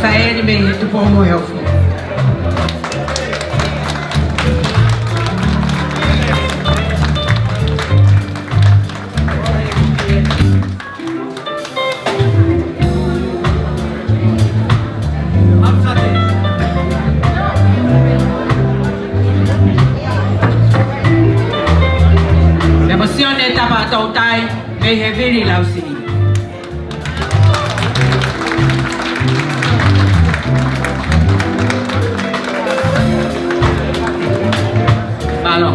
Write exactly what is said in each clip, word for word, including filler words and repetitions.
Saeli mei he Tupou mo e Hofo. Pea mo Sione Tapatoutai mei he Vili Lausini. Mālō.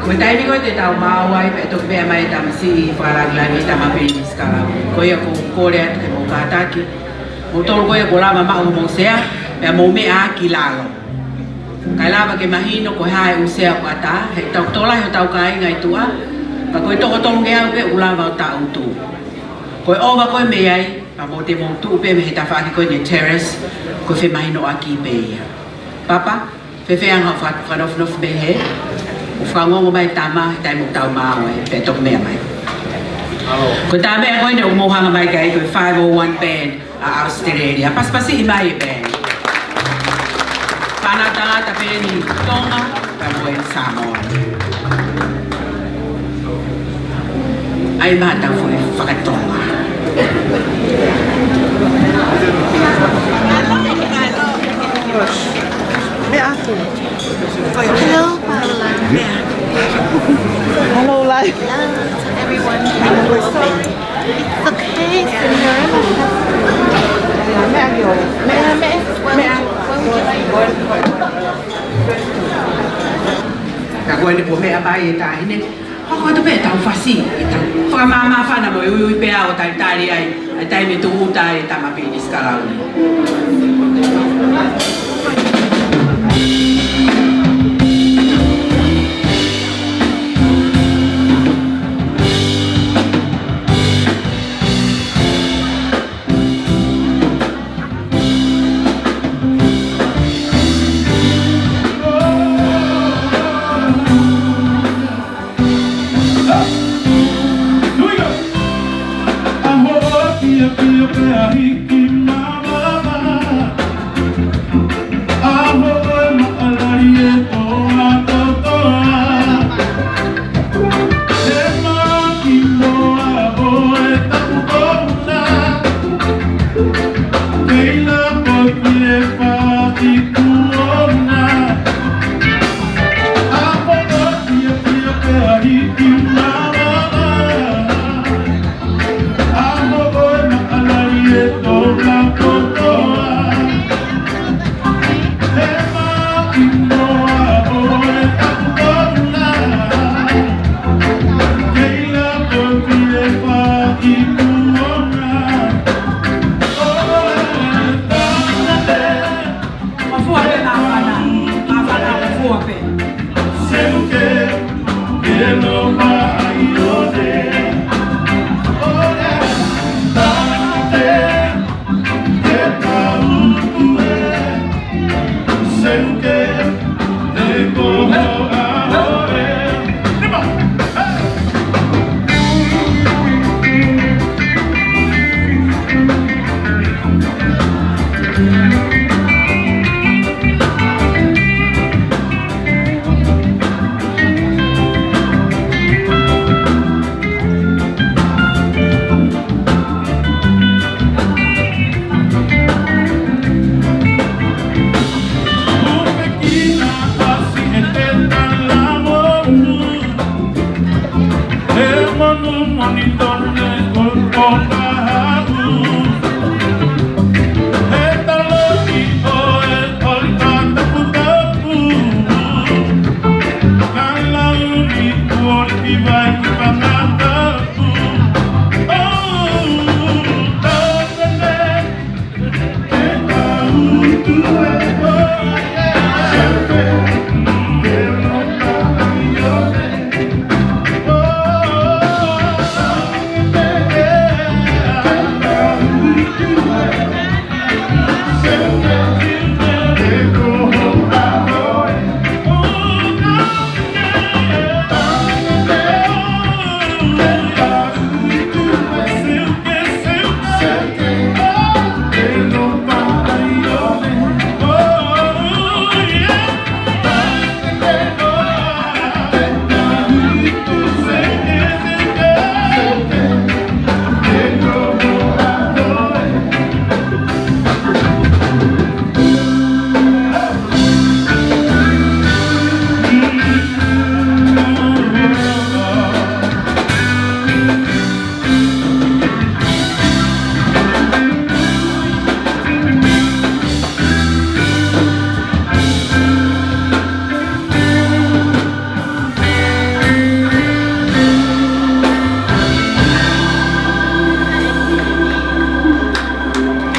Ko e taimi ko ē te tau maʻu ai, pea toki meʻa mai e tamasiʻi fakalāngilangi, Tama Pilinisi Kalauni. Ko ia ʻoku ou kole atu ke mou kātaki, moutolu ko ē kuo lava maʻu homou sea, pea mou meʻa ki lalo. Kae lava ke mahino ko e hā e ʻū sea ʻoku ʻatā, he ʻoku tokolahi hotau kāinga ʻi tuʻa, pea ko e toko tolungeau pē ʻoku lava ʻo taʻutu. Ko e ʻova ko ē mei ai, pea mou te mou tuʻu pē mei he tafaʻaki ko eni e terrace, ko e femahinoʻaki pē ia. Papa, fēfē anga hoʻo fa-, fakanofonofo mei hē? ʻOku fakangongo mai e tama, he taimi ʻoku tau maʻu ai, pea toki meʻa mai. Ko e tama ko eni ʻoku mou hanga mai ki ai ko e five oh one Band ʻa ʻAositelēlia. Pasipasiʻi mai e band. Fānau tangata pē eni Tonga, pea mo e Samoa. ʻAi mai haʻatau foʻi fakatonga. Hello, Paula. Hello, Lai. Hello to everyone. It's okay, Cinderella. Where would you like, where would you like? Ko eni kuo meʻa mai e taʻahine, hoko atu pē ʻetau fasi, ʻetau fakamāmāfana mo e uiuiʻi pea ʻo talitali ai ʻa e taimi tūʻuta ai e Tama Pilinisi Kalauni. Mafua pē, māfana. Māfana, mafua pē.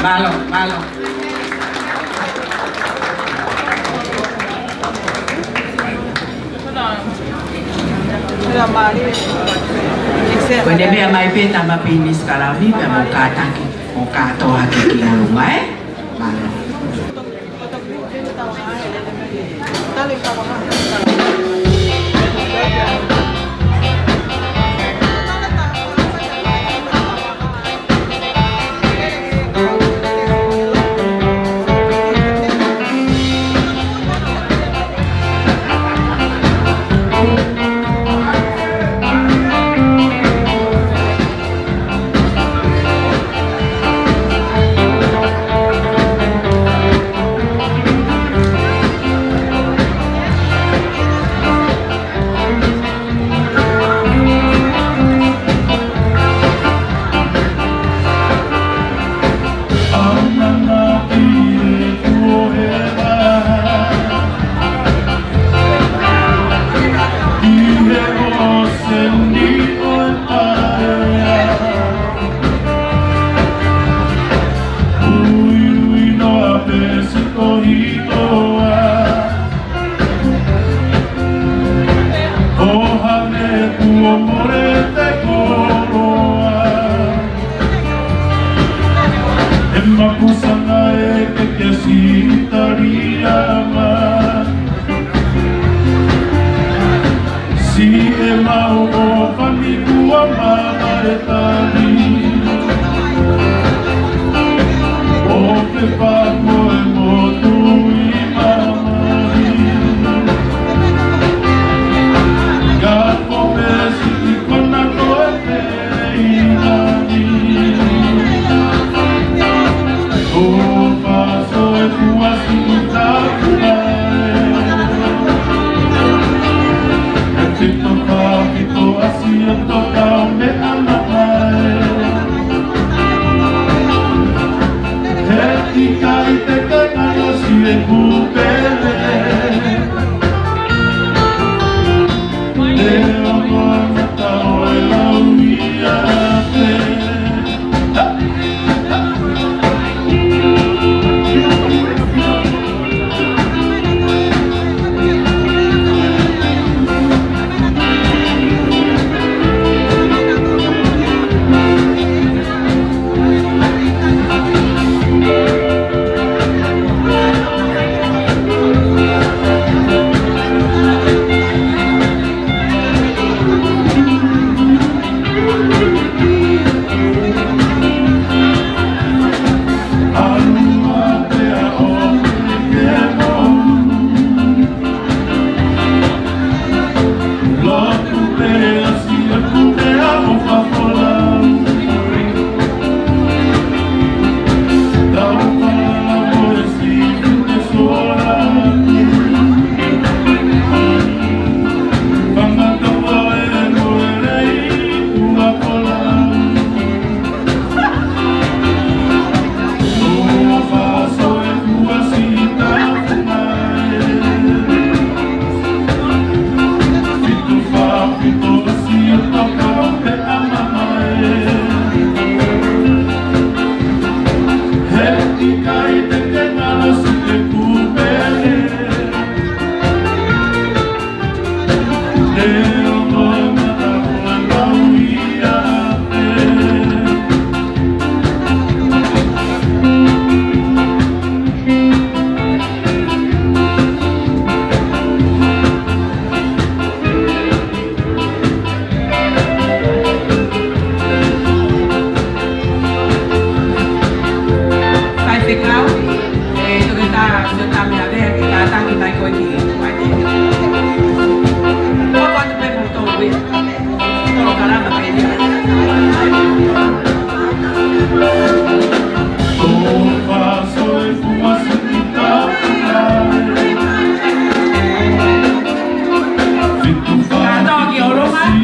Mālō, mālō. Ko ʻene meʻa mai pē Tama Pilinisi Kalauni, pea mou kātaki, mou kātoa hake ki ʻolunga, ē? Mālō. ʻO hane kuo mole te koloa. ʻE mapusa naʻe ke ke sitalia ma. Siʻi ʻemau ʻofani kuo mamaʻo e tali. ʻO ke pako e motu ʻi mamahi. Ka ko pesi ki kona ko e pei nani. ʻO paso e kuasi i tapu mai. E pito ka pito asi o toka me ana mai. He ʻikai te ke ngalo si e kupele. Te ongo ana tau e lau ia te. Faifekau, ʻe toki tā, toki tā meʻa pē, ke tā taki mai ko eni, mai te. Koko atu pē mo tō ue. Tō kalama pē ia. Ka tō ki ʻolunga.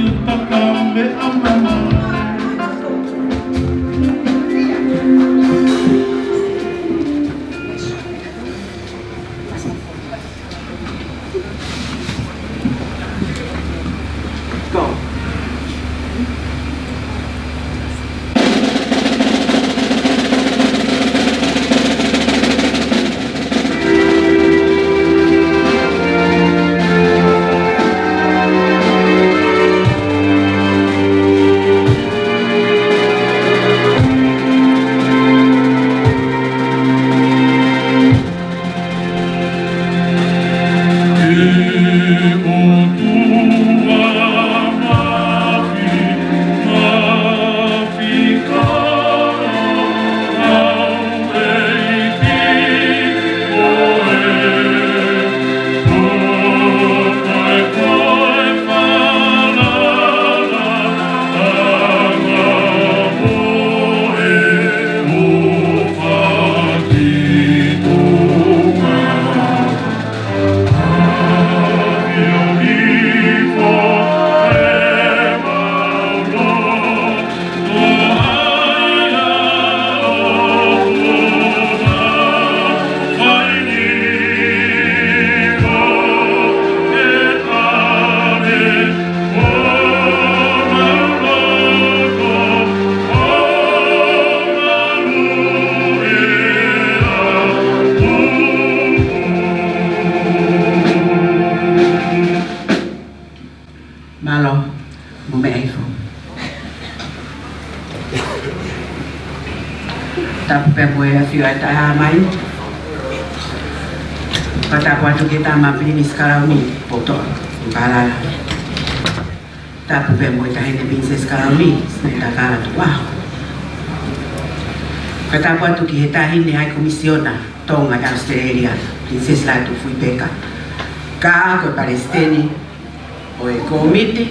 Mālō, mo meʻa hifo. Tapu pē mo e ʻafio ʻa e Tamai. Fakatapu atu ki he Tama Pilinisi Kalauni, Poutoʻa ʻUlukālala. Tapu pē mo e Taʻahine Pilinisesi Kalauni, Sinaitakala Tukuʻaho. Fakatapu atu ki he Taʻahine High Commissioner Tonga ʻi ʻAositelēlia, Pilinisesi Lātūfuipeka. Ka ko e Palesiteni ʻo e Kōmiti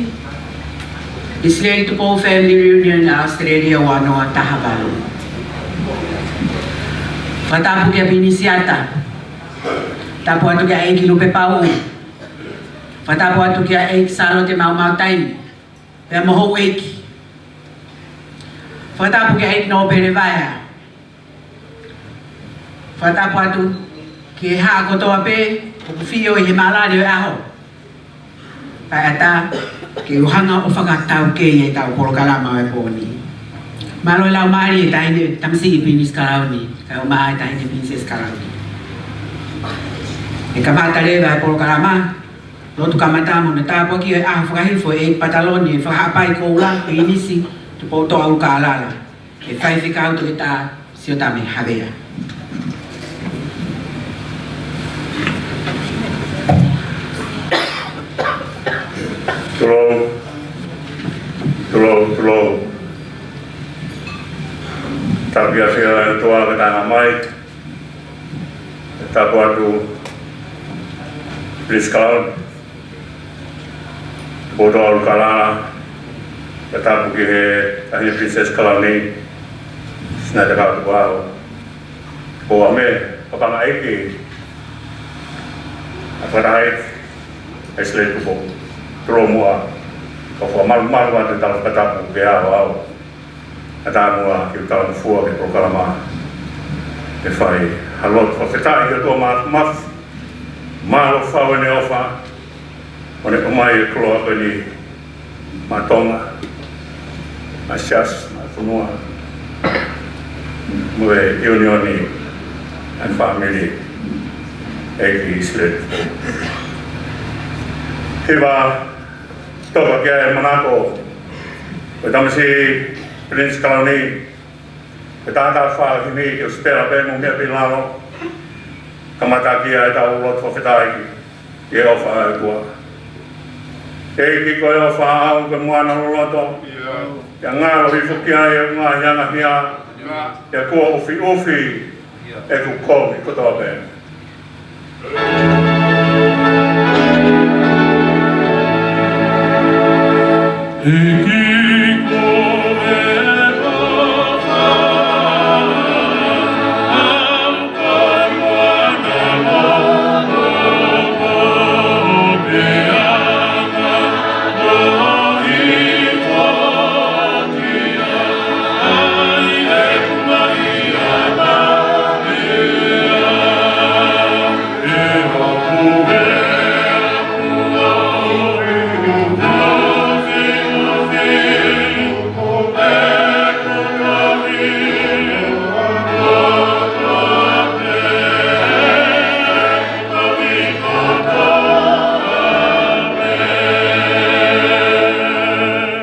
ʻIsileli Tupou Family Reunion ʻAositelēlia ua noa taha valu. Fakatapu kia Pilinisi ʻAta. Tapu atu kia ʻEiki Lupepauʻu. Fakatapu atu kia ʻEiki Sālote Maumau Taimi. Pea mo houʻeiki. Fakatapu kia ʻEiki Nōpele Vaea. Fakatapu atu ki he haʻa kotoa pē ʻoku fio ʻi he mālani ʻo e ʻaho. Kae ʻatā ke u hanga ʻo fakataukei ʻetau polokalama ʻo e pō ni. Mālō e laumālie ʻa e Taʻahine Tamasiʻi Pilinisi Kalauni, kae ʻumaʻā e Taʻahine Pilinisesi Kalauni. ʻE kamata leva e polokalama, lotu kamata mo hono tāpuaki ʻo e ʻaho fakahifo ʻe he Pataloni ʻo e Fakahaʻapai Koula, Pilinisi Tupoutoʻa ʻUlukālala. ʻE Faifekau Toketā Siotame Havea. Tulou, tulou, tulou. Tapu ʻafio ʻa e ʻOtua ke tau mai. Tapu atu, Pilinisi Kalauni Tupoutoʻa ʻUlukālala, pea tapu ki he Taʻahine Pilinisesi Kalauni, Sinaitakala Tukuʻaho, Tupou ʻAme, Papangaʻeiki, ʻa e Fakatahaʻi ʻa ʻIsileli Tupou, tulou muʻa, ka u fakamalumalu atu ʻetau fakatapu ke aʻu ʻa e taumuʻa ke u talangofua ki he polokalama. ʻE fai ha lotu fakafetaʻi ki he ʻOtua Māfimafi, mālō fau ʻene ʻofa, ʻo ne ʻomai e koloa ko eni maʻa Tonga, maʻa e siasi, maʻa e fonua, mo e ʻiunioni ʻa e fāmili ʻEiki ʻIsileli. Hiva, toka ki ai e manako ʻo e Tamasiʻi Pilinisi Kalauni, ʻe tātāfā himi ke u sipela pē mo meʻa pē ʻi lalo, kamata ki ai ʻetau lotu fakafetaʻi ki he ʻofa ʻa e ʻOtua. ʻEiki, ko e ʻofa ʻaʻau ko e moana loloto, ʻe ngalo hifo ki ai ʻa e ngaahi angahia, ʻe kuo ʻufiʻufi ʻeku kovi kotoa pē.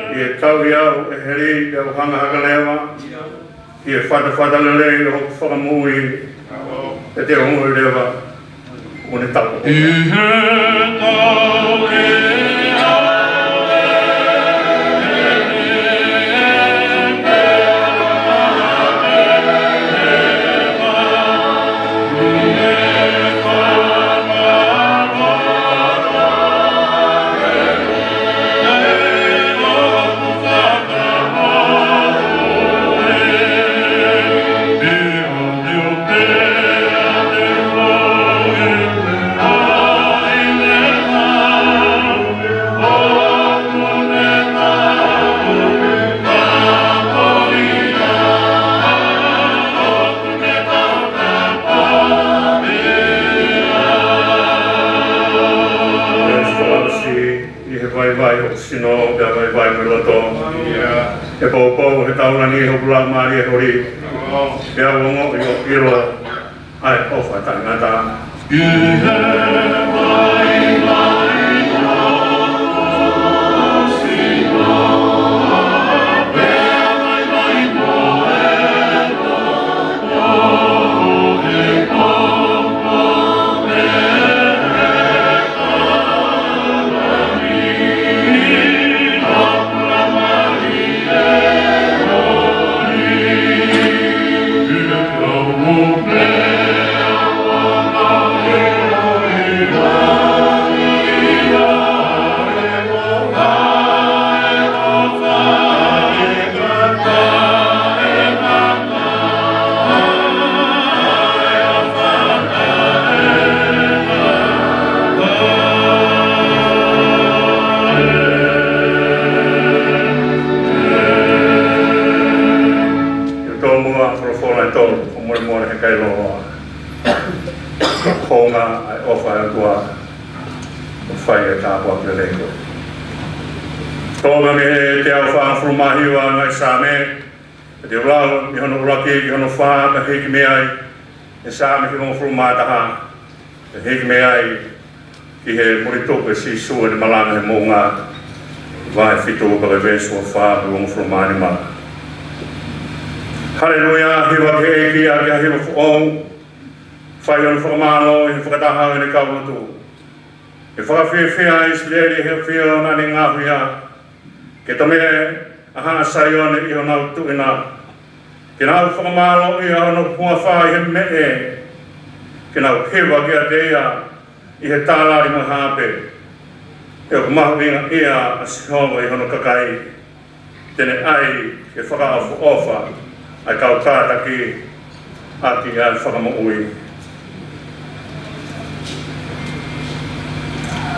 ʻI he tauhi au ʻe heli, pea u hanga hake leva ʻi he fatafata lelei ʻo hoku Fakamoʻui, pea te u ongoʻi leva ʻoku ne tauhi au. ʻI he vaivai ʻo e sino, pea vaivai mo e loto. ʻE poupou he taulani hoku laumālie holi, pea u ongoʻi ʻo ʻilo ʻa e ʻofa taʻengata. ʻI he vaivai ʻo Kae loloa. Ko e ngaahi ʻofa ʻa e ʻOtua. Fai e tāpuaki lelei ko ē. Tō mai mei he teau fāngofulu mā hiva ʻa e ngaahi Saame. Te u lau mei hono ʻuluaki ki hono fā, pea hiki mei ai ʻa e Saame hivangofulu mā taha. Pea hiki mei ai ki he muli tuku ʻe Sīsū ʻene malanga he moʻunga, vahe fitu pea ki he veesi ua fā mo e uofulu mā nima. Haleluia, hiva ki he ʻEiki ʻaki ha hiva foʻou, fai hono fakamālō ʻi he fakataha ʻo ʻene kau lotu. ʻE fakafiefia ʻa ʻIsileli ʻi he ʻafio naʻa ne ngaohi ia, ke tomeʻa ʻa Haʻa Saione ʻi honau tuʻi na. Ke nau fakamālōʻia hono huafa ʻi he meʻe. Ke nau hiva kiate ia ʻi he tālali mo e haape. He ʻoku mahuʻinga ʻia ʻa Sihova ʻi hono kakai. Te ne ʻai ke fakaʻofoʻofa ʻa e kau kātaki ʻaki ʻa e fakamoʻui.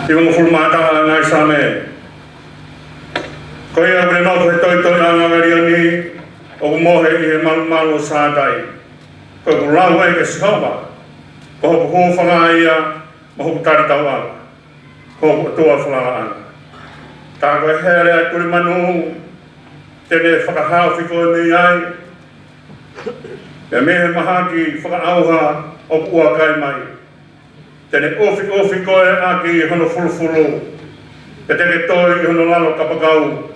Hivangofulu mā taha ʻa e ngaahi Saame. Ko ia ʻoku ne nofo he toitoiʻanga ʻo ʻElioni, ʻoku mohe ʻi he malumalu ʻo Sātai. Ko ʻeku lau ē kia Sihova, ko hoku hūfanga ia mo hoku talitauʻanga, ko hoku ʻOtua falalaʻanga. Tā ko e hele ʻa e tulimanu, te ne fakahaofi koe mei ai, pea mei he mahaki fakaʻauha ʻoku ʻuakai mai. Te ne ʻufiʻufi koe ʻaki hono fulufulu, pea te ke toi ʻi hono lalo kapakau.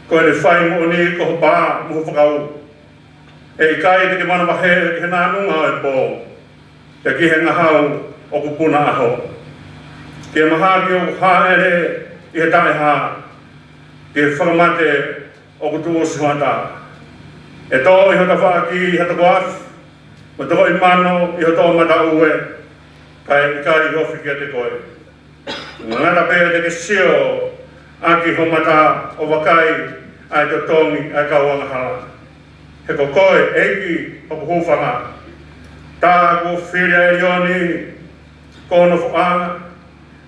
Ko ʻene fai moʻoni ko ho pā mo ho fakau. ʻE ʻikai te ke manavahē ki he nānunga ʻo e pō, pea ki he ngahau ʻoku puna ʻaho. Ki he mahaki ʻoku hāʻele ʻi he taʻehā, ki he fakamate ʻoku tuʻusi hoʻatā. ʻE tō ʻi ho tafaʻaki ha toko afe, mo e toko ʻi mano ʻi ho toʻomataʻu ē, kae ʻikai ofi kiate koe. Ngata pē te ke sio ʻaki ho mata ʻo vakai ʻa e totongi ʻa e kau angahala. He ko koe, ʻEiki, hoku hūfanga. Tā kuo fili ʻa ʻElioni ko ho nofoʻanga,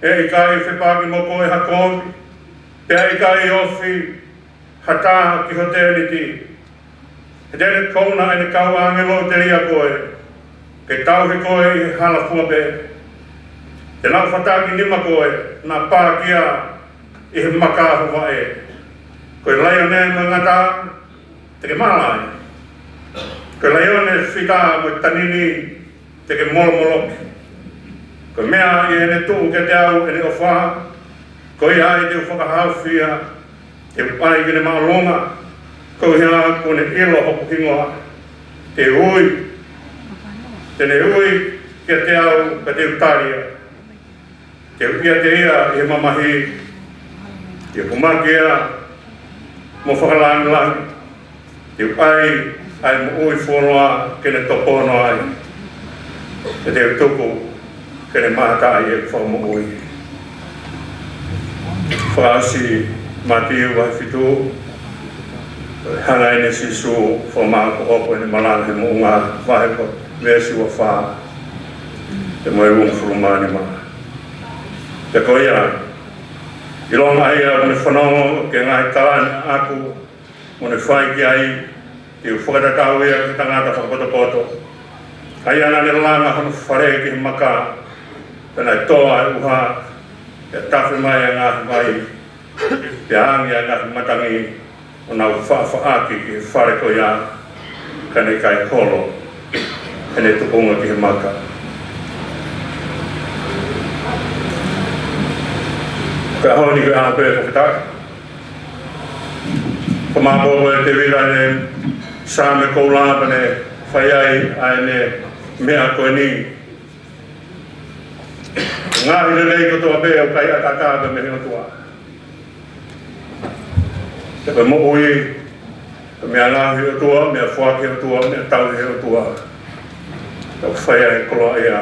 ʻe ʻikai fepaki mo koe ha kovi, pea ʻikai ofi ha tā ki ho tēniti. He te ne kouna ʻene kau ʻāngelo telia koe, ke tauhi koe ʻi he hala fua pē. Te nau fataki nima koe, naʻa pākia ʻi he maka ʻo ho vaʻe. Ko e laione mo e ngata, te ke mala ai. Ko e laione fita mo e tanini, te ke molomoloki. Ko e meʻa ʻi heʻene tuʻu kiate au ʻene ʻofa, ko ia ai te u fakahaofi ia, te u ʻai ke ne māʻolunga, koeʻuhi kuo ne ʻilo hoku hingoa. Te u ui, te ne ui kiate au, ka te u tali ia. Te u ʻiate ia ʻi he mamahi, te u pumaki ia mo fakalāngilangi, te u ʻai ʻa e moʻui fuoloa ke ne topono ai, pea te u tuku ke ne mātā ʻi he fakamoʻui. Fakaʻosi Mātiu vahe fitu, hanga ʻe Sīsū ʻo fakamāʻopoʻopo ʻene malanga he moʻunga, vahe ko veesi ua fā, pea mo e uofulu mā nima. Pea ko ia, ʻilonga ʻa ia kuo ne fanongo ki he ngaahi tala ni ʻaʻaku, mo ne fai ki ai, te u fakatatau ia ki he tangata fakapotopoto, ʻa ia naʻa ne langa hono fale ki he maka, pea naʻe tō ʻa e ʻuha, pea tafe mai ʻa e ngaahi vai, pea angi ʻa e ngaahi matangi, ʻo nau faʻafaʻaki ki he fale ko ia, ka ne ʻikai holo ʻene tuʻunga ki he maka. Ko e ʻaho ni ko e ʻaho pē fakafetaʻi. Ko mākou ko e Tēvita ʻene Saame koula pea ne fai ai ʻa ʻene meʻa ko eni. Ngaahi lelei kotoa pē ʻoku ʻikai ʻataʻatā pē mei he ʻOtua. Pea ko e moʻui, ko e meʻa ngaohi ʻe he ʻOtua, meʻa foaki ʻe he ʻOtua, meʻa tauhi ʻe he ʻOtua. Pea ʻoku fai ai e koloaʻia,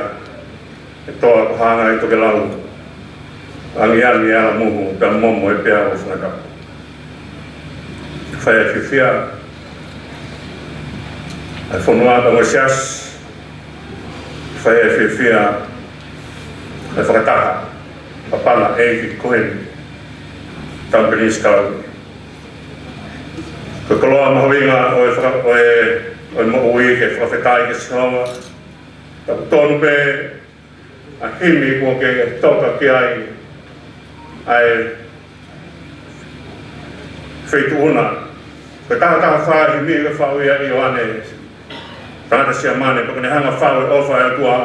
ʻe toa ko hanga ʻi tokelau. Angiangi e ala muhu, pea momo e peau ʻo fangatapu. Fai ai fiefia ʻa e fonua pea mo e siasi. Fai ai fiefia ʻa e fakataha papanga ʻeiki ko eni, Tamu Pilinisi Kalauni. Ko e koloa mahuʻinga ʻo e faka-, ʻo e ʻo e moʻui ke fakafetaʻi kia Sihova. Tau tonu pē ʻa e himi kuo ke toka ki ai ʻa e Feituʻuna. Ko e taha taha fā himi ko e faʻu ia ʻe ʻIoane, tangata Siamane, pea ko ʻene hanga ʻo faʻu e ʻofa ʻa e ʻOtua,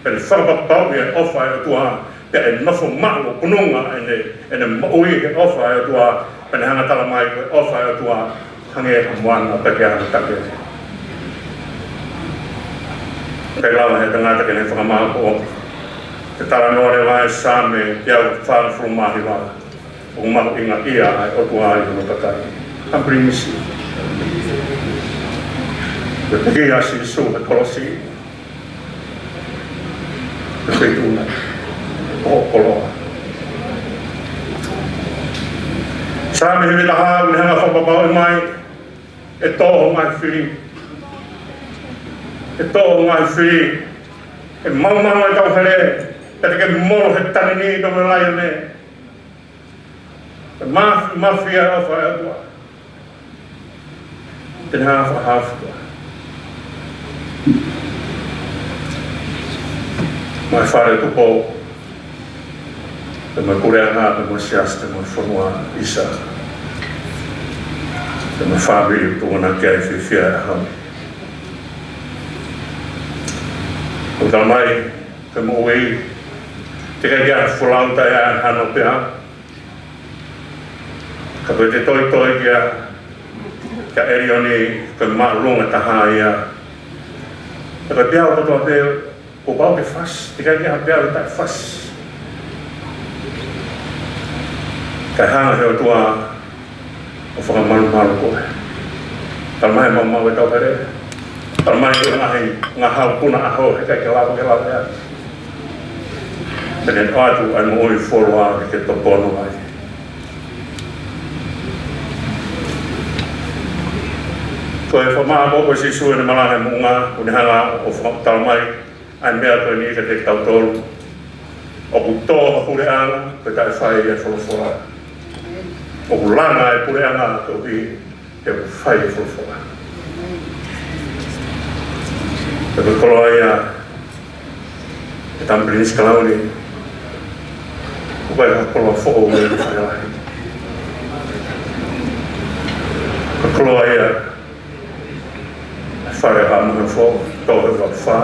pea ne fakapapauʻi e ʻofa ʻa e ʻOtua, pea ʻe nofo maʻu ʻo pununga ʻene, ʻene moʻui he ʻofa ʻa e ʻOtua, pea ne hanga ʻo tala mai ko e ʻofa ʻa e ʻOtua hangē ha moana pea ʻikai hano take. ʻIkai lava he tangata ke ne fakamāʻopoʻopo. Ko e talanoa leva ʻa e Saame teau fāngofulu mā hiva, ʻoku mahuʻinga ia ʻa e ʻOtua ʻi hono kakai. Ampilinisi. Ko e pekia ʻa Sīsū he kolosi. Ko e Feituʻuna. Ko e koloa. Saame hiva taha, ʻoku ne hanga ʻo fakapapauʻi mai ʻe tō ho ngaahi fili. ʻE tō ho ngaahi fili. ʻE maumau e tauhele, pea te ke molo he tangi ni pea mo e laione. ʻE mafi, mafi ʻa e ʻofa ʻa e ʻOtua. Te ne hanga ʻo fakahaofi koe. Mo e Fale Tupou, pea mo e puleʻanga, pea mo e siasi, pea mo e fonua ʻisa, pea mo e fāmili ʻoku tuʻunga ki ai e fiefia ʻo e ʻaho ni. ʻOku tala mai, ko e moʻui, teʻeki ai ke ʻi ai ha folau taʻe ʻi ai hano peau. Ka ko e toitoi kia, kia ʻElioni, ko e māʻolunga taha ia. Ka ko e peau kotoa pē kuo pau ke fasi, teʻeki ai ke ʻi ai ha peau taʻe fasi. Kae hanga he ʻOtua ʻo fakamalumalu koe. Tala mai maumau e tauhele. Tala mai ko e ngaahi, ngaahi haʻu puna ʻaho he ʻikai ke lava ke lave ai. Pea ne ʻoatu ʻa e moʻui fuoloa ke ke tokoni ai. Ko e fakamāʻopoʻopo ʻe Sīsū ʻi heʻene malanga he moʻunga, ʻoku ne hanga ʻo fakatala mai ʻa e meʻa ko eni kiate kitautolu. ʻOku tō ha puleʻanga, ko e taʻe fai e folofola. ʻOku langa e puleʻanga koeʻuhi he ʻoku fai e folofola. Pea ko e koloa ia ʻa e Tampilinisi Kalauni, ʻoku ʻikai ha koloa foʻou ia ʻi he Fale Lahi. Ko e koloa ia ʻa e Fale ʻa Haʻamoheofo, tō he ʻuluaki fā.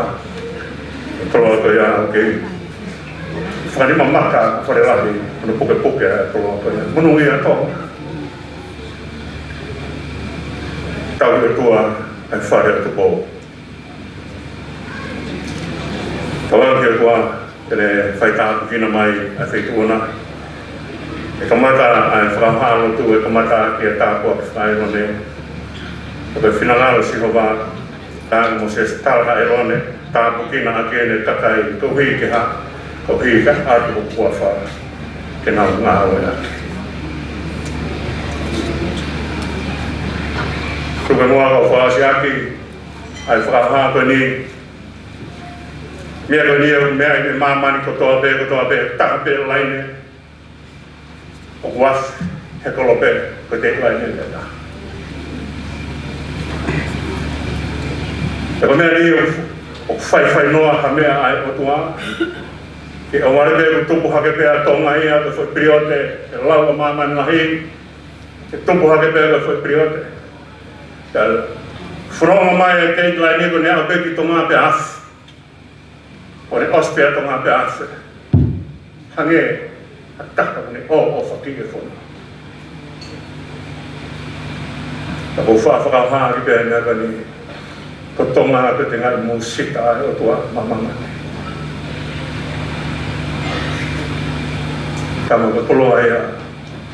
Ko e koloa ko ia, ʻoku fakanima maka ʻa e Fale Lahi, hono pukepuke ʻa e koloa ko ia. Monūʻia Tonga. Tauhi ʻOtua ʻa e Fale ʻo Tupou. Tauange ki he ʻOtua ke ne faitāpuekina mai ʻa e Feituʻuna. ʻE kamata ʻa e fakaʻauha lotu, ʻe kamata ʻaki e tāpuaki faka-ʻĒlone. Ko e finangalo ʻo Sihova, tā Mōsese, tala kia ʻĒlone, tāpuekina ʻaki ʻene kakai, koeʻuhi ke hā, koeʻuhi ke ʻatu hoku huafa ke nau ngāueʻaki. Tuku muʻa ke u fakaʻosi ʻaki ʻa e fakaʻauha ko eni. Meʻa ko eni ʻoku meʻa ʻi he māmani kotoa pē, kotoa pē, taha pē laine ʻoku afe he kolope, ko e deadline ʻe taha. Pea ko e meʻa ni ʻoku, ʻoku faifai noa ha meʻa ʻa e ʻOtua. Ke ʻoua leva pē ʻoku tupu hake pē ʻa Tonga ia ko e foʻi piliote, ʻe lau ʻa māmani lahi, ke tupu hake pē ko e foʻi piliote. Pea fononga mai e deadline ko eni ʻo aʻu pē ki Tonga pea afe. ʻO ne ʻosi pē ʻa Tonga pea afe. Hangē ha taha ʻoku ne ʻōʻōfaki e fonua. Ka ʻoku ou faʻa fakaʻauha ʻaki pē ʻa e meʻa ko eni, ko Tonga ko e tengaʻi mūsita ʻa e ʻOtua ʻi māmani. Ka ko e koloa ia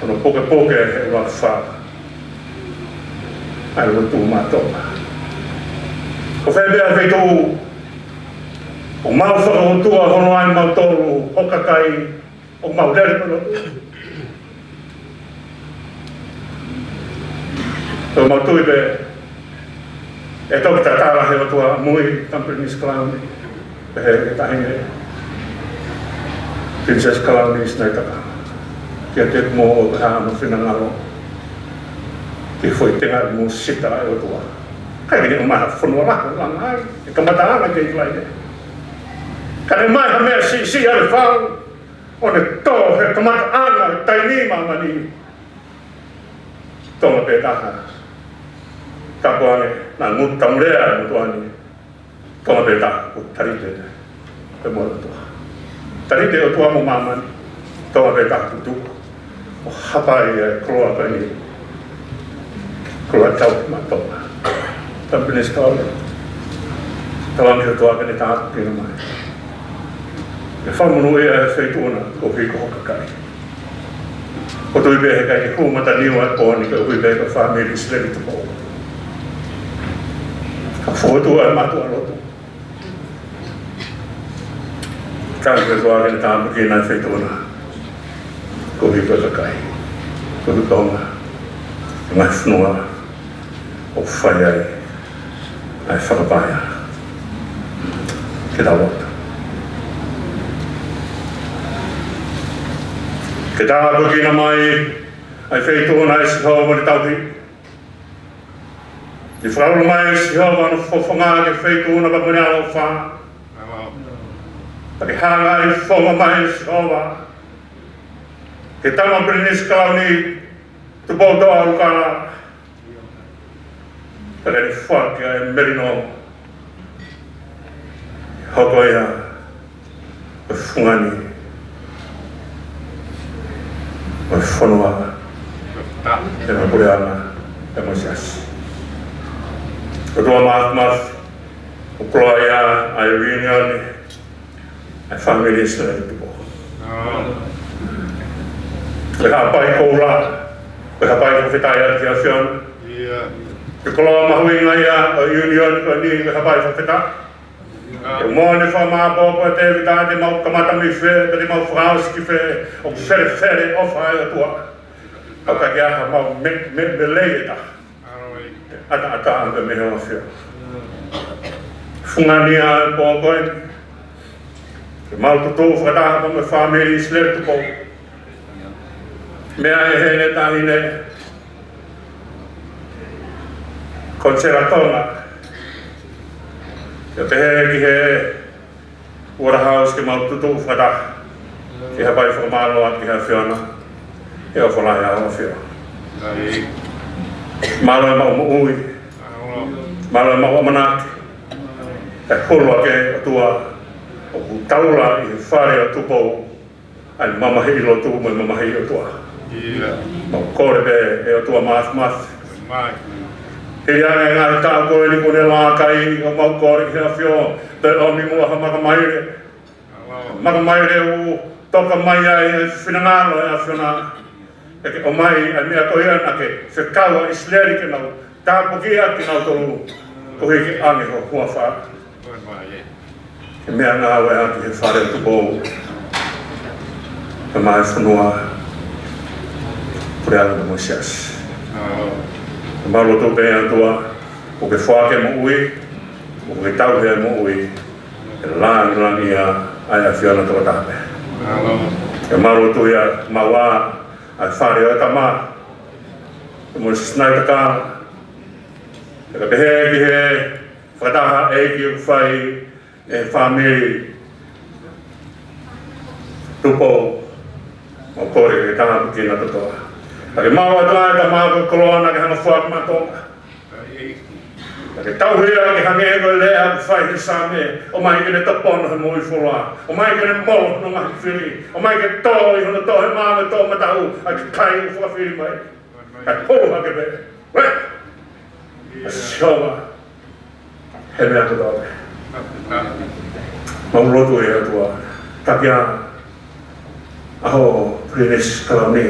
hono pukepuke he ʻuluaki fā ʻa e lotu maʻa Tonga. Ko fē pē ʻa e feituʻu ʻoku mau fakaʻutua hono ʻai mautolu ho kakai, ʻoku mau lele pē lotu. ʻOku mau tui pē ʻe toki tatala he ʻOtua ʻa Mui, Tampilinisi Kalauni, pehē ki he taʻahine Pilinisesi Kalauni Sinaitaka, kiate kimoua ʻoku hā hono finangalo ki he foʻi tengaʻi mūsita ʻa e ʻOtua. ʻIkai ke ne ʻomai ha fonua lahi ʻo langa ai, he kamataʻanga ʻi he taimi laine. Ka ne ʻomai ha meʻa siʻisiʻi ʻa e fau, ʻo ne tō he kamataʻanga ʻo e taimi māmani. Tonga pē taha. Tapu ange, naʻa ngutu tamu lea ʻa e motuʻa ni. Tonga pē taha, ko Talite ʻe mo e ʻOtua. Talite ʻOtua mo māmani. Tonga pē taha tutu. ʻO hapai ʻa e koloa ko eni. Koloa tau ma Tonga. Tau pine sikau. Tau ange ʻOtua ke ne tāpuekina mai. ʻE fakamonūʻia ʻa e feituʻu na, koeʻuhi ko ho kakai. ʻOku ou tui pē heʻikai ke hū mata niu ʻa e pō ni koeʻuhi pē ko e fāmili ʻIsileli Tupou. Ka fokotuʻu ʻa e mātuʻa lotu. Ka ke ʻOtua ke ne tāpuekina ʻa e feituʻu na. Koeʻuhi ko e kakai. Koeʻuhi ko e ngaahi fonua ʻoku fai ai ʻa e fakapaea. Ke tau lotu. Ke tāpuekina mai ʻa e feituʻu na ʻe Sihova mo e tauhi. Ke fakaʻulo mai ʻe Sihova hono fofonga ki he feituʻu na pea mo ʻene ʻaloʻofa. Pea ke hanga ʻo fofonga mai ʻe Sihova ki he tama Pilinisi Kalauni Tupoutoʻa ʻUlukala. Pea ke ne foaki ʻa e melino. Hoko ia ko e fungani ʻo e fonua, pea mo e puleʻanga, pea mo e siasi. ʻOtua Māfimafi, ʻoku koloaʻia ʻa e reunion ni, ʻa e fāmili ʻIsileli Tupou. Ko e hapai koula, ko e hapai fakafetaʻi atu ki he ʻAfiona. Ko e koloa mahuʻinga ia ʻo e reunion ko eni, ko e hapai fakafetaʻi. Ke mou ne fakamāʻopoʻopo ʻa Tēvita, te mau kamata mei fē, te mau fakaʻosi ki fē, ʻoku felefele ʻofa ʻa e ʻOtua. ʻOku ʻikai ke ʻi ai haʻamau me, me, me lei ʻe taha. ʻAtaʻatā ange mei he ʻAfiona. Fungani ʻa e pō ko eni. Ke mau tutu fakataha pea mo e fāmili ʻIsileli Tupou. Meʻa ʻe he taʻahine Konisela Tonga. Ke pehē ki he Waterhouse ke mau tutu fakataha. Ke hapai fakamālō atu ki he ʻAfiona. He ʻofa lahi ʻa e ʻAfiona. Mālō e maʻu moʻui. Mālō e maʻu ʻamanaki. ʻE holo ake ʻOtua. ʻOku taula ʻi he fale ʻo Tupou. ʻA e mamahiʻi lotu mo e mamahiʻi ʻOtua. Mau kole pē ʻe ʻOtua Māfimafi. Hili ange ngaahi taʻu ko eni kuo ne laka ai, ʻoku mau kole ki he ʻAfiona, te ʻomi muʻa ha makamaile. Makamaile ʻoku toka mai ai e finangalo ʻo e ʻAfiona. ʻE ke ʻomai ʻa e meʻa ko ia naʻa ke fekau ʻa ʻIsileli ke nau tāpuakiʻi ʻa kinautolu. Koeʻuhi ke ʻoange ho huafa. Ke meʻangāue atu he fale ʻo Tupou. Ke maʻu e fonua. Puleʻanga mo e siasi. Ke mau lotu pē ʻOtua. ʻOku ke foaki e moʻui. ʻOku ke tauhi e moʻui. Ke langilangiʻia ʻa e ʻAfiona tokotaha pē. Ke mau lotu ia maʻu ʻa e fale ʻo e tama. Mo e sinai takala. Ke pehē ki he fakataha ʻeiki ʻoku fai ʻe he fāmili Tupou, mau kole ke tāpuekina kotoa. Ka ke maʻu ʻa e tama ko e koloa naʻa ke hanga ʻo foaki maʻa Tonga. Ka ke tauhi ia ke hangē ko e lea ʻoku fai he Saame, ʻomai ke ne topono he moʻui fuoloa, ʻomai ke ne molo hono ngaahi fili, ʻomai ke tō ʻi hono tō he mā mo e tō mataʻu, ʻa e kakai ʻoku fakafili mai. Ka ke holo hake pē. Ue! ʻA Sihova. He meʻa kotoa pē. Mau lotu ʻe ʻOtua. Takia ʻa ho Pilinisi Kalauni.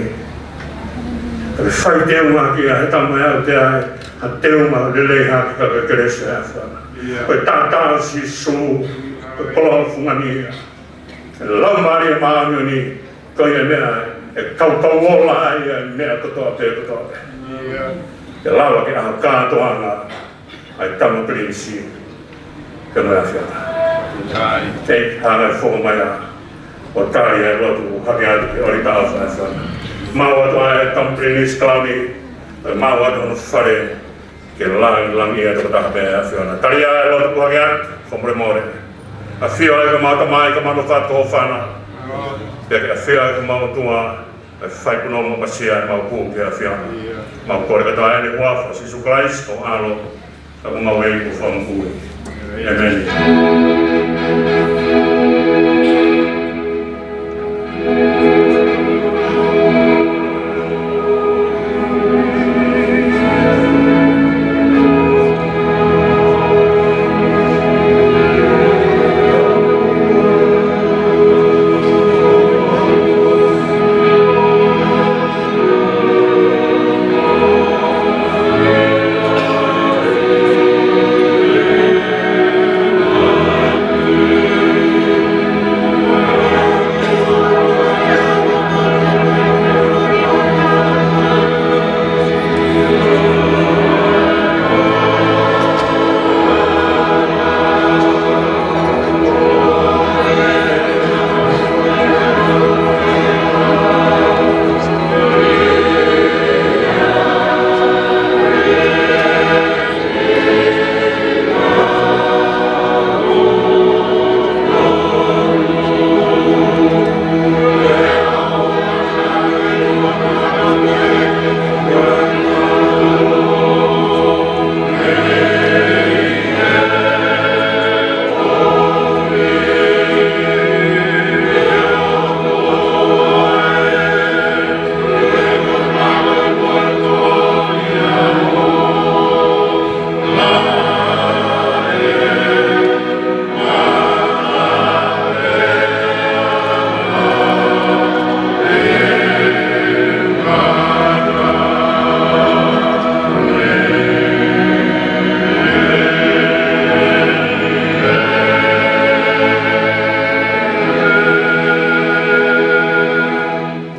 Ka ke fai teunga ki ai he tama ʻe au te ai. Ha teunga lelei hake ka ke kelesi ʻa e ʻAfiona. Ko e taʻataʻa ʻo Sīsū. Ko e koloa fungani ia. Laumālie Māʻoniʻoni, ko ia meʻa ʻe kaukau ola ai ʻa e meʻa kotoa pē, kotoa pē. Ke lava ke ʻaho kātoanga ʻa e tama pilinisi ke mo e ʻAfiona. Te hanga ʻo fofonga mai ʻa, ʻo tali ʻa e lotu hake atu ki he ʻōlita ʻofa ʻa e ʻAfiona. Maʻu atu ʻa e tama pilinisi Kalauni, maʻu atu hono fale, ke langilangiʻia tokotaha pē ʻa e ʻAfiona. Tali ʻa e lotu kuo hake atu, fakamolemole. ʻAfio ʻa e ʻEiki ko homau Tamai, ko homau ʻOtua, ko ho fānau. Pea ke ʻafio ʻa e ʻEiki ko homau ʻOtua, ʻa e fai puna mo ʻapasia ʻemau pū ki he ʻAfiona. Mau kole kotoa ʻeni ʻi he huafa ʻo Sīsū Kalaisi, ko ho ʻAlo, ko homau ʻEiki mo Fakamoʻui. ʻĒmeni.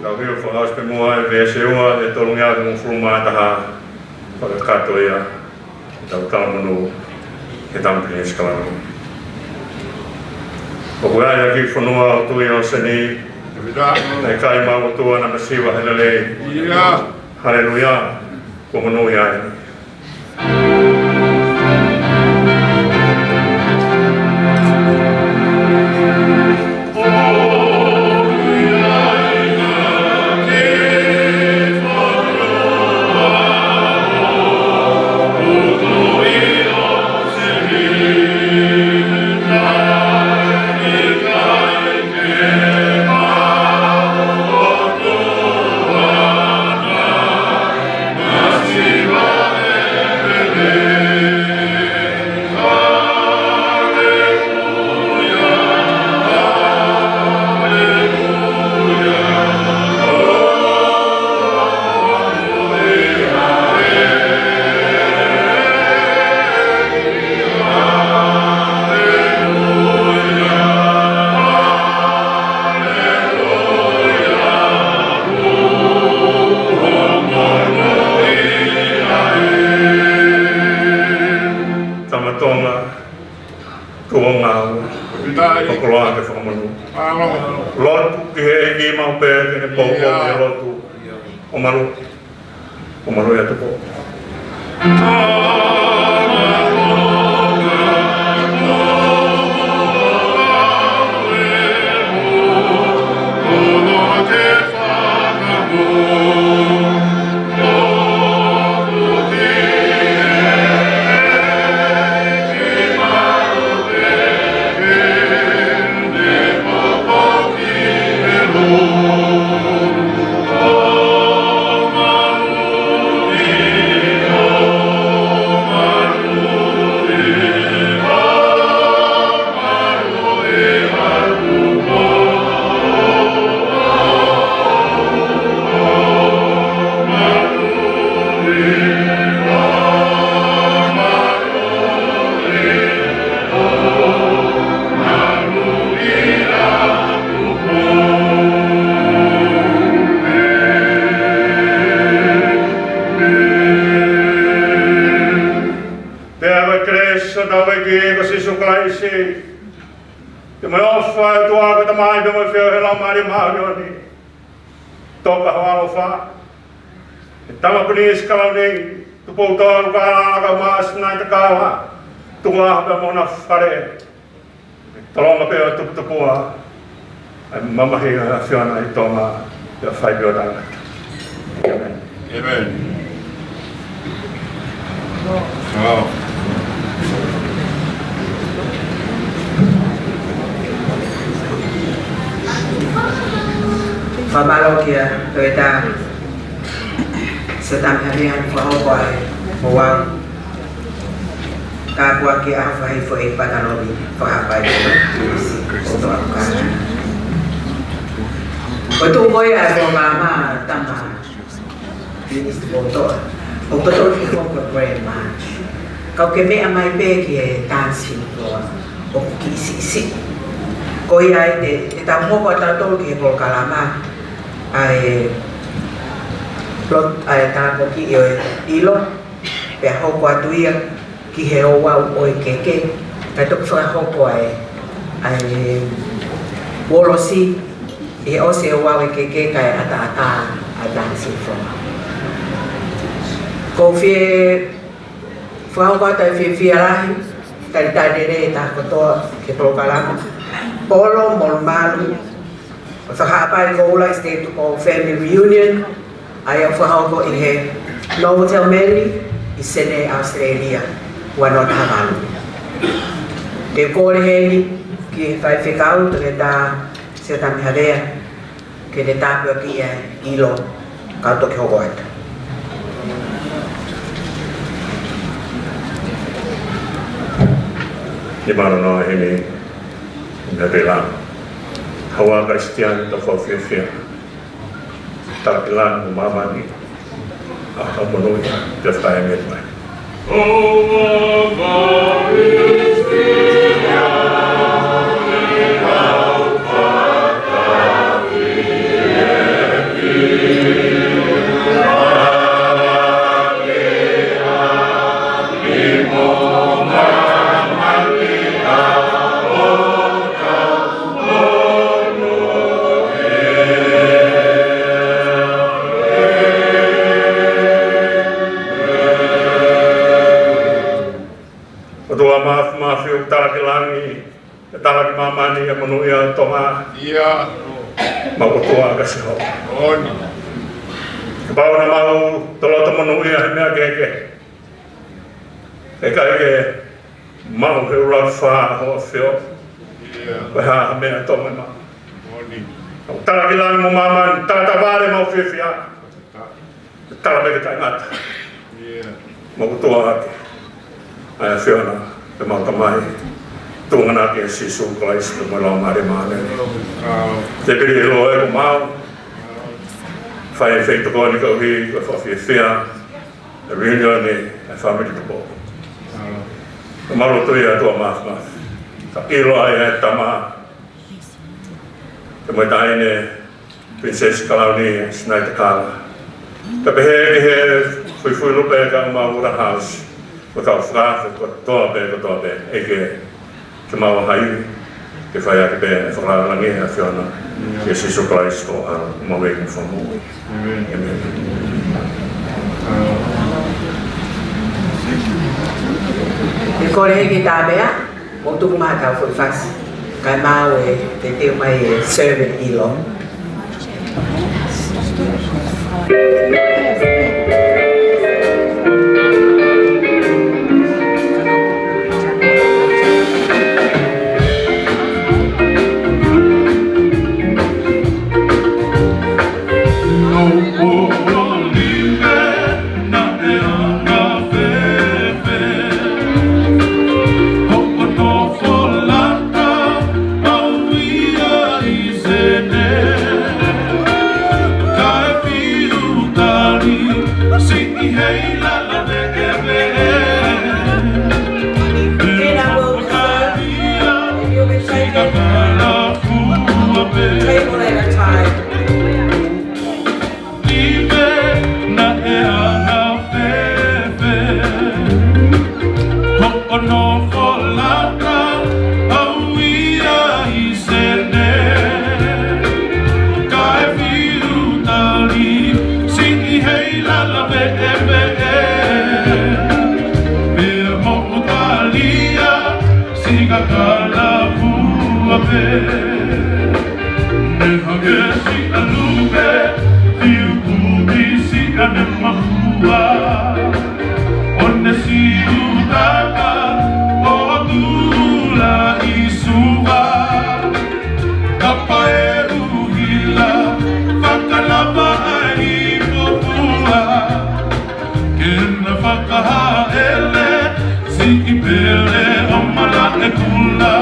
Tau hili fakaʻosi pē muʻa e veesi ua ʻi he tolungeau hongofulu mā taha, fakakakato ia ʻetau talamonū he tama pilinisi kalauni. ʻOku ʻi ai ha kiʻi fonua ʻo tuʻi ʻo seni, naʻe ʻikai maʻu ʻOtua naʻa masiva he lelei. Haleluia. Kuo monūʻia eni. Tama Tonga, tuʻu ʻo ngāue. ʻOku loa ke fakamonū. Lotu ki he ʻEiki maʻu pē ke ne poupou he lotu. ʻO malu. ʻO malu ia tuko. Pea ko e kelesi ʻa hotau ʻEiki ko Sīsū Kalaisi, pea mo e ʻofa ʻa e ʻOtua ko e Tamai, pea mo e feohi ʻa e Laumālie Māʻoniʻoni, toka hono ʻaloʻofa ʻi he tama pilinisi kalauni, Tupou Tolukalala kae ʻumaʻā Sinaitakala, tuku ā pē mo hona fale. Tolonga pē ʻo tuputupuʻa ʻa e mamahi ʻa e ʻAfiona ʻi Tonga, pea fai pē ʻo taʻengata. ʻĒmeni. ʻĒmeni. Wow. Fakamālō kia Toketā Siotami Havea, fakahoko ʻa e ouau tāpuaki ʻa e ʻaho fakaʻosi ʻi Patanomi, fakaʻapaʻapa. Ko e toʻa ka. Ko e tuʻu ko ia ʻa e polokalama, tama Minisitā Poutoa, ʻoku totonu ke hoko ko e Grand March. Ka ʻoku ke meʻa mai pē ki he dancing floor, ʻoku kiʻi siʻisiʻi. Ko ia ai te, te tau hoko ʻa tautolu ki he polokalama ʻa e lot, ʻa e tāpuaki ʻo e ʻilo, pea hoko atu ia ki he ouau ʻo e keke, kae toki fakahoko ʻa e, ʻa e uolosi ʻi he ʻosi e ouau ʻo e keke kae ʻataʻatā ʻa e dancing floor. ʻOku ou fie fakahoko atu ʻa e fiefia lahi, talitali lelei ʻa e taha kotoa ki he polokalama. Polo molumalu, ʻo fakaʻapaʻapa koula ʻi he State Tupou Family Reunion, ʻa ia ʻoku fakahoko ʻi he Novotel Manly ʻi Senē, ʻAositelēlia, ua noa taha valu. Te u kole heni ki he faifekau, Toketā Siotami Havea, ke ne tāpuakiʻi ʻa e ʻilo, ka u toki hoko atu. Ni mano no heni, ni mea pela. Haua Kalisitiane, tau fau fiefia. Tala ki langi mo māmani ʻa e monūʻia, pea fai ange mai. ʻOtua Māfimafi, ʻoku tala ki langi, ʻoku tala ki māmani ʻa e monūʻia ʻo Tonga. ʻIo. Mau ʻOtua ka siho. ʻOni. Kapau naʻa mau toloto monūʻia he meʻa kehekehe, ʻe ʻikai ke mau he ula fa ho ʻAfio. ʻIo. Ko e hā ha meʻa ʻa Tonga ʻe maʻu. ʻOni. ʻOku tala ki langi mo māmani, tala tavale mau fiefia. Tala mai ke taʻengata. ʻIo. Mau ʻOtua ʻa e ʻAfiona, ʻa e mau Tamai, tuʻunga ʻaki ʻa Sīsū Kalaisi, pea mo e Laumālie Māʻoniʻoni. ʻIo. Te pili ʻilo ʻe ko mau, fai fai tokoni koeʻuhi ko e fakafiefia ʻa e reunion ʻa e family Tupou. ʻIo. Mau lotu ia ʻOtua Māfimafi, ka ʻilo ai ʻa e tama, pea mo e taʻahine Princess Kalauni Sinaitakala. Ka pehē ki he fuifui lupe ka ʻuma Woodhouse, mo e kau fakaafe kotoa pē, kotoa pē, ʻEiki ke mau ʻahiʻahi, ke fai ʻaki pē ʻa e fakalāngilangi ʻa e ʻAfiona, ʻia Sīsū Kalaisi ko homau ʻEiki mo Fakamoʻui. ʻĒmeni. ʻĒmeni. Te u kole ki he tāpea, ʻo tuku mai ha tau foʻi fasi, kae maʻu e, te teu mai e servant ʻilo. Dinner will be served. If you'll be taken, table at a time. Ive naʻe anga fēfē hoʻo nofoʻanga ʻaʻau ia ʻi Senē? Kae fiu tali siʻi hei lala veʻeveʻe. Fakahāʻele, siʻi pele ʻo Malaʻekula.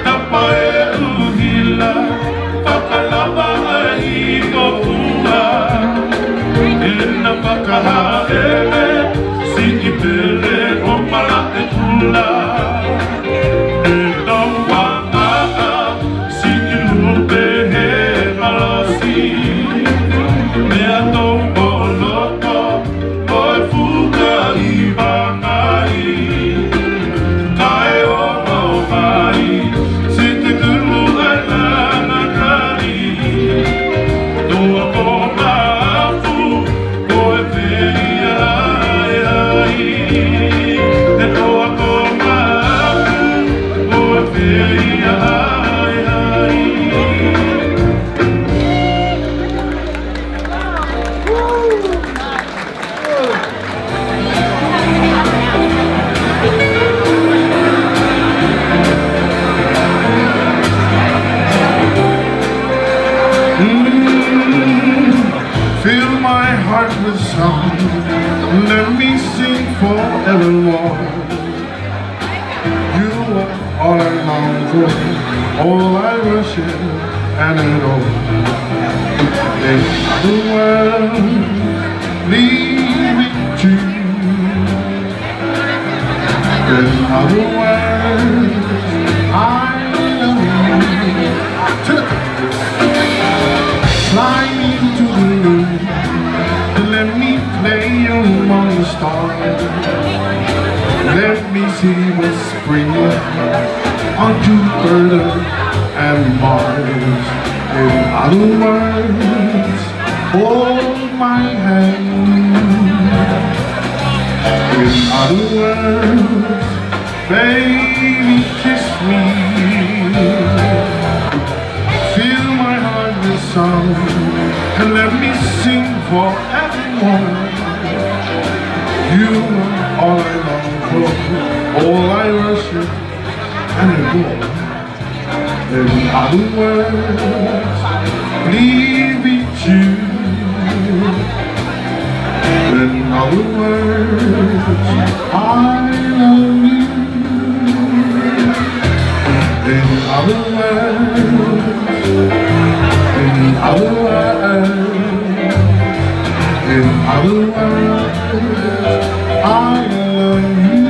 Tapa e ʻuhila, fakalava ai ko fua. ʻEna fakahāʻele, siʻi pele ʻo Malaʻekula. ʻE tau angaʻa, siʻi lupe he malasi. Meʻa tau ʻoloto, ʻo e fuka ʻi Vangai, kae ʻoʻo mai, si te kulu ai lana kali. Toa ko Mafu, ko e fē ia ʻaeʻai. He toa ko Mafu, ko e fē ia ʻaeʻai. Mm, fill my heart with song. Let me sing forevermore. You are all I long for, all I worship and adore. In other words, leave it to you. In other words, I love you. To the Fly me to the moon. Let me play among the stars. Let me see what's spring on Jupiter and Mars. In other words, hold my hand. In other words, baby, kiss me. Fill my heart with song and let me sing forevermore. You are all I long for, all I worship and adore. In other words, leave it to you. In other words, I love you. In other words, in other words, in other words, I love you.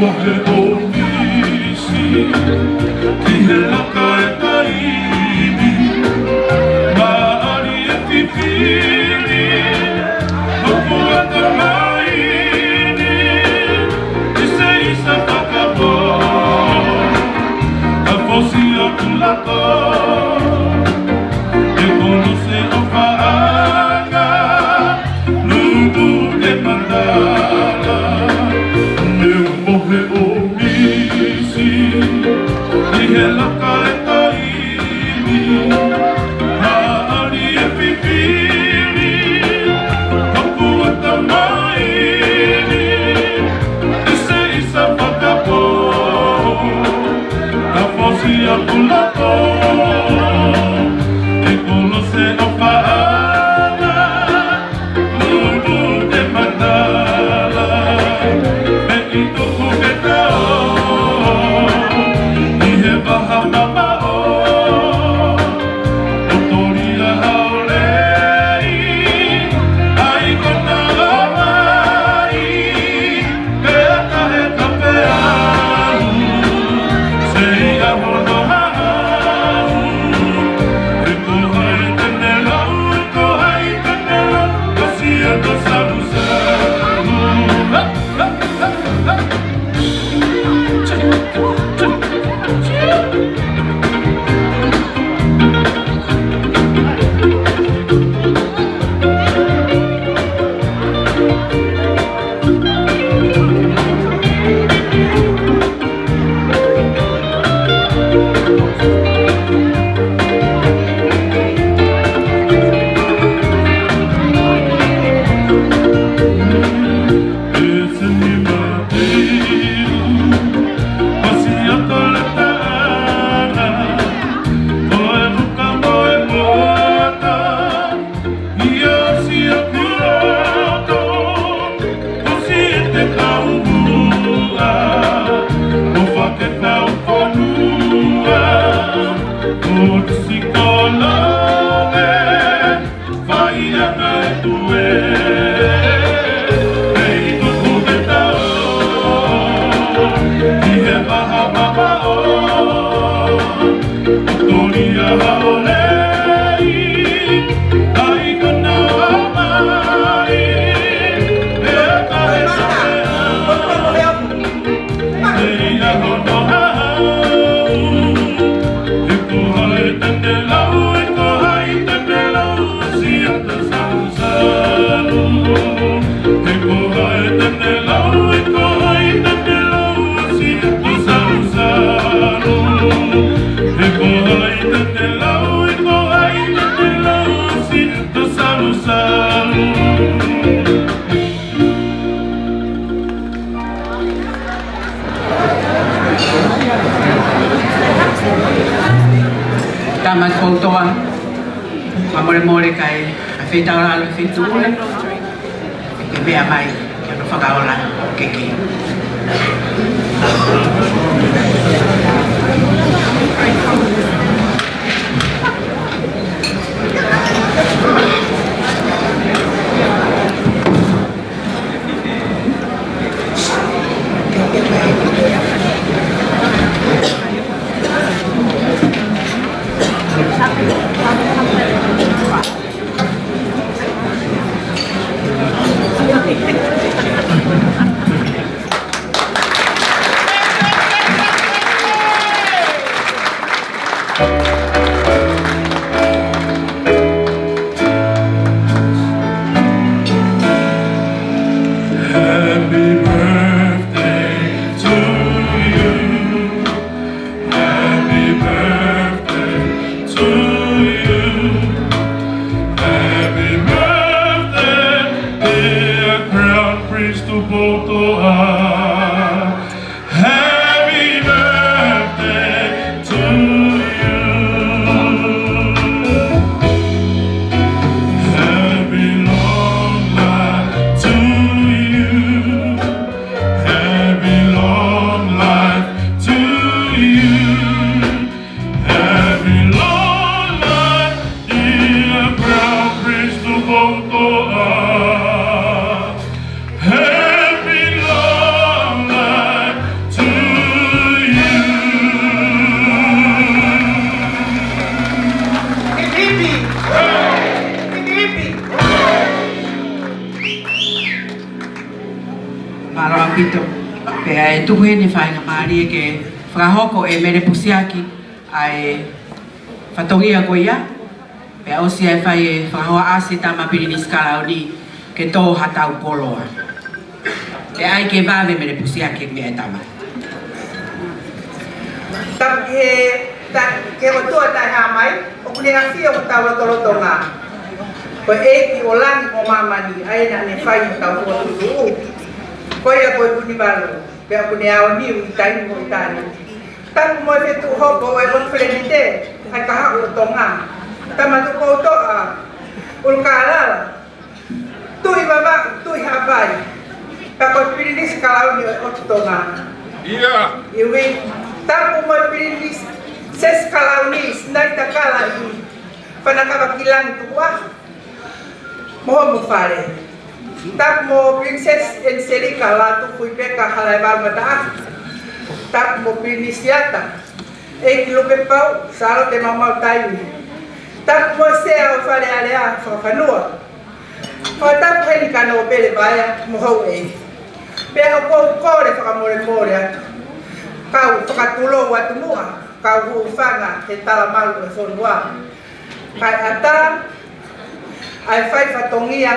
Mohe ʻo Misi ki he laka e taimi, maʻali e fifili, hoku ʻatamai ni, ʻi se isa fakapō, ka fosi ʻa Kulako, e kono se ʻofaʻanga, nuku e matala, e mohe ʻo Misi, ʻi he laka e taimi, maʻali e fifili, hoku ʻatamai ni, ʻi se isa fakapō, ka fosi ʻa Kulako, Sikonane, fai ʻa e tue, pei tuku ke tau, ʻi he maha mamaʻo, toli ʻa haʻo lei, ʻai kona mai, e ka e ka e au. Tama Koutoa, fakamolemole kae ʻai feitaulalo feituʻu ʻe ke meʻa mai ke ono fakaola ke ke. Happy birthday to you. Happy birthday to you. Happy birthday, dear Crown Prince Tupoutoʻa. Happy birthday to you. Happy long life to you. Happy long life to you. Happy long life, dear Crown Prince Tupoutoʻa. Happy long life to you. Hip, hip. Hip, hip. Mālō ʻaupito. Pea ʻe tuku eni e faingamālie ke fakahoko e mele pusiaki ʻa e fatongia ko ia, pea ʻosi ʻa e fai e fakahoa ʻasi e tama Pilinisi Kalauni ke tō ha tau koloa. Pea ʻai ke vave mele pusiaki mei he tama. Tapu ki he, ta-, ki he ʻOtua Taʻehāmai, ʻoku ne ʻafio ʻi hotau lotolotonga. Ko e ʻEiki ʻo langi mo māmani, ʻa ia naʻa ne fai hotau fokotuʻutuʻu. Ko ia ko e Vunivalu, pea ʻoku ne aoniu ʻi taimi mo ʻitāniti. Tapu mo e fetuʻu hopo ʻo e ʻOtu Fileniti, ʻa e Kahaʻu ʻo Tonga. Tama Tupoutoʻa, ʻUlukālala, Tuʻi Vavaʻu, Tuʻi Haʻapai. Pea ko e Pilinisi Kalauni ʻo e ʻOtu Tonga. ʻIa. ʻIo. Tapu mo e Pilinisesi Kalauni, Sinaitakala ʻi Fanakavakilangi Tukuʻaho. Mo homo fale. Tapu mo Princess Anselika Lātūfuipeka Halaevalu Mataʻaho. Tapu mo Pilinisi Ata, ʻEiki Lupepau, Sālote Maumau Taimi. Tapu mo e Sea ʻo Fale Alea Fakafanua. Fakatapu heni kia Nōpele Vaea mo houʻeiki. Pea ʻoku ou kole fakamolemole atu. Kau fakatulou atu muʻa, kau hūfanga he talamalu ʻo e fonua. Kae ʻatā ʻa e fai fatongia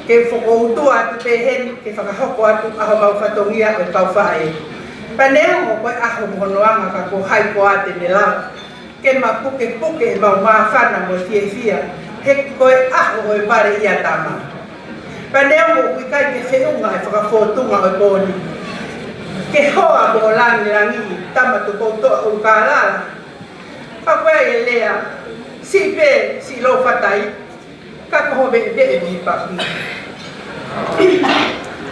ke fokoutua atu pē heni ke fakahoko atu ʻa homau fatongia ʻo e kau faʻē. Pea neongo ko e ʻaho mo hono anga ka ko hai koā te ne lava ke mapukepuke ʻemau māfana mo e fiefia, he ko e ʻaho ʻo e vale ia tama. Pea neongo ʻoku ʻikai ke feʻunga e fakafōtunga ʻo e pō ni, ke hoa mo langilangi, tama Tupoutoʻa ʻUlukālala. Ka ko e lea, siʻi pē, siʻi lou fatai, ka ko ho veʻeveʻe mei papi.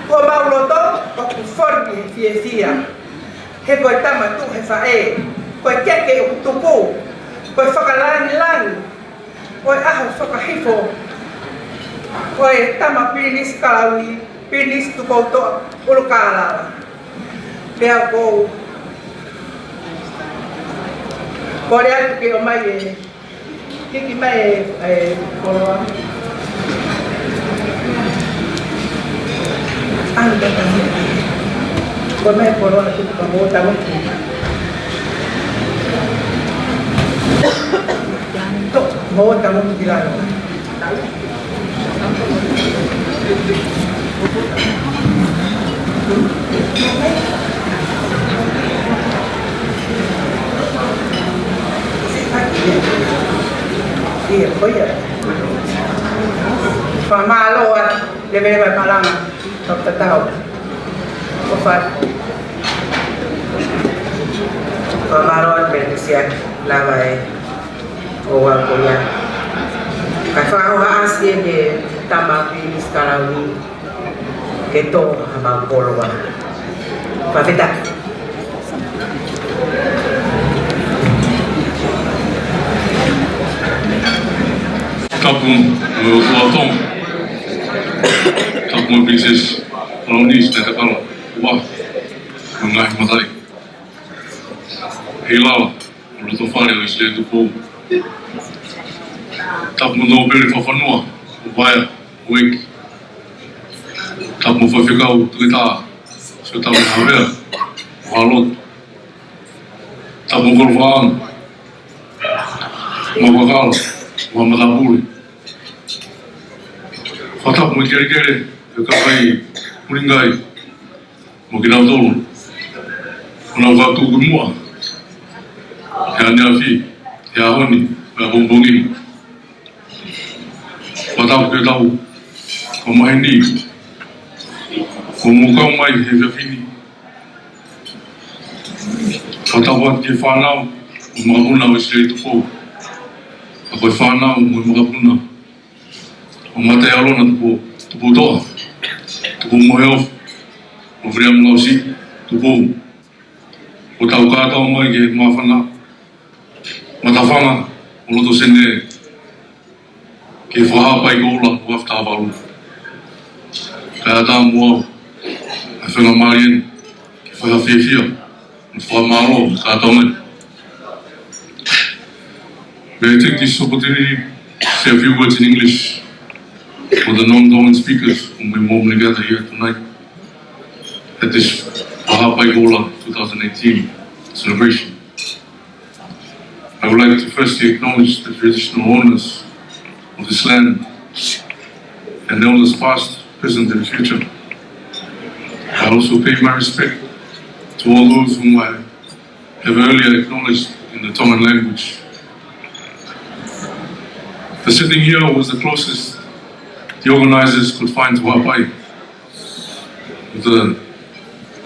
Ko homau loto ʻoku fonu ʻi he fiefia, he ko e tama tuʻu he faʻē, ko e keke ʻoku tupu, Ko e fakalāngilangi ʻo e ʻaho fakahifo ʻo e tama Pilinisi Kalauni, Pilinisi Tupoutoʻa ʻUlukālala. Pea ʻoku ou kole atu ke ʻomai e, hiki mai e, e koloa. ʻAlu ka tangi. Ko e meʻa koloa atu ka mo tangi. Tō, mo tangi ki lalo. ʻIa, ko ia. Fakamālō atu, lelei mai malanga. Tau tatau. ʻOfa. Fakamālō atu Melekisiaki, lava e ʻoua ko ia. Kae fakahohaʻasi eni e tama Pilinisi Kalauni ke tō ha mau koloa. Fakafetaʻi. Tapu mo e ʻOtua Tonga. Tapu mo Pilinisesi Kalauni Sinaitakala ua, mo e ngaahi mataʻi. Hei lava ʻo loto fale ʻo ʻIsileli Tupou. Tapu mo Nōpele Fakafanua, ʻo Vaea, ʻo ʻEiki. Tapu mo Faifekau Toketā Siotau Havea, ʻo Halotu. Tapu mo Kolofaʻanga, mo Kakala, mo Matāpule. Fakatapu mo e kelekele ʻo e kakai Mulingai, mo kinautolu ʻoku nau kau tuku muʻa he ʻaneafi, he ʻaho ni, he ʻapongipongi ni. Fakatapu ki hotau kau maheni kuo mou kau mai he efiafi ni. Fakatapu atu ki he fānau mo e makapuna ʻo ʻIsileli Tupou. Ka ko e fānau mo e makapuna ʻo Matealona Tupou, Tupoutoʻa, Tupoumoheofo, mo Viliami Lausi Tupou. Kuo tau kātoa mai ki he māfana matafanga ʻo loto Senē ki he Fakahaʻapai Koula ʻo After Valu. Kae ʻatā mo au ʻa e faingamālie ni ke fai ha fiefia mo e fakamālō kātoa mai. May I take this opportunity to say a few words in English for the non-Tongan speakers whom we warmly gather here tonight at this Fakahaʻapai Koula two thousand eighteen celebration. I would like to firstly acknowledge the traditional owners of this land and elders past, present, and future. I also pay my respect to all those whom I have earlier acknowledged in the Tongan language. The setting here was the closest the organizers could find to Haʻapai, with the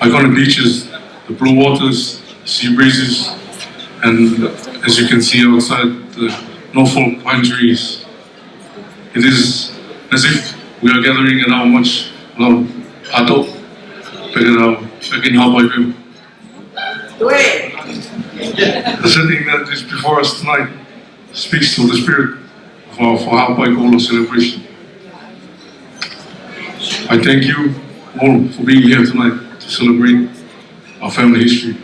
iconic beaches, the blue waters, sea breezes, and as you can see outside, the Norfolk pine trees. It is as if we are gathering at our much loved hato, back in our, back in Haʻapai. The setting that is before us tonight speaks to the spirit of our Fakahaʻapai Koula celebration. I thank you all for being here tonight to celebrate our family history.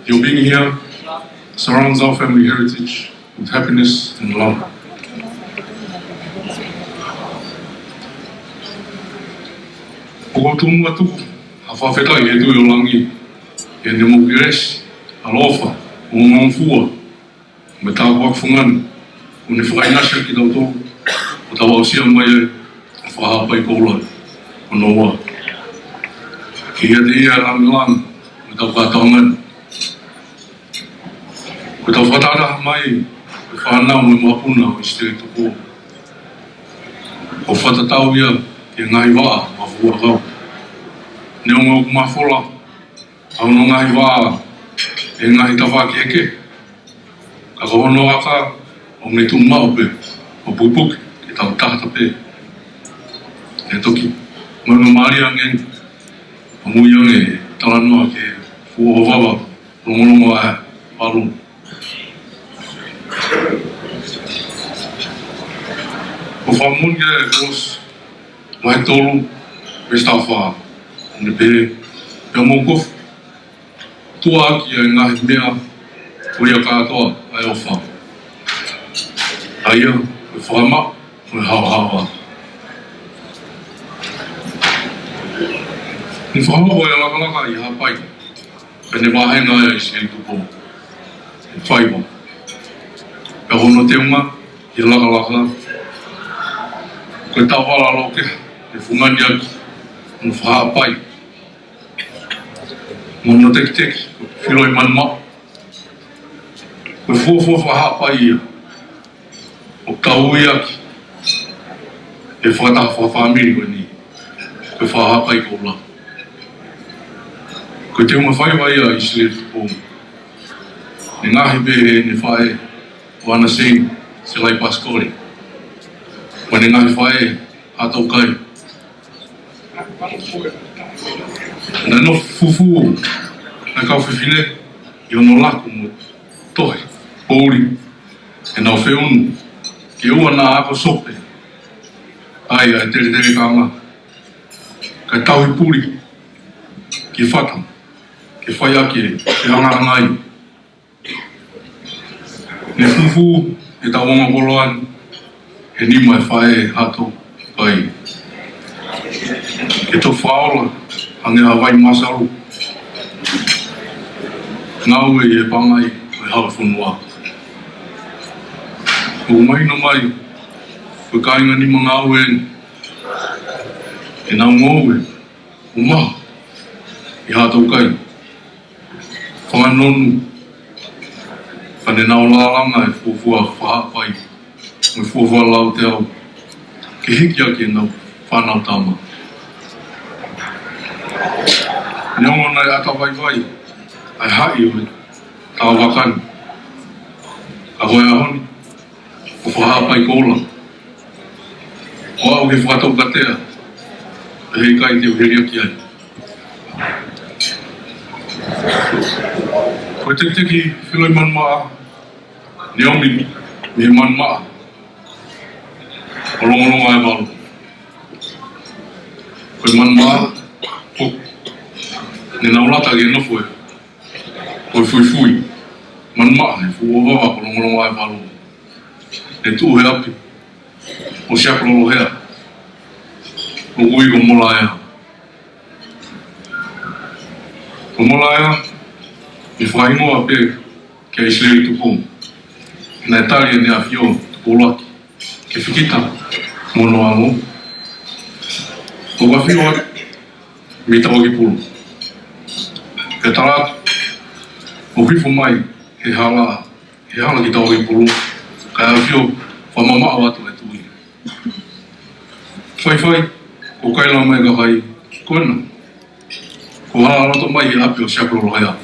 Your being here surrounds our family heritage with happiness and love. ʻOku ou tuku atu ha fakafetaʻi ki he Tuʻi ʻo Langi, ʻi heʻene mau kelesi, ʻaloʻofa, mo e ngofua, mo e tāpuaki fungani, ʻo ne fakaʻinasi ʻaki kitautolu, ʻo tau aʻusia mai ai ʻa e Fakahaʻapai Koula hono ua. Kiate ia ʻa e lāngilangi mo e tau kātoanga ni. Ko ʻetau fakataha mai ko e fānau mo e makapuna ʻo ʻIsileli Tupou, ʻoku fakatatau ia ki he ngaahi vaʻa mo e fuʻu ʻakau. Neongo ʻoku mafola ʻa hono ngaahi vaʻa ʻi he ngaahi tafaʻaki kehekehe, ka ko hono aka ʻoku ne tuʻu maʻu pē ʻo pukepuke kitautolu taha pē. ʻE toki maumau mālie ange ʻa e ngaahi talanoa ki he fuʻu ʻohovava longolongo ʻa e valu. ʻOku fakamoʻoni ki he kolosi, vahe tolu, veesi taha fā. Ne pehē, pea mou kofu tuʻuaki ʻa e ngaahi meʻa ko ia kātoa ʻa e ʻofa, ʻa ia ko e fakamaʻa mo e haohaoa. Ne fakahoko e lakalaka ʻi Haʻapai, pea ne vahenga ai ʻa ʻIsileli Tupou ʻe faiva. Pea ko hono teunga ʻi he lakalaka, ko e taʻovala loke, ʻe fungani ʻaki hono fakahaʻapai mo hono tekiteki, ko e filo ʻi Manumaʻa. Ko e fuofua fakahaʻapai ia ʻoku tau ui ʻaki ʻe he fakataha fakafāmili ko eni, ko e fakahaʻapai koula. Ko e teunga faiva ia ʻa ʻIsileli Tupou. Ne ngaohi pē ʻe heʻene faʻē, ʻo ʻAna Seini Selai Pasikole, mo ʻene ngaahi faʻē, Haʻatoukai. Naʻe nofo fufū ʻa e kau fefine ʻi hono laku mo tohi poʻuli ʻenau feʻunu, ke ʻoua naʻa ako sope ai ʻa e teletelekanga, kae tauhi puli ki fata, ke fai ʻaki e fehangahangai. Ne fufū ʻetau ongo koloa ni he nima ʻo e faʻē, Haʻatoukai, ke toki fakaola ange ʻa e vai masalu, ngāue ʻi he pangai ʻo e Hau ʻo e Fonua. ʻOku mahino mai ko e kāinga nima ngāue eni, ʻenau ngoue ʻoku maha ʻi Haʻatoukai. Fanga nonu, pea ne nau lalanga e fuofua fakahaʻapai mo e fuofua lauteau ke hiki ʻaki ʻenau fānau tama. Neongo naʻe ʻata vaivai ʻa e haʻi ʻo e taʻavaka ni, ka ko e ʻaho ni, ko e fakahaʻapai koula. ʻOku aʻu ki he fakatoukatea, ʻe ʻikai te u heliaki ai. Ko e tekiteki filo ʻi Manumaʻa, ne ʻomi mei Manumaʻa, ko Longolongoaevalu. Ko e Manumaʻa, ko, ne nau lata ke nofo ʻi he fuifui. Manumaʻa, ʻi he fuʻu ʻovava ko Longolongoaevalu. Ne tuʻu he ʻapi ʻo Siakilolohea, ʻoku ui ko Molaea. Ko Molaea, ne fakahingoa pē kia ʻIsileli Tupou, he naʻe tali ʻEne ʻAfio Tupou ʻUluaki ke fikita mo hono ʻAlo. ʻOku ʻafio atu mei Tauakipulu. Pea tala atu, ʻo hifo mai he hala, he hala ki Tauakipulu, kae ʻafio fakamamaʻo atu ʻa e tuʻi. Faifai, ʻoku ʻikai lau mai ʻe he kakai ko ena, ko e hala loto mai he ʻapi ʻo Siakilolohea.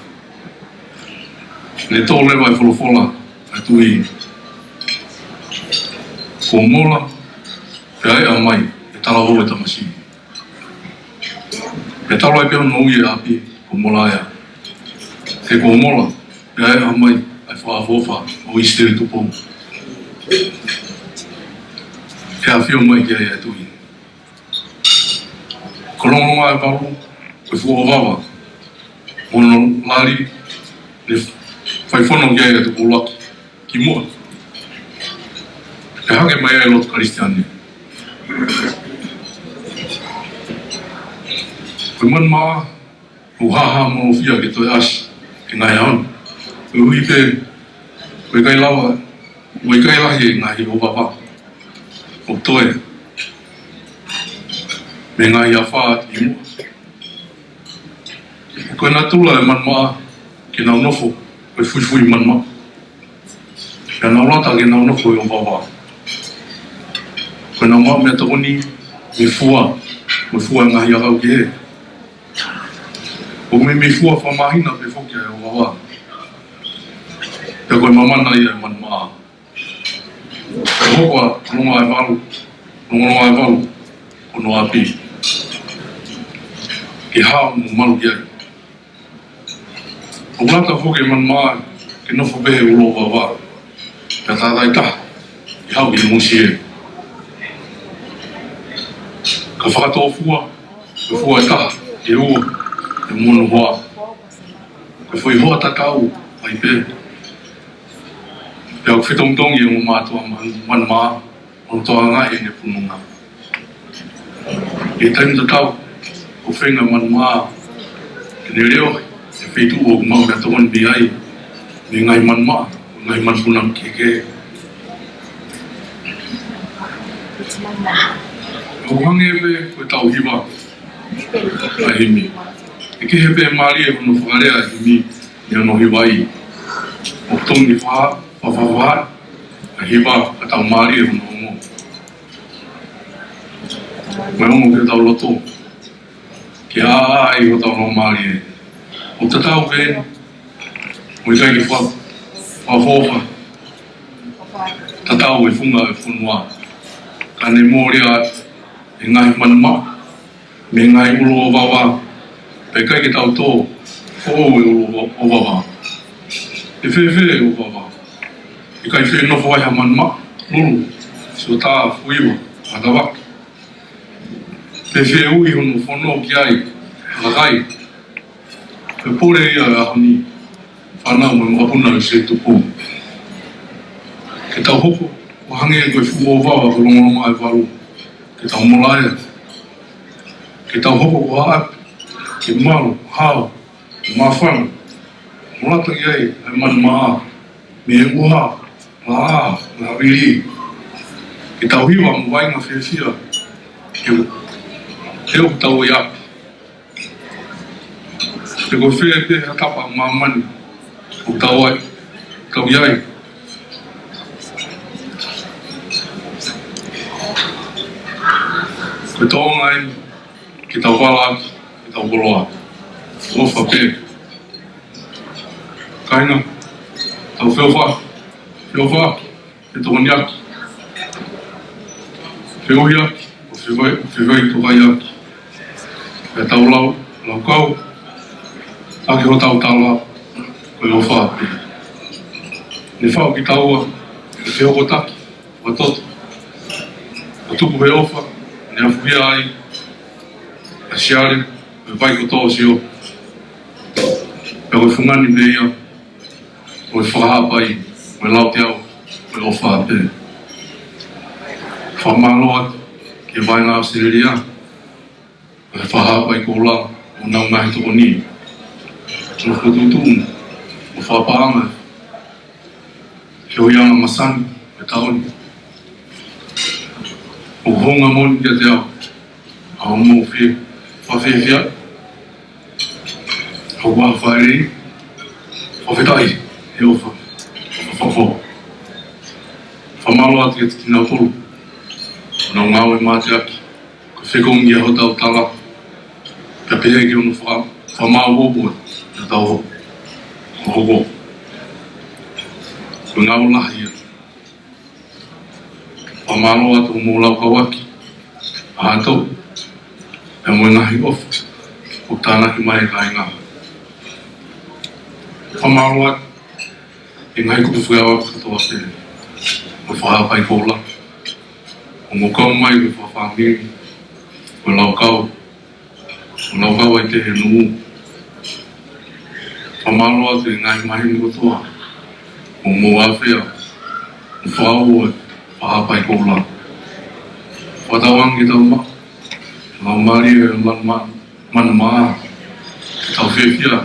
Ne tō leva e folofola ʻa e tuʻi: Kuo mola, pea ʻeʻa mai e talavou ʻo e tamasiʻi. Pea talu ai pē hono ui e ʻapi ko Molaea. He kuo mola, pea ʻeʻa mai ʻa e fakaʻofoʻofa ʻo ʻIsileli Tupou. Pea ʻafio mai ki ai ʻa e tuʻi. Ko Longolongoaevalu, ko e fuʻu ʻovava mo hono lali, ne fai fono ki ai ʻa Tupou ʻUluaki kimuʻa pea hake mai ai e lotu Kalisitiane. Ko e Manumaʻa, ʻoku hāhāmolofia ke toe ʻasi he ngaahi ʻaho ni. Koeʻuhi pē, ʻoku ʻikai lava, ʻoku ʻikai lahi e ngaahi ʻovava ʻoku toe mei he ngaahi afā kimuʻa. Ko e natula e Manumaʻa ke nau nofo ko e fuifui Manumaʻa. Pea nau lata ke nau nofo he ʻovava. Ko ʻenau maʻu meʻatokoni mei fua, mei fua e ngaahi ʻakau kehe. ʻOku meimei fua fakamāhina pē foki ʻa e ʻovava. Pea ko e mamana ia e Manumaʻa. Ko e hoko ʻa Longolongoaevalu, Longolongoaevalu ko hono ʻapi ke hao mo malu ki ai. ʻOku lata foki e Manumaʻa ke nofo pē he ʻulu ʻovava. Pea tātāitaha Haʻu ki Musie. Ka fakatōfua, ko e fua ʻe taha, ʻe ua, ʻe mono hoa. Ko e foʻi hoa tatau, mai pē. Pea ʻoku fetongitongi ʻa e ongo mātuʻa manu, Manumaʻa, ʻo toʻo ange ʻene pununga. ʻI he taimi tatau, ʻoku feinga Manumaʻa ke ne leʻo he feituʻu ʻoku maʻu ʻa e tokoni mei ai, mei he ngaahi manumaʻa, ngaahi manupuna kehekehe. ʻOku hangē pē ko ʻetau hiva ʻa e himi. ʻE kehe pē mālie hono fakalea ʻa e himi mei hono hiva ai. ʻOku totonu ke fa-, fa-, fa-, fa-, ʻa e hiva ka tau mālie hono ongo. Mo e ongo ki hotau loto. Ke ʻā ai hotau laumālie. ʻOku tatau pē eni. Mo ʻikai ke fa-, fa-, fa-, fa-, tatau e funga ʻo e fonua. Ka ne mōlia ʻe he ngaahi manumaʻa, mei he ngaahi ʻulu ʻo vava, pea ʻikai ke tau tō, ʻo e ʻulu ʻo, ʻo vava. ʻE fēfē ʻo vava? ʻIkai fie nofo ai ha manumaʻa, lulu, siotā, fuiva, matavaki. Pe fie ui hono fono ki ai, ha kakai. Pea pule ia ʻi he ʻaho ni, fānau mo e makapuna ʻo e Setupu. Ke tau hoko, ʻo hangē ko e fuʻu ʻōvava ʻo e longolongo ʻa e valu. Ke tau molaea. Ke tau hoko ko ha ʻapi, ke malu, hao, māfana. Molata ki ai, ʻa e manumaʻa, mei he ʻuha, laʻā, ngāue vili. Ke tau hiva mo vaʻinga fiefia. Ke, ke ʻoku tau ʻi ʻapi. Pe ko fē pē ha tapa ʻo māmani ʻoku tau ai, tau ʻi ai. Ko e tōʻonga eni ke tau vala ʻaki ʻetau koloa. ʻOfa pē. Kāinga, tau feʻofa, feʻofa. Fetokoniʻaki, feʻuhiʻaki, ʻo fefai, fefai tokaiʻaki. Pea tau lau, laukau ʻaki hotau tala, ko e ʻofa pē. Ne faʻu kitaua, ʻi he hokotaki, ʻo e toto, ʻo tupu he ʻofa, ne afuhia ai ʻa Siale, ʻo e vai kotoa ʻo Sio. Pea ko e fungani pē ia, ʻo e fakahapai, ʻo e lauteau, ʻo e ʻofa pē. Fakamālō atu ki he vaʻinga ʻAositelēlia, ʻo e fakahapai koula, ʻo honau ngaahi tokoni. Tuna fokotuʻutuʻu, ʻo fakapaʻanga, feohiʻanga masani, ʻo e taʻu ni. ʻOku hounga moʻoni kiate au, ʻa hoʻomou fie, fakafiefia, ʻa hoʻomou fāʻeleʻi, fakafetaʻi, he ʻofa, ʻofa, ʻofa. Fakamālō atu kiate kinautolu ʻoku nau ngāue mateaki, ko e fekongi ʻa hotau tala, pea pehē ki hono faka-, fakamaopoopo ʻetau hoko. Ko e ngāue lahi ia. Fakamālō atu hoʻomou laukau ʻaki ʻa e toʻu, pea mo e ngaahi ʻofa ʻoku tānaki mai ʻe he kāinga. Fakamālō atu ki he ngaahi kupu fekauʻaki kotoa pē ʻo e fakahapai koula. ʻOku mou kau mai ko e fakafāmili, ko e laukau, ʻo laukau ai pē he nuʻu. Fakamālō atu ki he ngaahi maheni kotoa ʻoku mou ʻafea, ʻo fakaʻuhinga e fakahapai koula. Fakatauange ke tau maʻu e laumālie ʻo e Manumaʻa, Manumaʻa, ke tau fiefia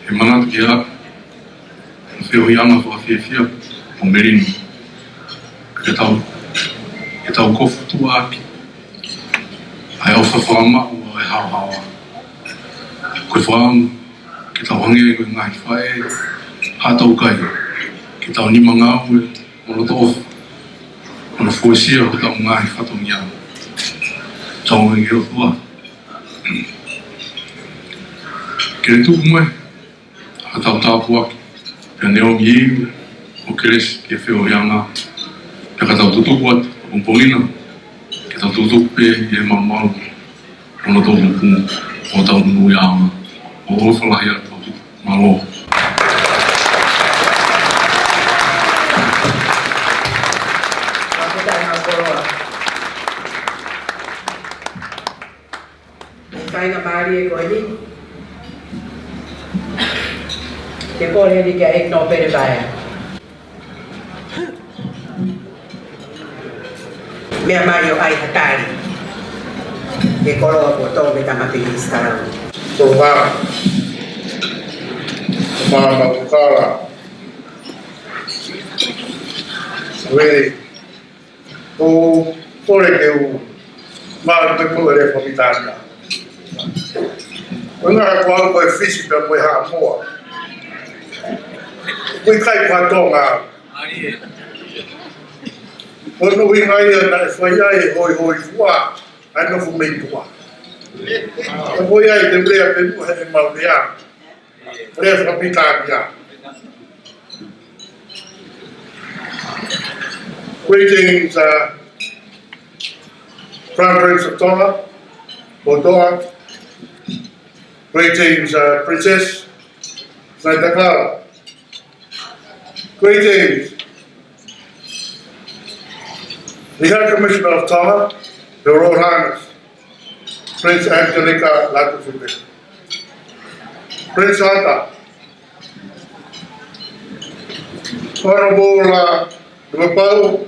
he manatu ki he ʻapi, feohiʻanga fakafiefia ʻo melino. Ke tau, ke tau kofu tuʻa ʻaki ʻa e ʻofa fakamaʻu ʻo e haohaoa. Ko e fakaʻamu ke tau hangē ko e ngaahi faʻē haʻa taukai, ke tau nima ngāue mo loto ʻofa, ʻo na fuesia hotau ngaahi fatongia. Tau ʻoange ki he ʻOtua ke tuku mai ʻa hotau tāpuaki, pea ne ʻomi ʻa e ʻilo mo e kelesi ki he feohiʻanga, pea ka tau tutuku atu ʻapongipongi na, ke tau tutuku pē ʻi he malumalu ʻo hotau moʻui ʻaonga. ʻOku ou ʻofa lahi atu. Mālō. Ko eni, ke kole eni kia ʻEiki Nōpele Vaea. Meʻa mai ʻo ʻai ha tali ki he koloa kuo tō mei he Tama Pilinisi Kalauni. Ko e hā, Mama Kala. Really? ʻOku ou kole ke u malu pē mo e Lea Fakapilitānia. ʻOku ʻikai ko au ko e Fisi pea mo e Haʻamoa. ʻOku ʻikai ko ha Tonga au. Ko hono ʻuhinga ia naʻe fai ai e hoihoifua ʻa e nofo mei tuʻa. Ko ia ai te u lea pē mo e Maulea. Lea Fakapilitānia. Greetings, uh, Crown Prince of Tonga, ʻOtua. Greetings, uh, Princess Naitakala. Greetings, the High Commissioner of Tonga, Her Royal Highness Prince Angelika Latuifuveta. Prince Ata, Honourable, uh, Lupau,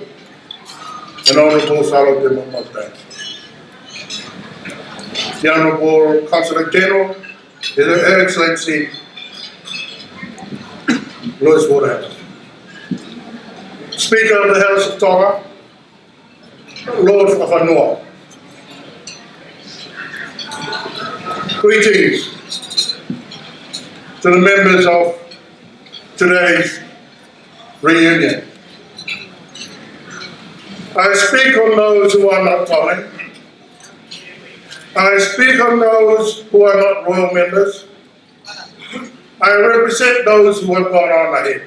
and Honourable Salote Momote. The Honourable Consulate General, His Excellency Louis Waterhouse. Speaker of the House of Tonga, Lord Fakafanua. Greetings to the members of today's reunion. I speak on those who are not Tongan. I speak on those who are not royal members. I represent those who have gone on ahead.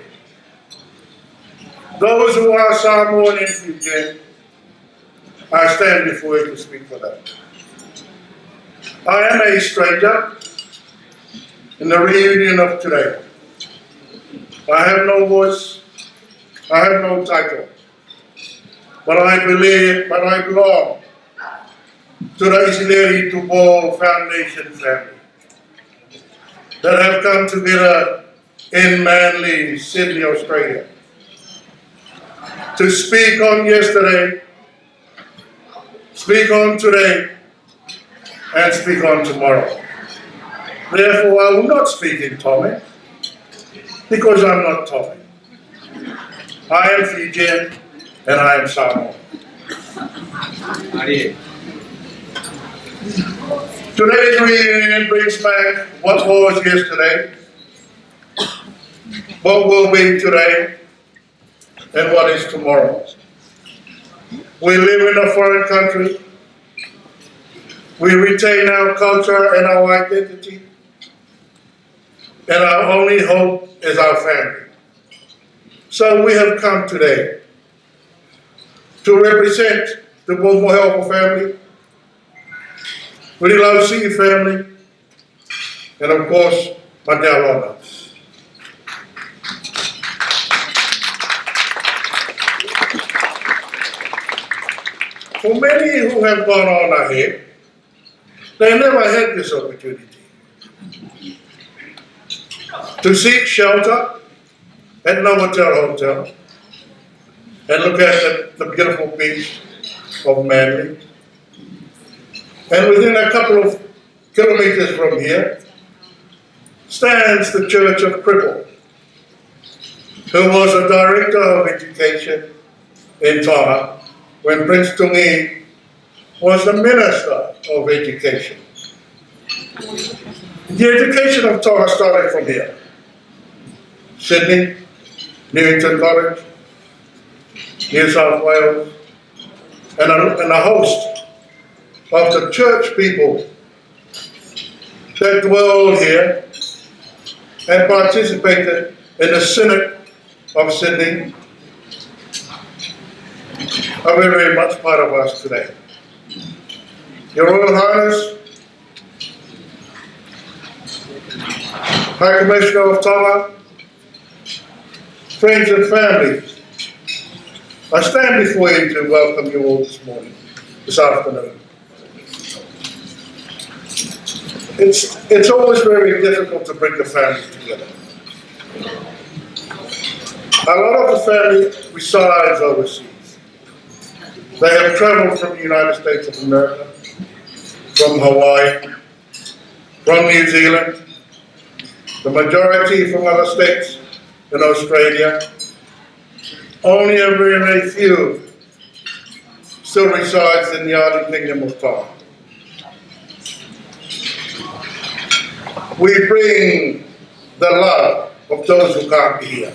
Those who are Samoan and Fijian, I stand before you to speak for them. I am a stranger in the reunion of today. I have no voice, I have no title, but I believe, but I belong to the ʻIsileli Tupou Foundation family that have come together in Manly, Sydney, Australia, to speak on yesterday, speak on today, and speak on tomorrow. Therefore, I will not speak in Tongan, because I'm not Tongan. I am Fijian and I am Samoan. Today's reunion brings back what was yesterday, what will be today, and what is tomorrow. We live in a foreign country. We retain our culture and our identity. And our only hope is our family. So we have come today to represent the Momoheoko family, Rilausi family, and of course, Matealona. For many who have gone on ahead, they never had this opportunity to seek shelter at Novotel Hotel and look at the, the beautiful beach of Manly. And within a couple of kilometers from here stands the Church of Cripple, who was a director of education in Tonga when Prince Tungi was the Minister of Education. The education of Tonga started from here. Sydney, Newington College, New South Wales, and a, and a host of the church people that dwelled here and participated in the Synod of Sydney are very, very much part of us today. Your Royal Highness, High Commissioner of Tonga, friends and family, I stand before you to welcome you all this morning, this afternoon. It's, it's always very difficult to bring the family together. A lot of the family resides overseas. They have traveled from the United States of America, from Hawaii, from New Zealand, the majority from other states in Australia. Only a very, very few still resides in the island kingdom of Tonga. We bring the love of those who can't be here.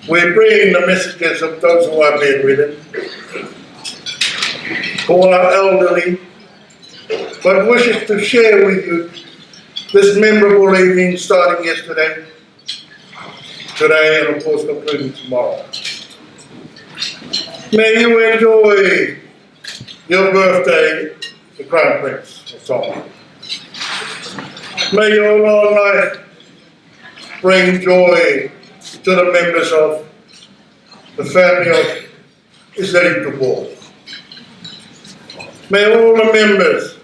We bring the messages of those who are bedridden, who are elderly, but wishes to share with you this memorable evening starting yesterday, today, and of course concluding tomorrow. May you enjoy your birthday, the Crown Prince of Tonga. May your long life bring joy to the members of the family of His Lady Tupou. May all the members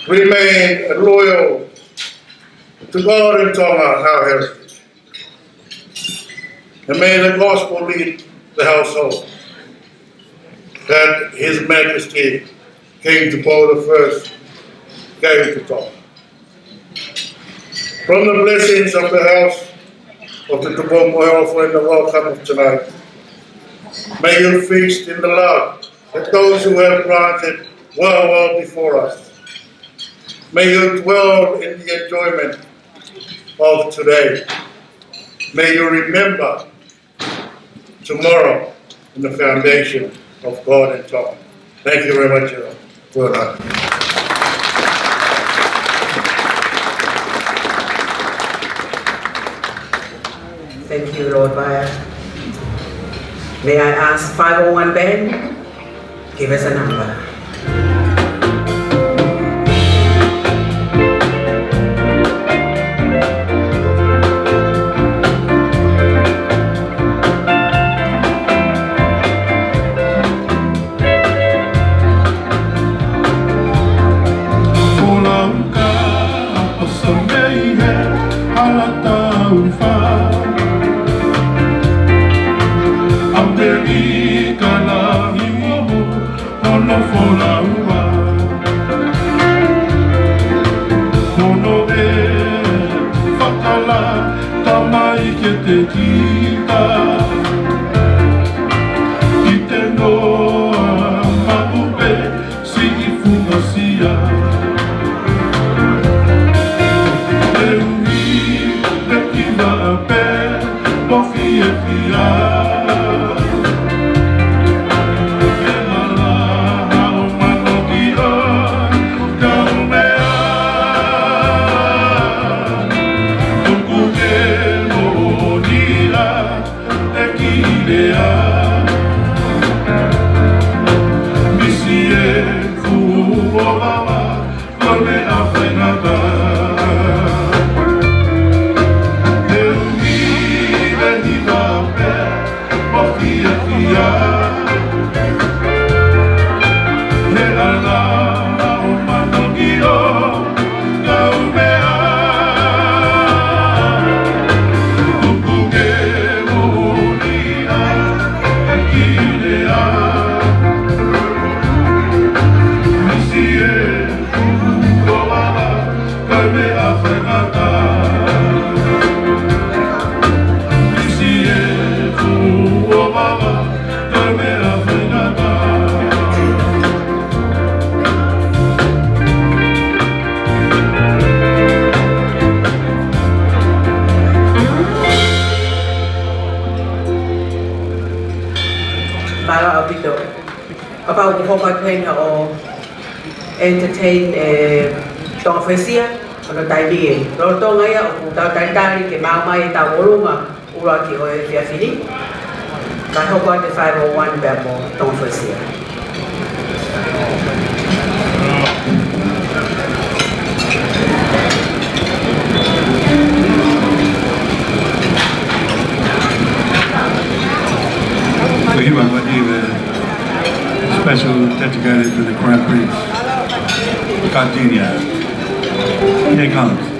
remain loyal to God and Tonga, our heritage. And may the gospel lead the household that His Majesty King Tupou the First gave to Tonga. From the blessings of the house of the Tupou Moheofo in the welcome of tonight, may you feast in the love that those who have granted well, well before us. May you dwell in the enjoyment of today. May you remember tomorrow in the foundation of God and Tonga. Thank you very much, Your Honor. Thank you, Lord Buyer. May I ask five oh one band, give us a number. Folauka, ʻApasameihe, Halataufa, ʻAmelika Lahi Momo, hono folaua. Hono ʻe fakala tamai ke te kita. Ki te noa maʻu pē siʻi fukasia. Te uhi pe ki vaʻa pē mo fiefia. Ke mala hao mano ki ʻo kaumeʻa. Tuku ke moʻoni ʻa e kiʻi lea. Misi e fuʻu ʻovaʻova, ko e meʻa faingataʻa. Te u ʻi he hiva pē mo fiefia. He ʻalā ʻo mano ki ʻo kaumeʻa. Tuku ke moʻoni ʻa e kiʻi lea. Misi e fuʻu ʻovaʻova, ko e meʻa faingataʻa. Misi e fuʻu ʻovaʻova, ko e meʻa faingataʻa. Mālō ʻaupito. Kapau ʻoku hoko atu heni ʻo entertain e Tonga Foʻi Sia, ko hono taimi ē. Lolotonga ia ʻoku tau talitali ke maʻu mai ʻetau ʻolunga ʻuluaki ʻo e efiafi ni. Kae hoko atu e five oh one pea mo Tonga Foʻi Sia. Ko e hiva ʻa e hiva special dedicated to the Crown Prince. Virginia. Here it comes.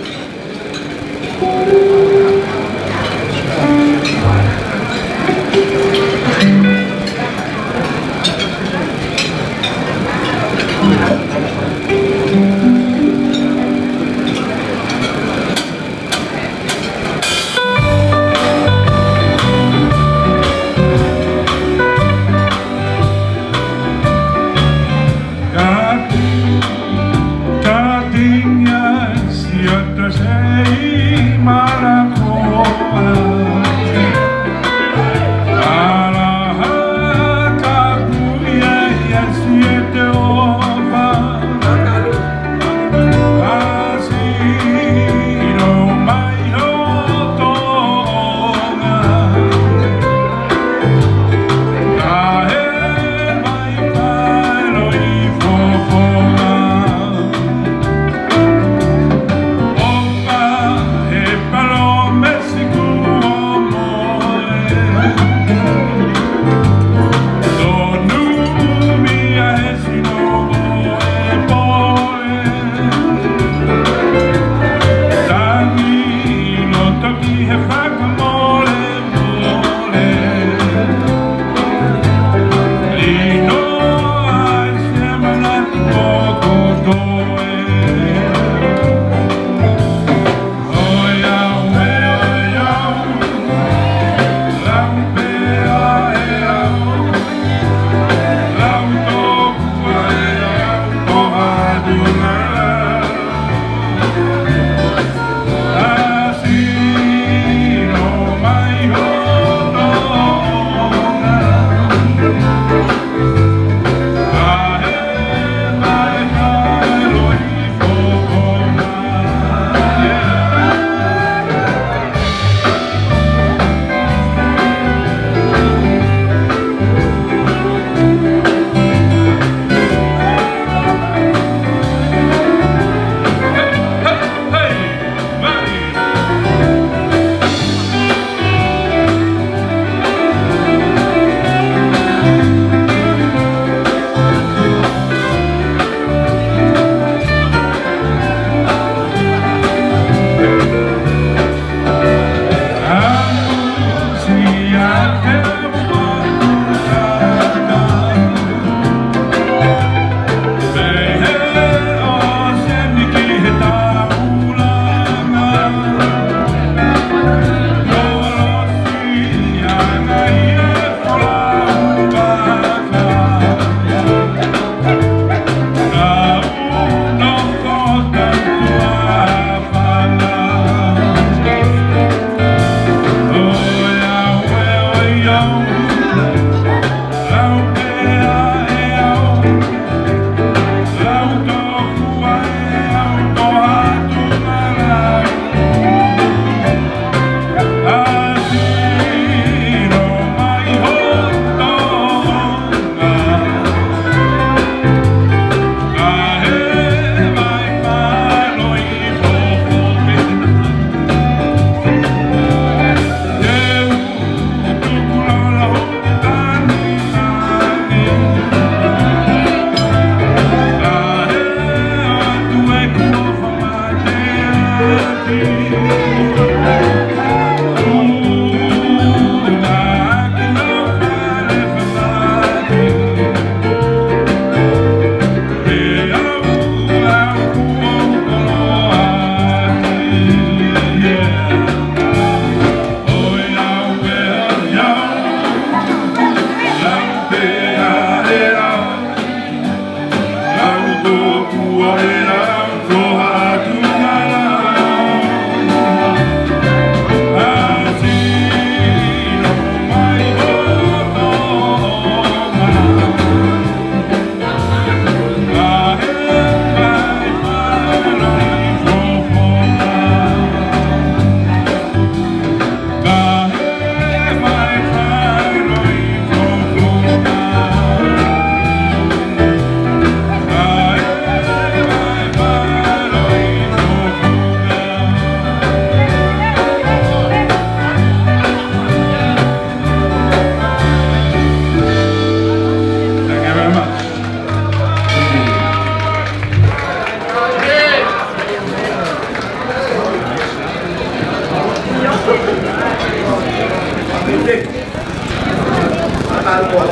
Kapau kuo,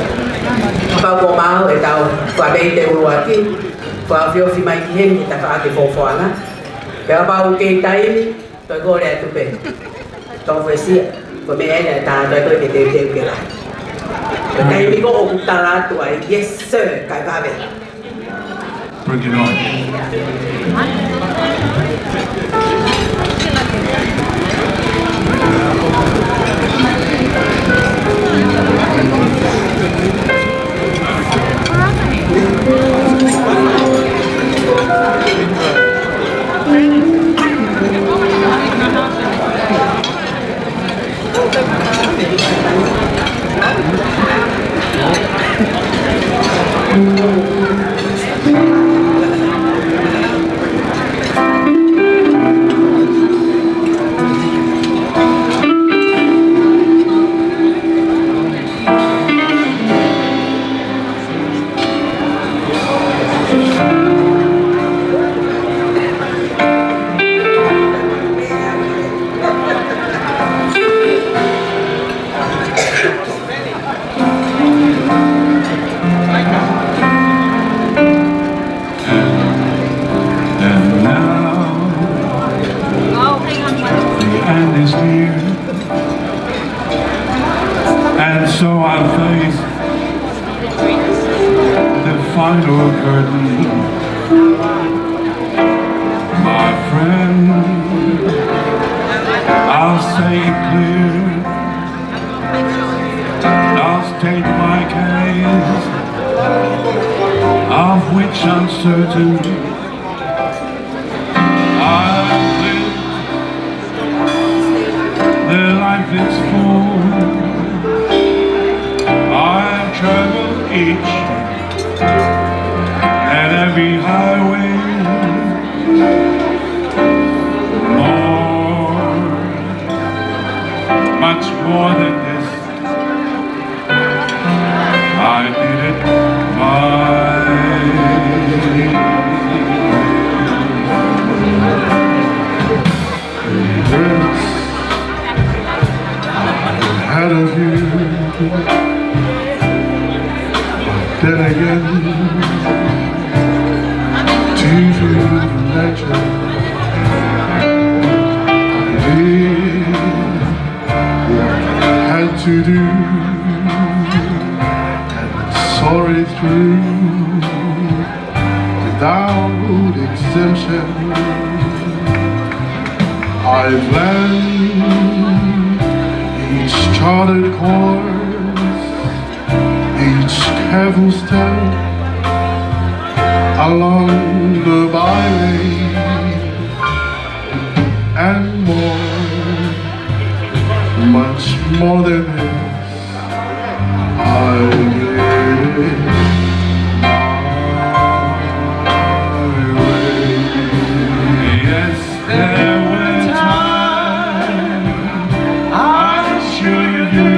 kapau kuo maau ʻetau fakameʻite ʻuluaki, fakaofiofi mai ki heni he tafaʻaki fōfoanga. Pea kapau ʻoku kei taimi, toe kole atu pē. Tau fuesia, ko e meʻa eni ʻe taha toe kole ke teuteu ke lahi. Ko e taimi ko ē ʻoku tala atu ai, yes sir, kae vave. Bring it on. And now the end is near, and so I face the final curtain. My friend, I'll say it clear, I'll state my case, of which I'm certain. I've lived the life is full. I've traveled each and every highway. More, much more than this. I did it my way. Yes, I had a view, but then again, to view the nature, I did what I had to do and saw it through without exemption. I planned each charted course, each careful step along the byway, and more, much more than this, I did it my way. Yes, there were times, I'm sure you do,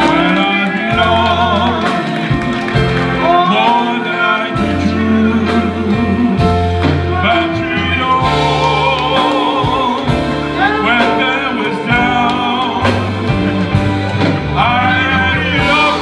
when I belonged more than I could chew. But through it all, when there was doubt, I had it up.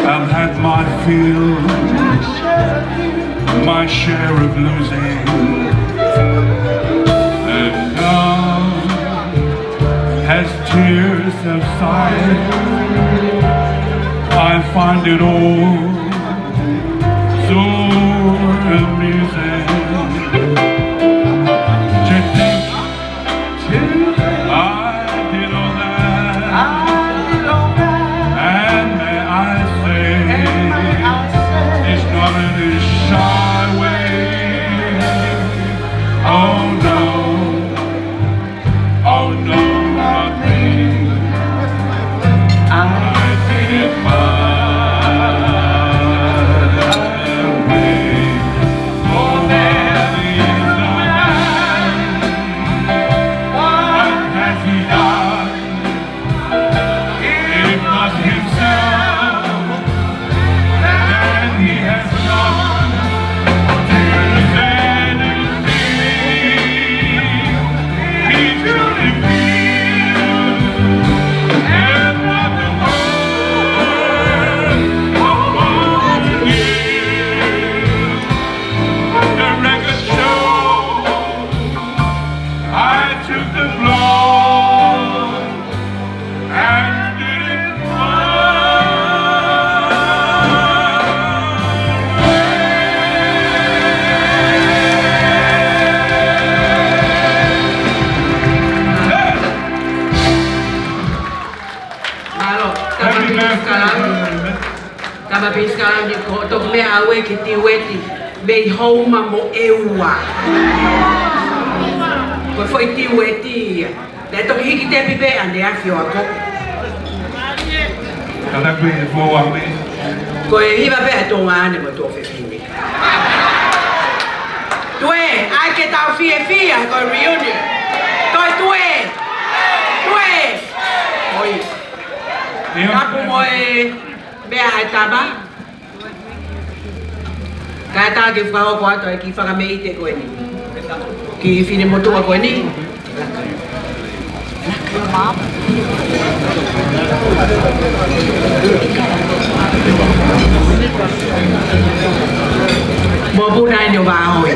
I've had my fill, my share of losing, and now, as tears subside, I find it all so amusing to think I did all that. I did all that. And may I say, and may I say, it's not in a shy way. Oh no. Oh no, not me. I did it my way. Oh, that is the man. What has he done? If not himself, then he has not deserved anything. He truly feels and not the world upon the hill. The record shows I took the blow. Mālō, tama Pinisikalau. Tama Pinisikalau ni ko e toki meʻa ʻaʻau ki he tiueti mei Houma mo ʻEua. Ko e foʻi tiueti ia. Naʻe toki hiki tepi pē ʻa Neafi ʻo ako. Kātaki pē ʻe fou ame. Ko e hiva pē ʻa Tonga ʻanenai mo e tuofefine. Tuē, ʻai ke tau fiefia, ko e reunion. Toe tuē. Tuē. Oi. Ia. Tapu mo e meʻa ʻa e tama. Kae ʻatā ke fakahoko atu ʻa e kiʻi fakameʻite ko eni. Kiʻi finemotuʻa ko eni. Mokopuna eni ʻo Vaʻa Hoi.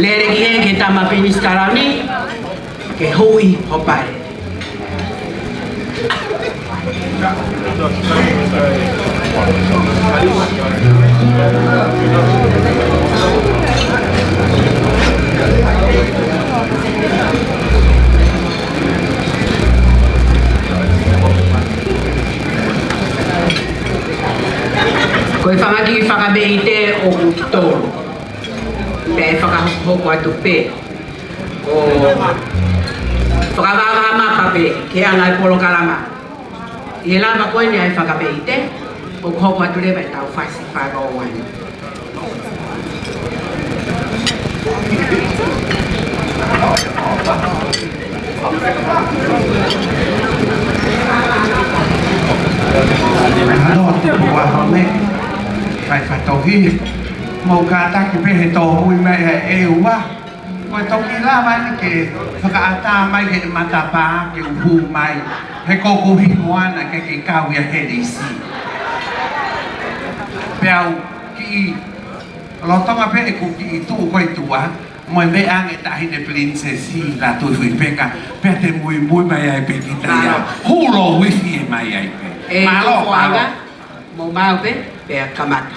Lele ki he, ki he tama Pinisikalau ni. Ke hui ho pale. Ko e fanga kiʻi fakameʻite ʻoku tolu. Pea ʻe fakahoko atu pē. ʻO fakavavama pape ke anga e polokalama. ʻI he lava ko eni ʻa e fakameʻite, ʻoku hoko atu leva ʻetau fasi fakaʻoani. Mālō, ʻoku ʻaho ni, kai fatohi, mou kātaki pē he tō hui mai ʻa e ʻEua. Ko e toki lava eni ke fakaʻatā mai ke matapā ke u hū mai. He ko ʻeku hingoa na ke ke kau ia he lisi. Pea u kiʻi lolotonga pē ʻeku kiʻi tuʻu ko e tuʻa. Mo e meʻa ange taʻahine pilinisesi la tui fui peka. Pea te muimui mai ai pē kita ia. Mālō. Hulo wifi e mai ai pē. Mālō, mālō. Mou maʻu pē, pea kamata.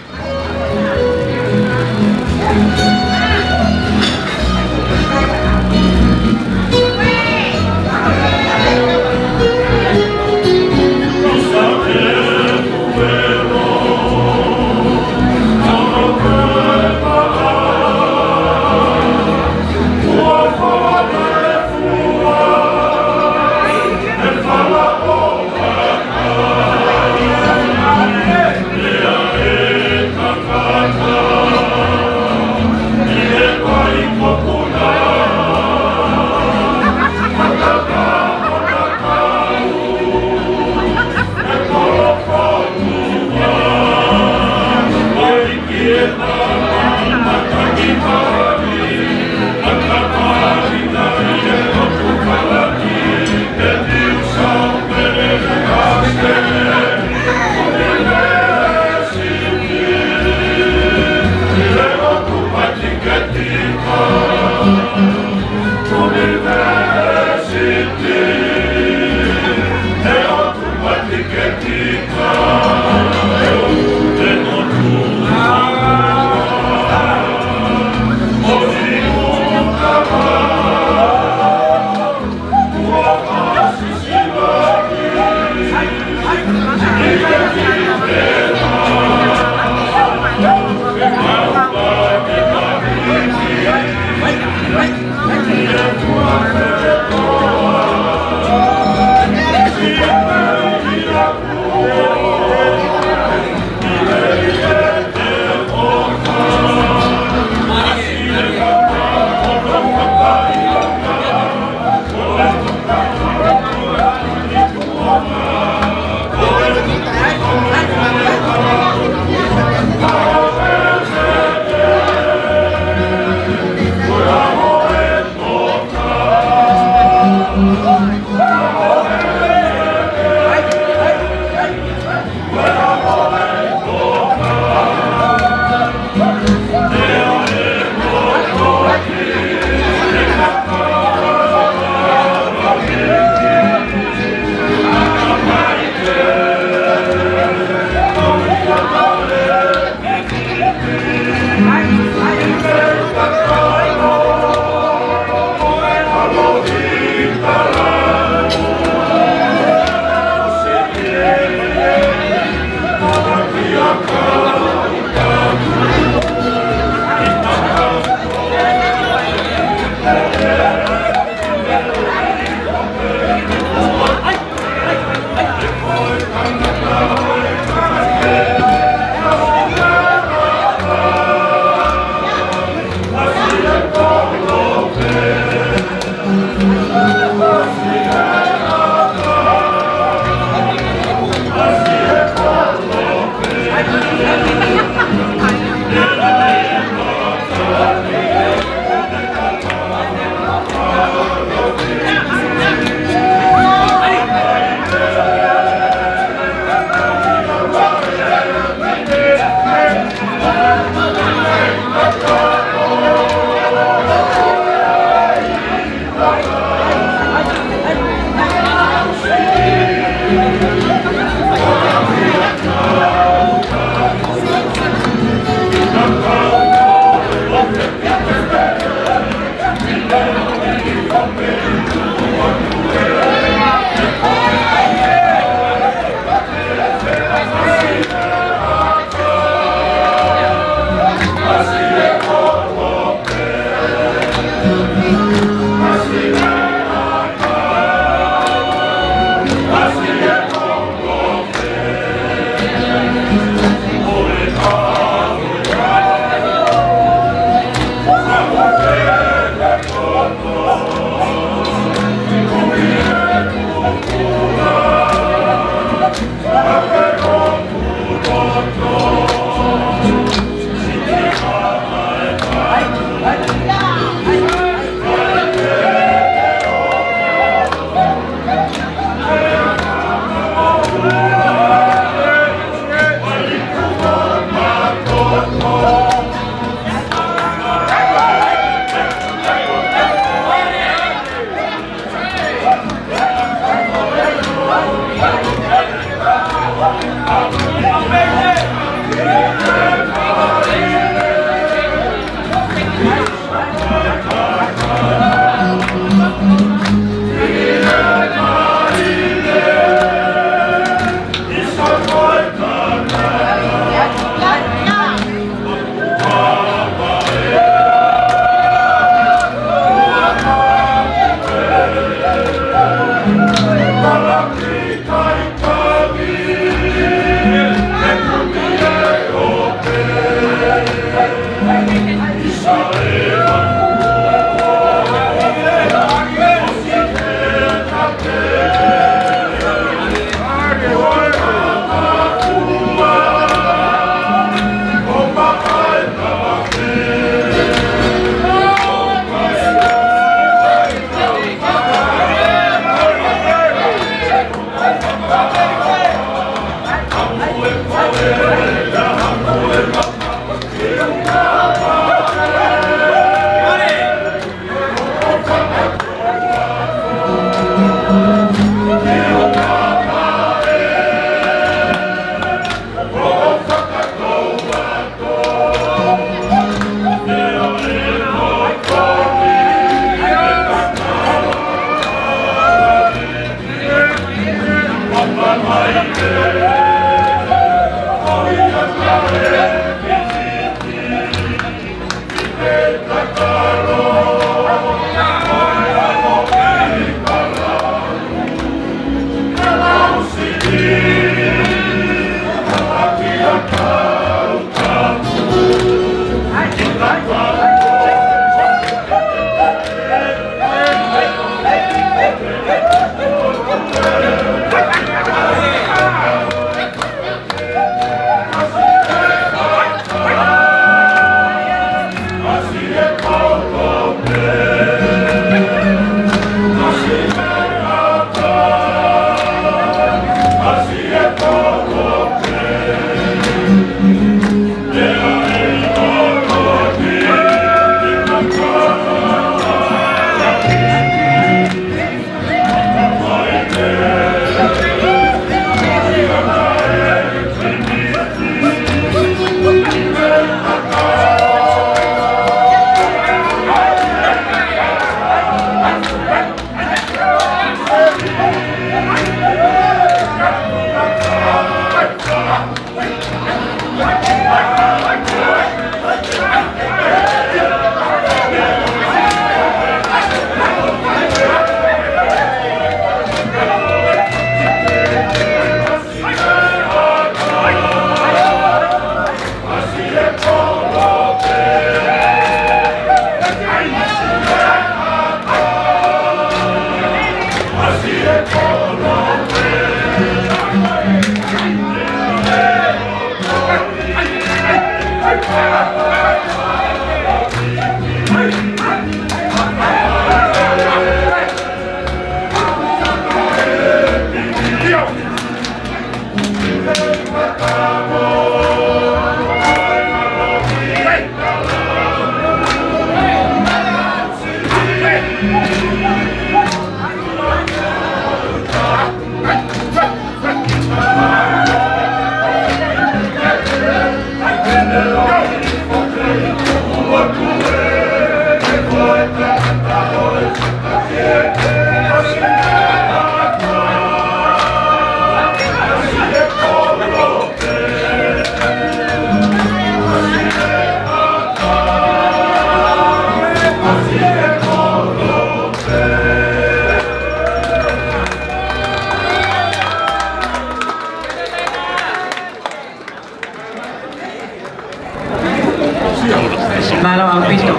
Mālō ʻaupito.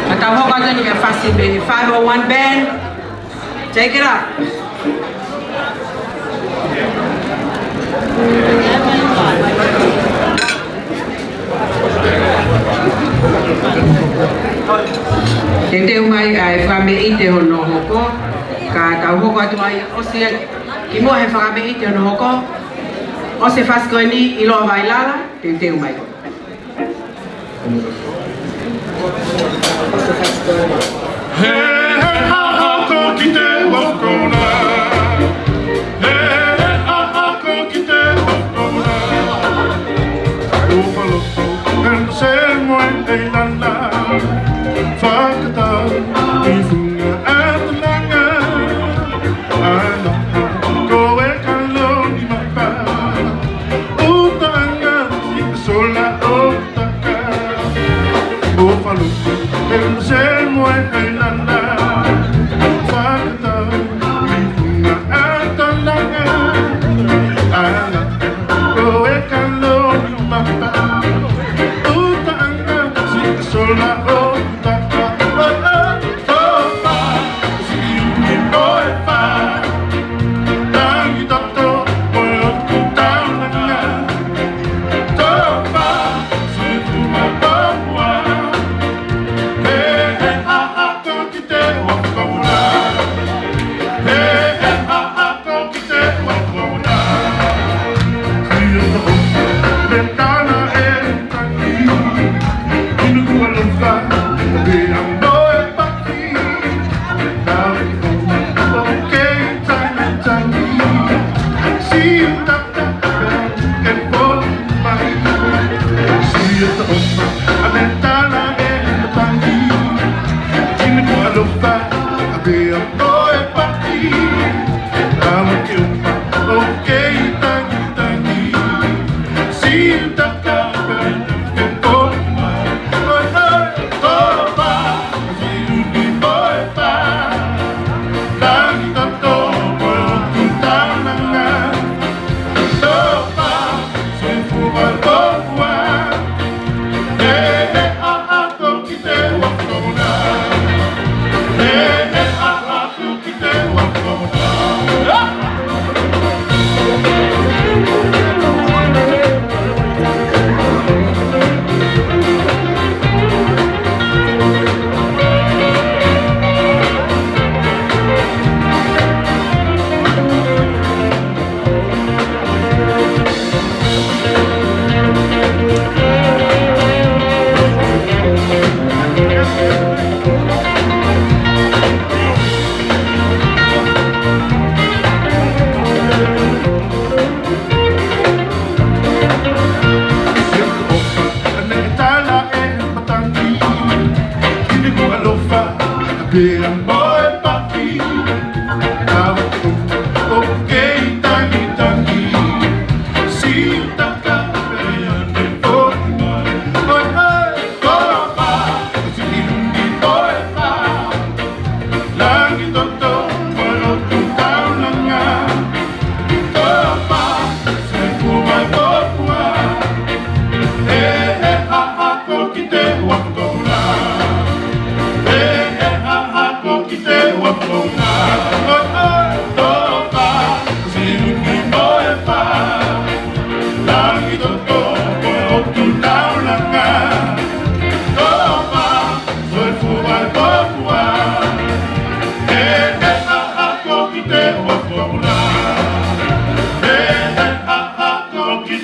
Ka tau hoko atu eni ki he fasi pē, five oh one band. Take it up. Teuteu mai ʻa e fakameʻite hono hoko, ka tau hoko atu ai ʻosi ia kimuʻa he fakameʻite hono hoko. ʻOsi e fasi ko eni, ʻiloa Vailala, teuteu mai. He, he, ha, ha, ko ki te wakona. He, he, ha, ha, ko ki te wakona. ʻOfa loto, and se moe e lana. Fakatau, i funga ʻatulanga. Ana, ko e kalo ni mapa. Utaʻanga, si sola o taka. ʻOfa loto, and se moe e lana. Fakatau, i funga ʻatulanga. Ana, ko e kalo ni mapa. Utaʻanga, si sola o Ko e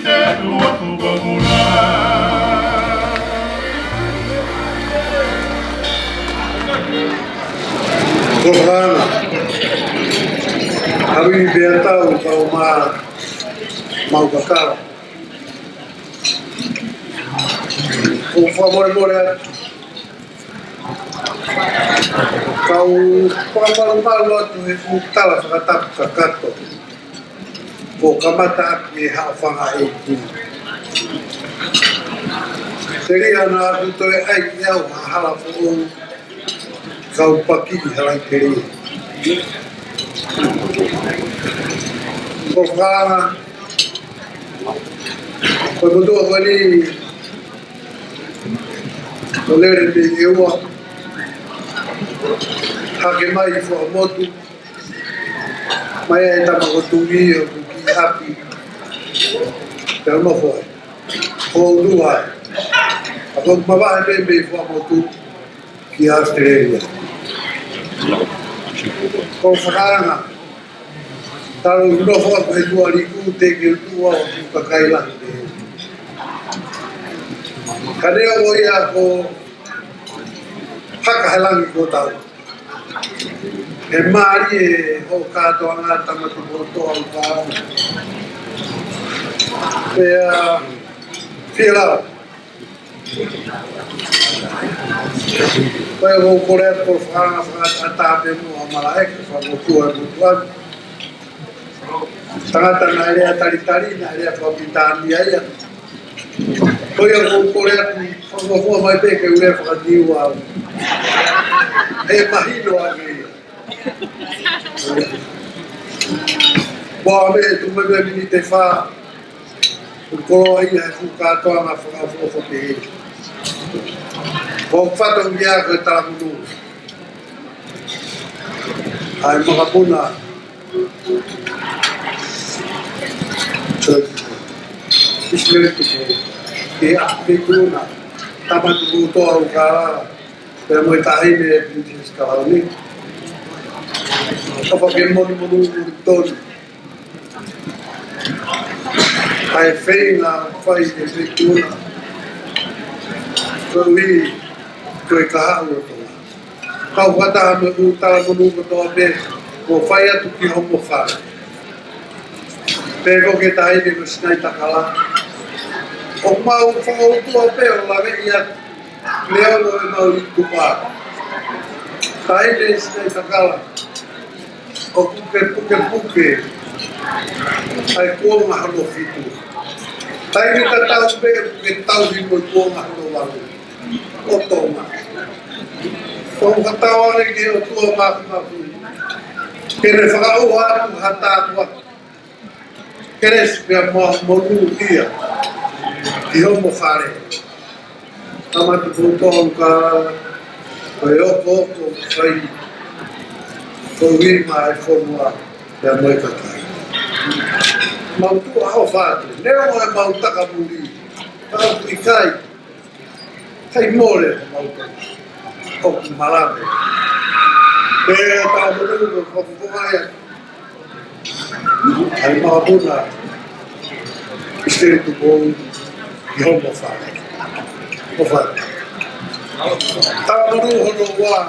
fakaanga, haʻu pē ʻa e tau kau mā, mau kakau. ʻOku fakamolemole atu. Kau fakamalumalu atu he fuʻu tala fakatapu kakato. Kuo kamata ʻaki e haʻofanga ʻeiki. Telia naʻa ku toe ʻai ki au ha hala foʻou kau paki ʻi Halaipeli. Ko e fakaanga, ko e motuʻa ko eni, ko Lele Pei ʻEua, hake mai ʻi Fuaʻamotu, mai ai tama ko Tumi ʻoku ki ʻapi, te u nofo ai. Ko ʻOtua ai. ʻA ko mavahe pē mei Fuaʻamotu ki ʻAositelēlia. Ko e fakaanga, talu nofo ʻaku he tuʻa liku te ke tuʻa ʻo kakai lahi pē. Ka neongo ia ko haka he langi ko tau. He mālie hoʻo kātoanga Tama Tupoutoʻa ʻUlukalala. Pea, fielau. Ko e ʻoku ou kole atu ko e fakaanga fakatātā pē mo e malaʻe ke fakamotuʻa e motuʻa. Tangata naʻe lea talitali, naʻe lea fakapilitānia ia. Ko ia ʻoku ou kole atu, fakamotuʻa mai pē ke u lea faka-Niua au. He mahino ange ia. Ua me tu me me miniti ʻe fā. ʻOku koloa ia he fuʻu kātoanga fakaʻofoʻofa pehē. Ko e fatongia ko e talamonū ʻa e makapuna. Ko ʻIsileli Tupou. Ke ʻa Feituʻuna, Tama Tupoutoʻa ʻUlukalala, pea mo e taʻahine Pilinisesi Kalauni. ʻOfa ke monumonū moʻoni. ʻA e feinga fai ʻe Feituʻuna. Koeʻuhi ko e kahaʻu ʻo Tonga. Kau fakataha mo e ʻū talamonū kotoa pē, kuo fai atu ki homo fale. Pea ko e taʻahine ko Sinaitakala. ʻOku mau fakaʻutua pē ʻo laveʻi atu. Neongo ʻemau ikupa. Taʻahine Sinaitakala. ʻOku ke pukepuke ʻa e kuonga hono fitu. Taimi tatau pē ʻoku ke tauhi mo e kuonga hono valu ʻo Tonga. ʻOku fakatauange ki he ʻOtua Māfimafi ke ne fakaʻauha atu ha tāpuaki, kelesi pea mo e monū ia ki homo fale. Tama Tupoutoʻa ʻUlukalala, ko e okooko fai, ko e ui mai fonua pea mo e kakai. Mau tuʻa ʻofa atu, neongo ʻemau taka muli, ka ʻoku ʻikai, ʻikai mole homau Tonga. ʻOku malave. Pea talamonū ko e fakafofonga ia ʻa e makapuna ʻIsileli Tupou ki homo fale. Ko e fale. Talamonū hono ua,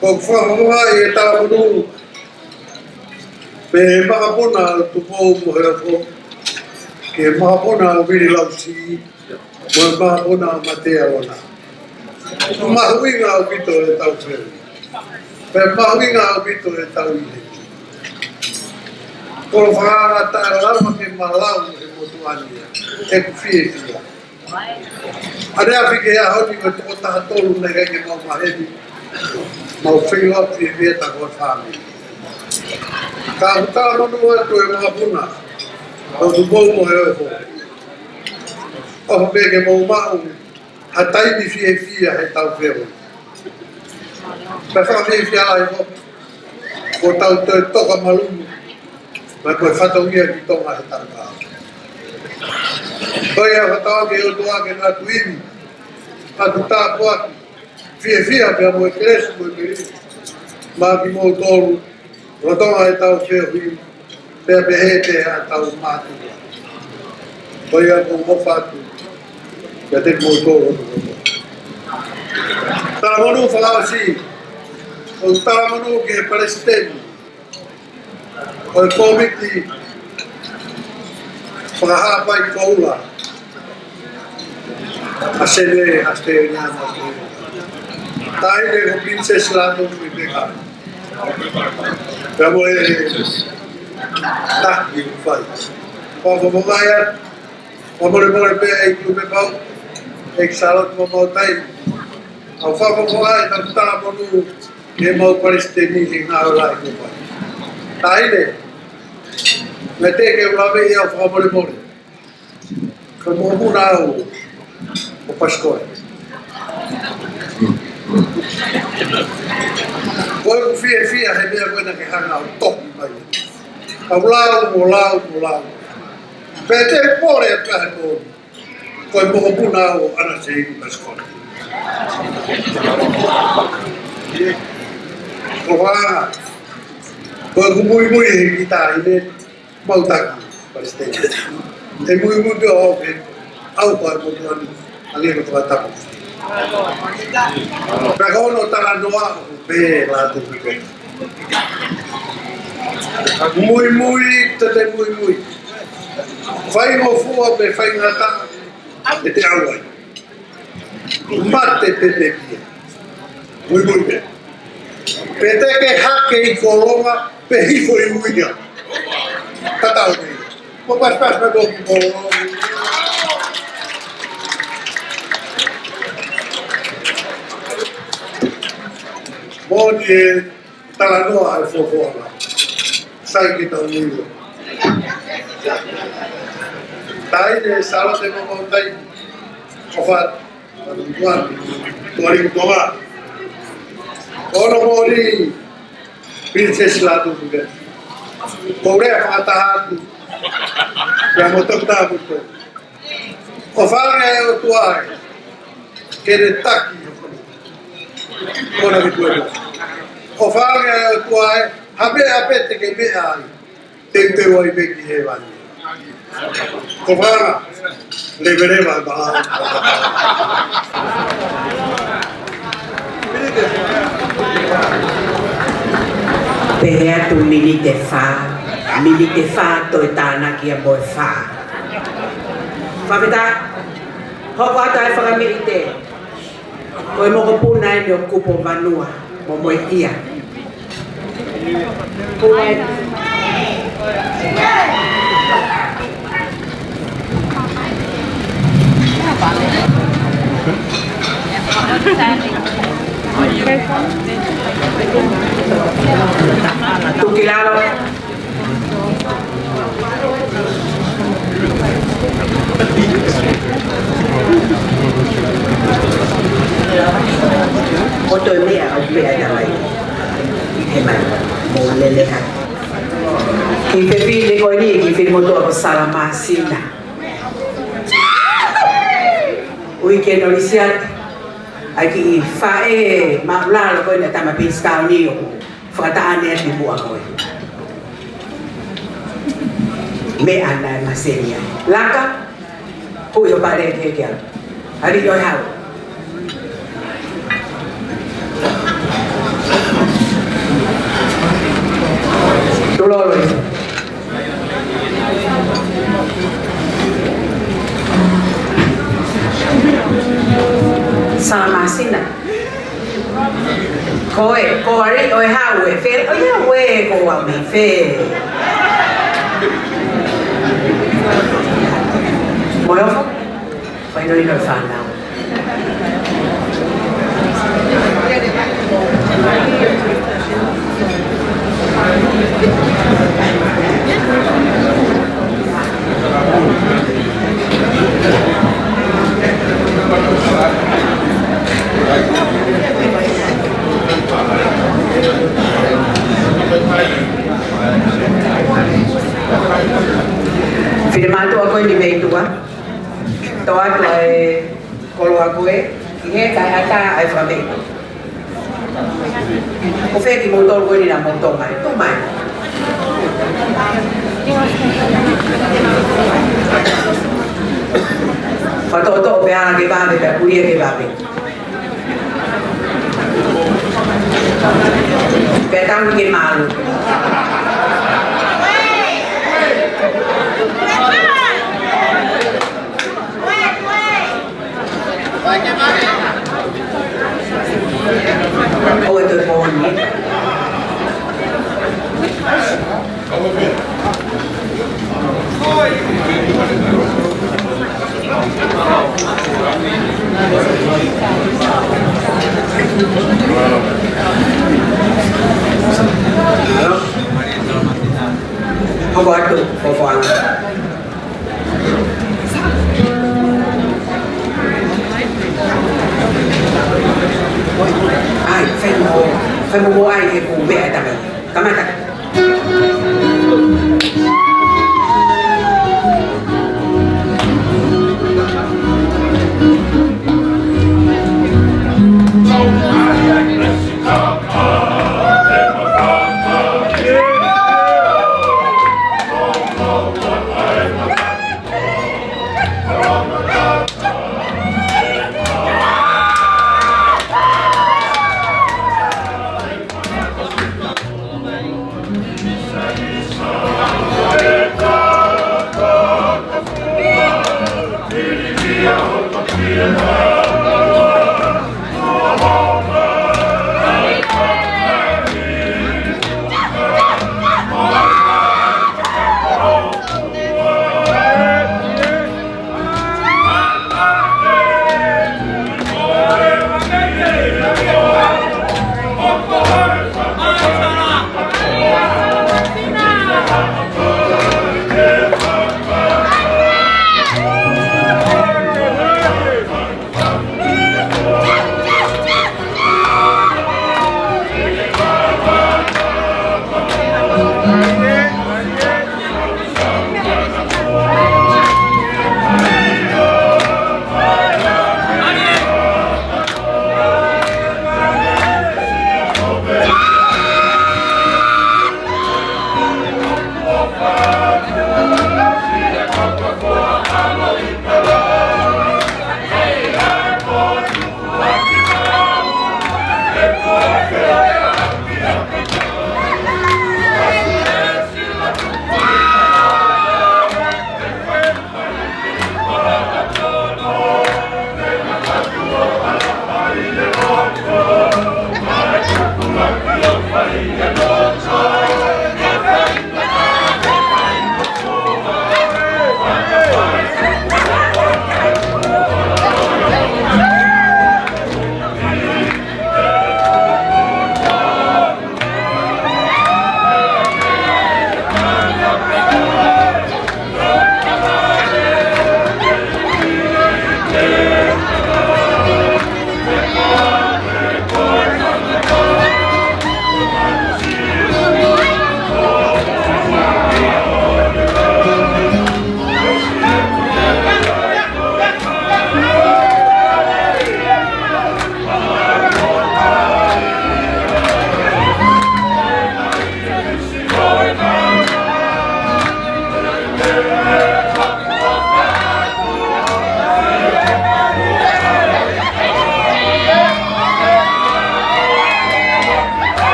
ko e fakafofonga ia ʻa e talamonū mei he makapuna Tupou Moheofo ki he makapuna Vili Lausi, mo e makapuna Matea Lona. Mahuʻinga ʻaupito ʻetau feohi. Pea mahuʻinga ʻaupito ʻetau ʻi heni. Ko e fakaanga taʻelava ke malau he motuʻa ni ia. ʻOku fiefia. ʻAneafi ki he ʻaho ni ko e toko taha tolu naʻe ʻikai ke mau maheni. Mau feiloaki fiefia ta ko e fāmili. Ka ʻoku talamonū atu e makapuna ʻo Tupou Moheofo. ʻOfa pē ke mou maʻu ha taimi fiefia heʻetau feohi. Pea fakafiefia lahi ko, ko ʻetau toe toka malumu, pea ko e fatongia ki Tonga he tangata. Ko ia fakatauange ki he ʻOtua ke ne ʻatu ivi, ʻatu tāpuaki, fiefia pea mo e kelesi mo e melino maʻa kimoutolu, lolotonga ʻetau feohi, pea pehē pē ʻetau mātuʻa. Ko ia ʻoku ou ʻofa atu kiate kimoutolu. Talamonū fakaʻosi, ʻoku ou talamonū ki he palesiteni ʻo e kōmiti fakahā pai koula ʻa Senē, ʻAositelēlia mo Australia. Taʻahine ko Pilinisesi Lātūfuipeka. Pea mo e taki ʻoku fai. Fakafofongaʻi atu, fakamolemole pē ʻEiki Tuʻiʻofa, ʻEiki Sālote Mamaʻotaimi. ʻOku ou fakafofongaʻi ʻetau talamonū ki heʻemau palesiteni he ngāue lahi kuo fai. Taʻahine, naʻe teʻeki ke u lave ia, ʻoku ou fakamolemole. Ko e mokopuna au ʻo Pasikoe. Ko ʻeku fiefia he meʻa ko ē naʻa ke hanga ʻo tohi mai. Kau lau mo lau mo lau. Pea te u pole atu he pō ni. Ko e mokopuna au ʻo ʻAna Seini Pasikoe. Ko e hā, ko ʻeku muimui he kiʻi taʻahine, mau taki, palesiteni. ʻE muimui pē au ki he, au ko e motuʻa ni, ʻa e lele fakatapu. Pea ko hono talanoa, pē Lātūfuipeka. Muimui, te te muimui. Faingofua pe faingataʻa, ʻe te ʻalu ai. Mate pe pekia. Muimui pē. Pe te ke hake ʻi Kolonga, pe hifo ʻi Uia. Tatau pē. Mo paspas mo ki Kolonga. Moʻoni e talanoa ʻa e fuofua ʻaho. Sai ke tau ʻilo. Taʻahine Sālote Mamaʻotaimi. ʻOfa atu. Tuʻa, tuʻa ʻi Tonga. Ko hono moʻoni, Pilinisesi Lātūfuipeka. Ko e lea fakataha atu. Pea mo Toketā Puto. ʻOfa ange ʻe he ʻOtua ē ke ne taki hono kona ki tuʻa. ʻOfa ange ʻe he ʻOtua ē, ha meʻa pē te ke meʻa ai, teuteu ai pē ki hēvani. Ko fanga, leveleva ba. Pehē atu miniti ʻe fā, miniti ʻe fā toe tānaki ia mo e fā. Fakafetaʻi, hoko atu e fakamiʻite. Ko e mokopuna eni ʻo Kupu Vanua mo Moeʻia. Tuki lalo. Ko e toe meʻa ʻoku pehē ʻe he tamai. He mai, mou lele hake. Kiʻi fefine ko eni, kiʻi fefine motuʻa ko Sala Māsina. ʻUi ke nolisi atu. ʻA e kiʻi faʻē māʻulalo ko eni ʻa e tama Pinistoni ʻoku fakataʻane atu ʻi muʻa ko ē. Meʻa naʻe maseni ai. Laka, hui ʻo pale ke kia. Aliʻi ʻo e hau. Tulolo ē. Sala Māsina. Ko e, ko e aliʻi ʻo e hau ē, fē, ʻo ia ē, ko au mei fē. Moʻoni ʻofa, fai no ino fānau. Finemātuʻa ko eni mei tuʻa. Tau atu ʻa e koloa ko ē, ʻi he kae ʻatā ʻa e fakameʻa. Ko fē kimoutolu ko eni naʻa mou tō mai? Tō mai. Fakatoʻotoʻo pē ʻa e ke vave, pea kulia ke vave. Pea tau ke malu. ʻOua te ke pōni. Hoko atu, Fofoʻanga. ʻAi, fai mo, fai mo ʻai he kuo meʻa e tama. Kamata.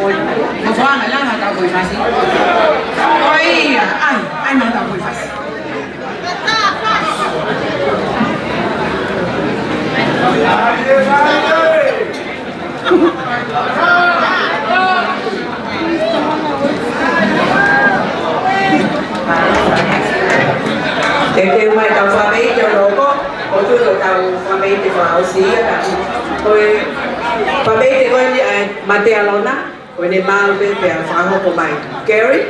Mo foanga langa tau ko i fasi. ʻOi, ʻai, ʻai ma tau ko i fasi. Teuteu mai tau fakameʻite ʻo loko, ʻo tuʻu ko tau fakameʻite fakaʻosi ia ka. Ko e fakameʻite ko eni ʻa e Mate Alona, ko ʻene maʻu pē pea fakahoko mai. Gary?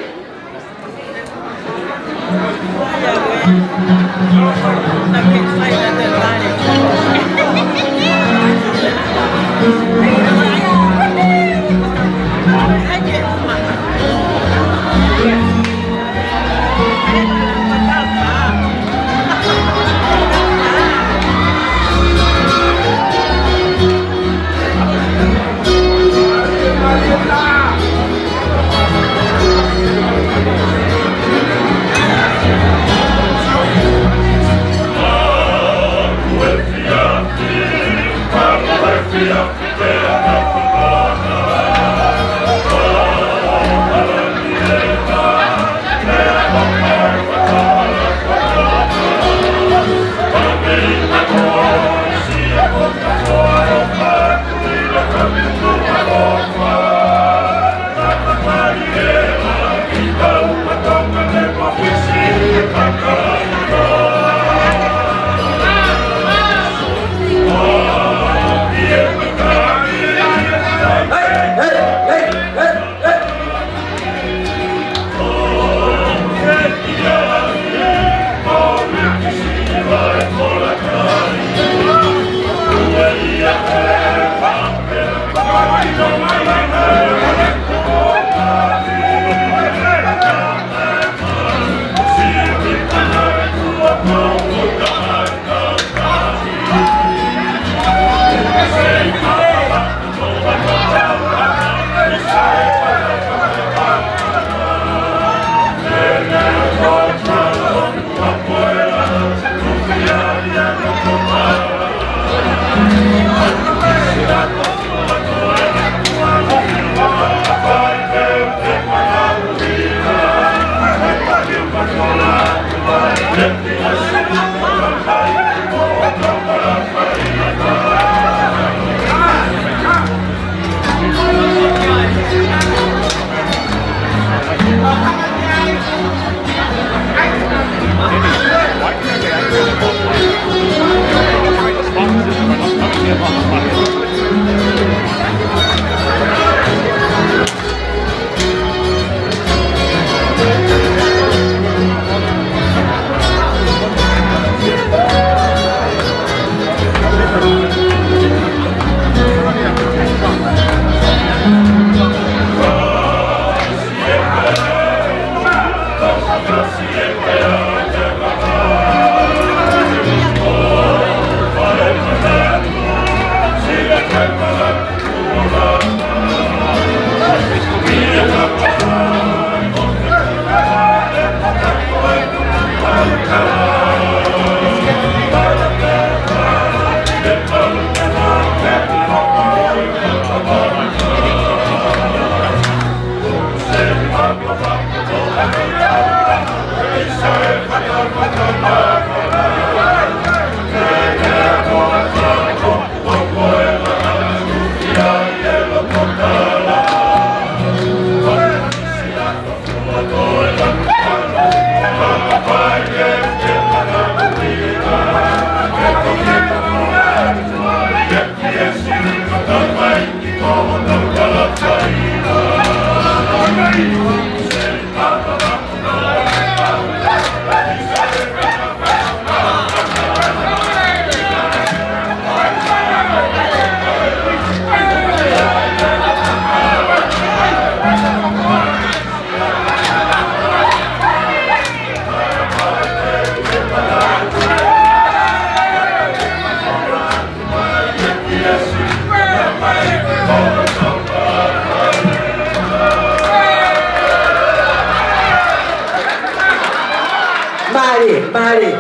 Mālie, mālie.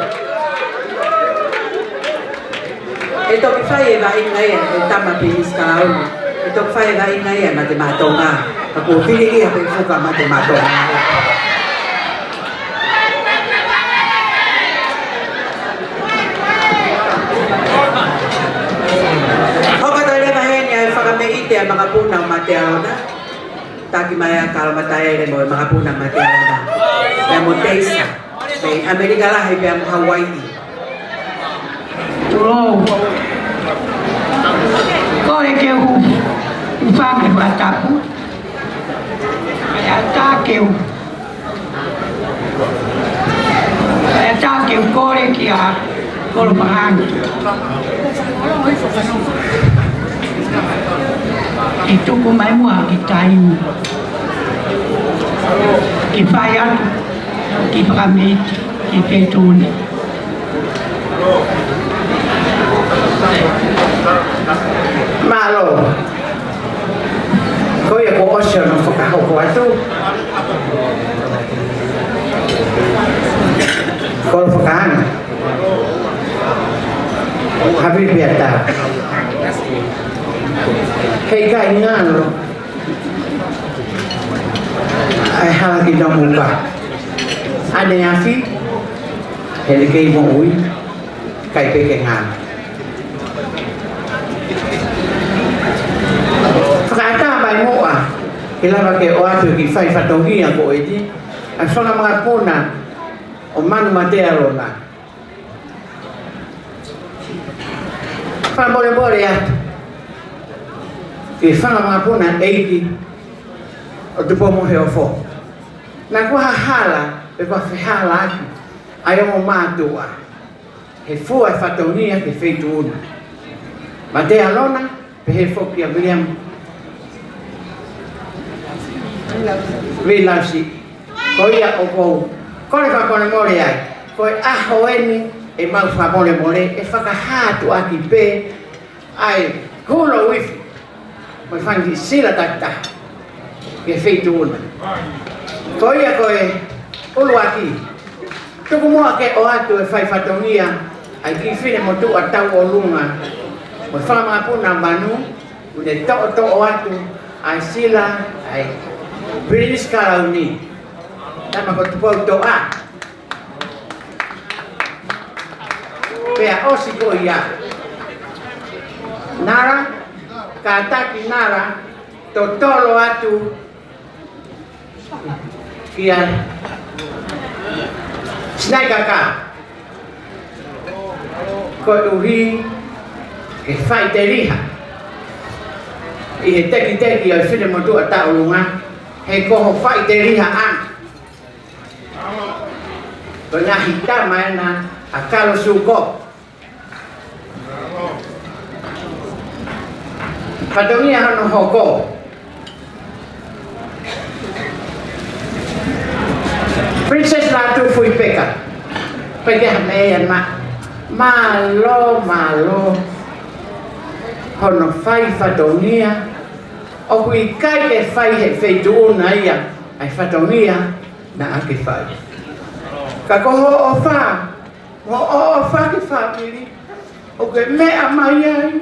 ʻE toki fai e vaʻinga ia, e tama Pilinisi Kalauni. ʻE toki fai e vaʻinga ia ʻa e Mate Maʻa Tonga. Ka ko Fililia pe fuka mate mato. Hoka toe leva heni ʻa e fakameʻite ʻa e makapuna ʻo Matealona. Taki mai ʻa Kalo Mataele mo e makapuna Matealona. ʻIa mo Teisa. Mei ʻAmelika lahi pea mo Hauaiʻi. Tulou. Kole ke u, u fake fakatapu. ʻE ʻatā ke u, ʻe ʻatā ke u kole kia Kolo Fakaʻangi ke tuku mai muʻa ki taimi ke fai atu ki fakameʻite ki he feituʻu ni. Mālō. Ko ia kuo ʻosi hono fakahoko atu. Kolo Fakaʻangi. Hapi pea tā. Heʻikai ngalo ʻa e hala ki Nomuka. ʻAneafi, he ʻikai moʻui, ʻikai pē ke ngalo. Fakaʻatā mai muʻa, ke lava ke ʻoatu ki he fai fatongia ko eni, ʻa e fanga makapuna ʻo Manu Matealona. Fakamolemole atu ki he fanga makapuna ʻeiki ʻo Tupou mo Heofo. Naʻa kuo hala, pe kuo fehālaaki ʻa e ongo mātuʻa he fua e fatongia ki he feituʻu na. Matealona, pehē foki ʻa Viliami Veilausi. Ko ia ʻoku ou kole fakamolemole ai. Ko e ʻaho eni ʻemau fakamolemole, ʻe fakahā atu ʻaki pē ʻa e holo uifi mo e fanga kiʻi sila takitaha ki he feituʻu na. Ko ia ko e ʻuluaki, tuku muʻa ke ʻoatu e fai fatongia ʻa e kiʻi finemotuʻa tauʻolunga mo e fanga makapuna Manu, ʻoku ne toʻotoʻo atu ʻa e sila ʻa e Pilinisi Kalauni, Tama ko Tupoutoʻa. Pea ʻosi ko ia, Nala, kātaki Nala, totolo atu kia Sinaikaka, koeʻuhi ke faʻiteliha ʻi he tekiteki ʻo e finemotuʻa tauʻolunga, he ko ho faʻiteliha ʻana. Ko e ngaahi tama ena ʻa Kalo Suko. Fatongia hono hoko, Princess Lātū Fuipeka. Pea ke ha meʻa ia ma, mālō, mālō hono fai fatongia. ʻOku ʻikai ke fai he feituʻu na ia ʻa e fatongia naʻa ke fai. Ka ko hoʻo ʻofa, mo hoʻo ʻofa ki he fāmili, ʻoku ke meʻa mai ai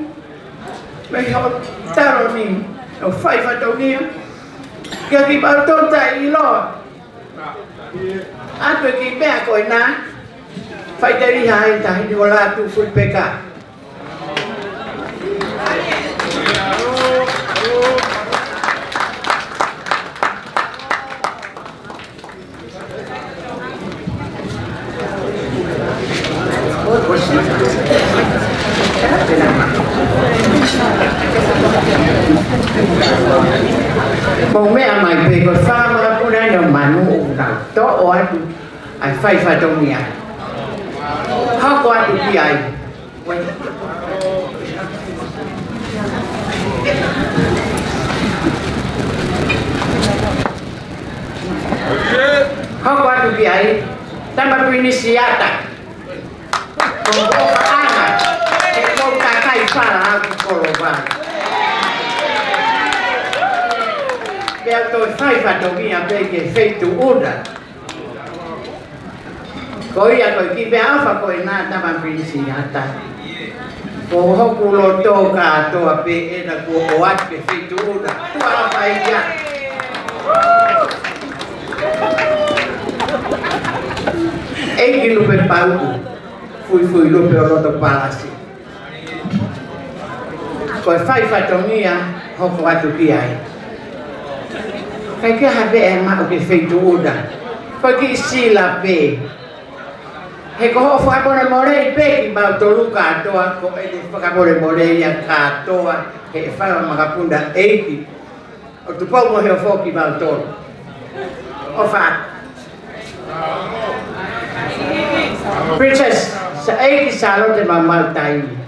mei hoʻo taloni ʻo fai fatongia. Kia kimautolu taʻeʻiloa atu e kiʻi meʻa ko ena, faʻiteliha ai e Taʻahine ko Lātū Fuipeka. Mou meʻa mai pē, ko e fanga makapuna eni ʻo Manu ʻoku nau toʻo atu ʻa e fai fatongia. Hoko atu ki ai. Hoko atu ki ai, Tama Pilinisi Ata. Ko hoʻo ʻofa ʻana, he ʻoku ou kakai fala au ki Kolovai. Pea u toe fai fatongia pē ki he feituʻu na. Ko ia ko e kiʻi meʻaʻofa ko ena, Tama Pilinisi Ata. Ko hoku loto kātoa pē ena kuo ʻoatu ki he feituʻu na. Tuʻa ʻofa ia. Fuifui lupe ʻo loto palasi. Ko e fai fatongia hoko atu ki ai. ʻIkai ke ʻi ai ha meʻa ʻe maʻu ki he feituʻu na. Ko e kiʻi sila pē. He ko hoʻo fakamolemoleʻi pē kimautolu kātoa, ko ʻene fakamolemoleʻi ia kātoa, he fala makapuna ʻeiki ʻo Tupou mo Heofo kimautolu. ʻOfa. Princess, Sā ʻEiki Sālote Maumau Taimi.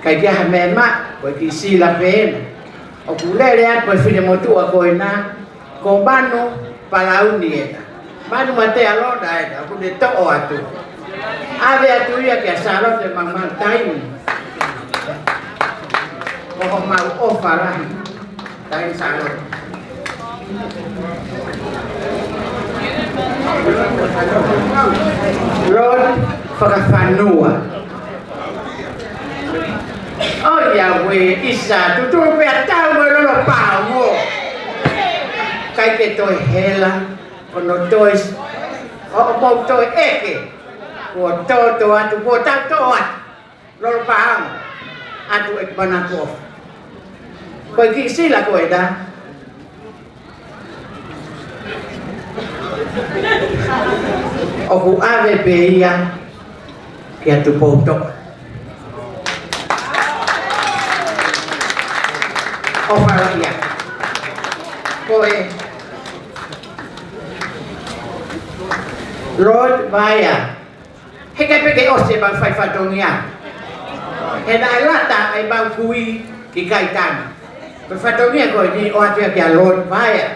ʻIkai ke ʻi ai ha meʻa ʻe maʻu, ko e kiʻi sila pē ena. ʻOku lele atu ko e finemotuʻa ko ena, ko Manu Palauni ena. Manu Matealona ena, ʻoku ne toʻo atu. ʻAve atu ia kia Sālote Maumau Taimi. Ko homau ʻofa lahi. Taimi Sālote. Lord Fakafanua. ʻOiauē, ʻisa, tutulu pē ʻa tau mo e lolo paongo. ʻIkai ke toe hela, ko hono toe, ʻo, ʻo mou toe ʻeke. Kuo tō tō atu, kuo tau tō atu. Lolo paongo. ʻAtu e mana kuo. Ko e kiʻi sila ko ena. ʻOku ʻave pē ia kia Tupoutoʻa. ʻOfa lahi ia. Ko e Lord Vaea. Heʻikai pē ke ʻosi ʻemau fai fatongia. He naʻe lata ʻemau kui ki Kaitana. Ko e fatongia ko eni ʻoatu ia kia Lord Vaea.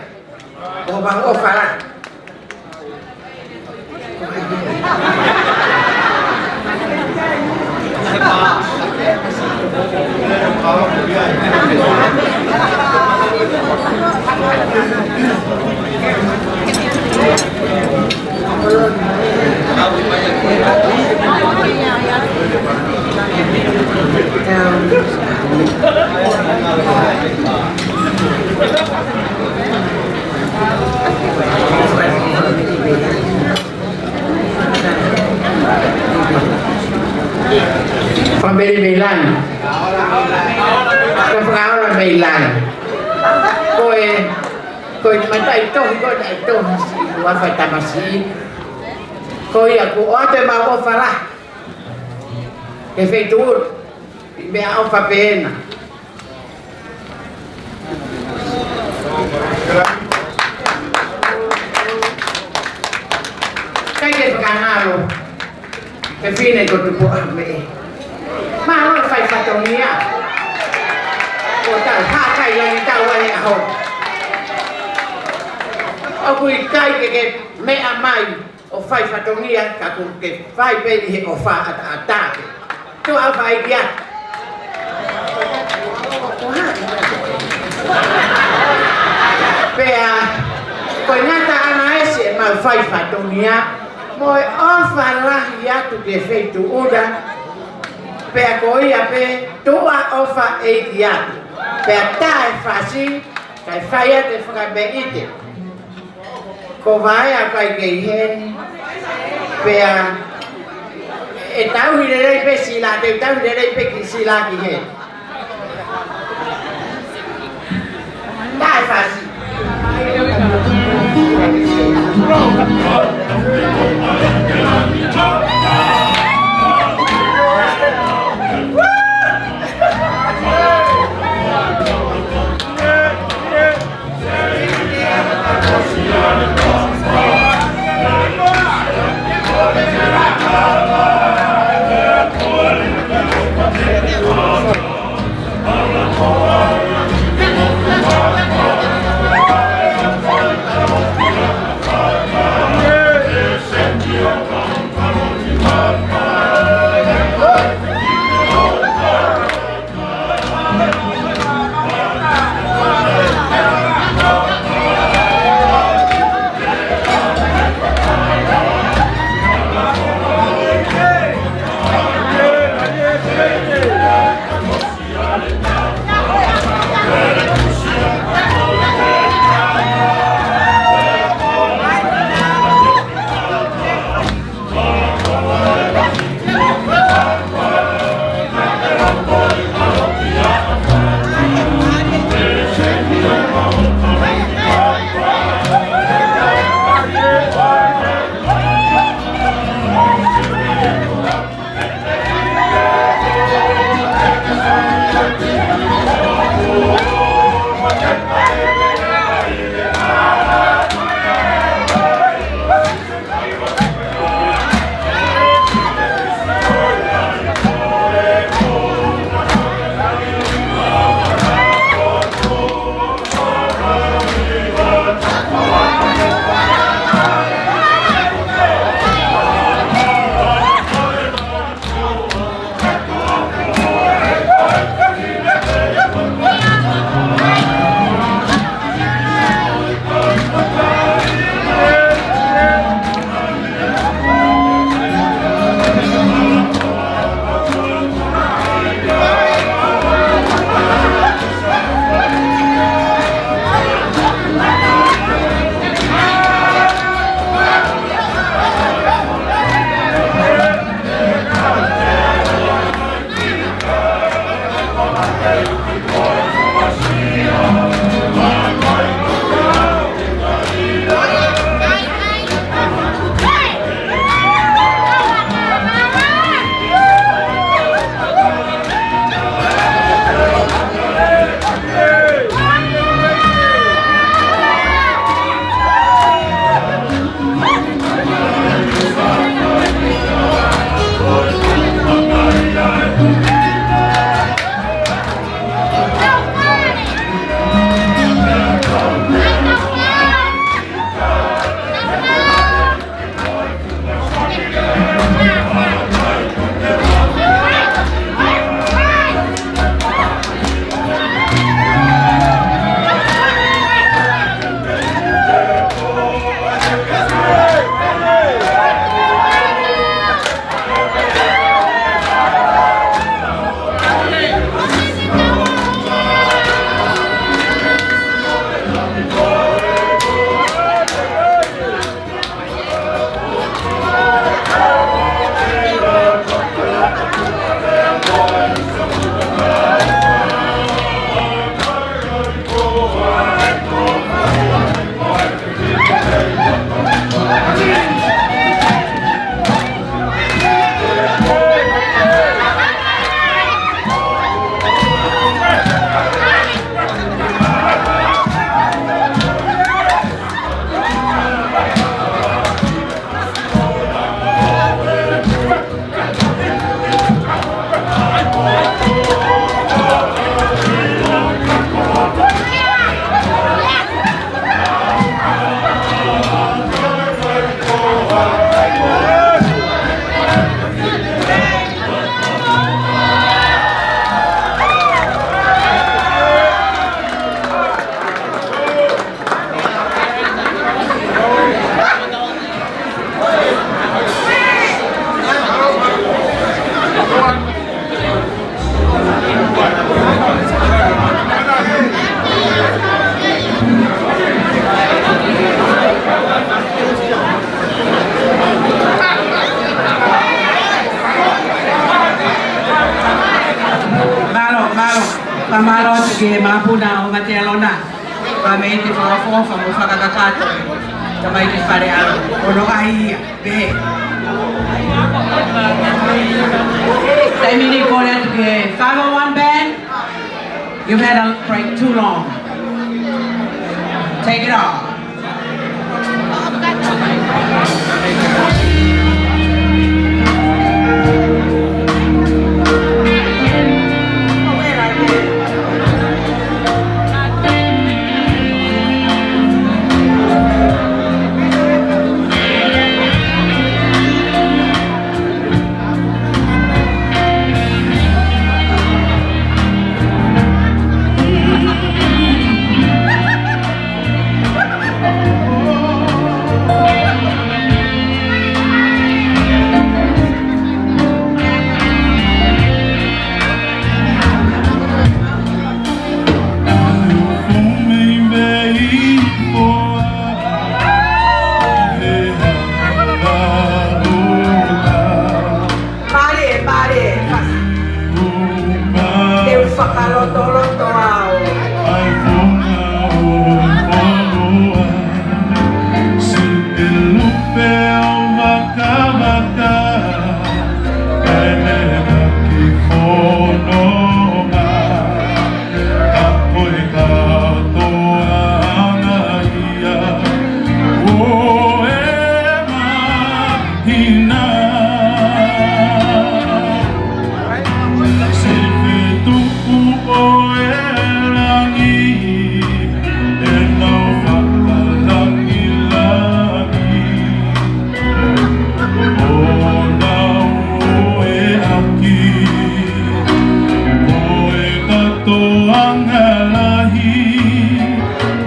ʻOku mau ʻofa lahi. Fāmili mei langi. Ko e fakaola mei langi. Ko e, ko e mataʻitohi, ko e taʻitohi siʻi, ua fai tamasiʻi. Ko ia kuo ʻoatu ʻemau ʻofa lahi. He feituʻu, meʻaʻofa pē ena. ʻIkai ke fakangalo, he fine ko Tupoʻa me. Mālō e fai fatongia. Ko tau, hakai langi tau ai aho. ʻOku ʻikai ke ke meʻa mai ʻo fai fatongia ka kuo ke fai pē ʻi he ʻofa ʻataʻatā. Tuʻa fai kia. Pea, ko e ngataʻanga ʻeni ʻemau fai fatongia, mo e ʻofa lahi atu ki he feituʻu na, pea ko ia pē tuʻa ʻofa ʻeiki atu. Pea taʻefasi, kae fai atu e fakameʻite. Ko Vaea ʻikai ke ʻi heni. Pea ʻe tauhi lelei pē sila, te tauhi lelei pē kiʻi sila ki heni. Taʻefasi. Ke mapuna ʻo Matealona, ka mei te fakaʻofoʻofa mo fakakakato, ka mai ki Faleʻalo, ʻo noa ia, pē. Taimi ni kole atu ki he five oh one band, you've had a break too long. Take it off. Mālie, mālie, kasi. Te u fakalotoloto au. Ka ko e kātoanga ia ʻo e māhina, se fetuku ʻo e langi, ʻenau fakalangilangi. ʻO nau ʻoeʻaki, ko e kātoanga lahi,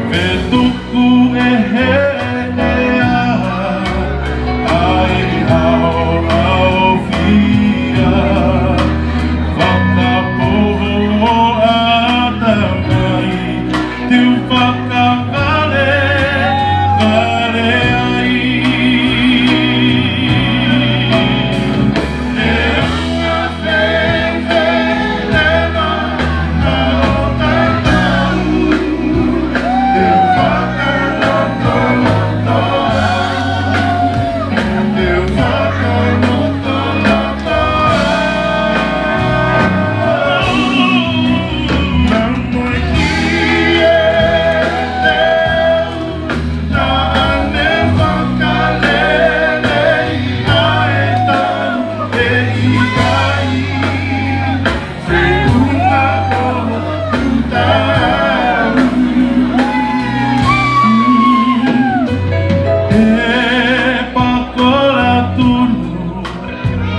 fetuku ʻe he ʻea, ʻa e ʻaoʻaofia, fakapoho ʻo ʻatamai, te u fakavale, vale ai.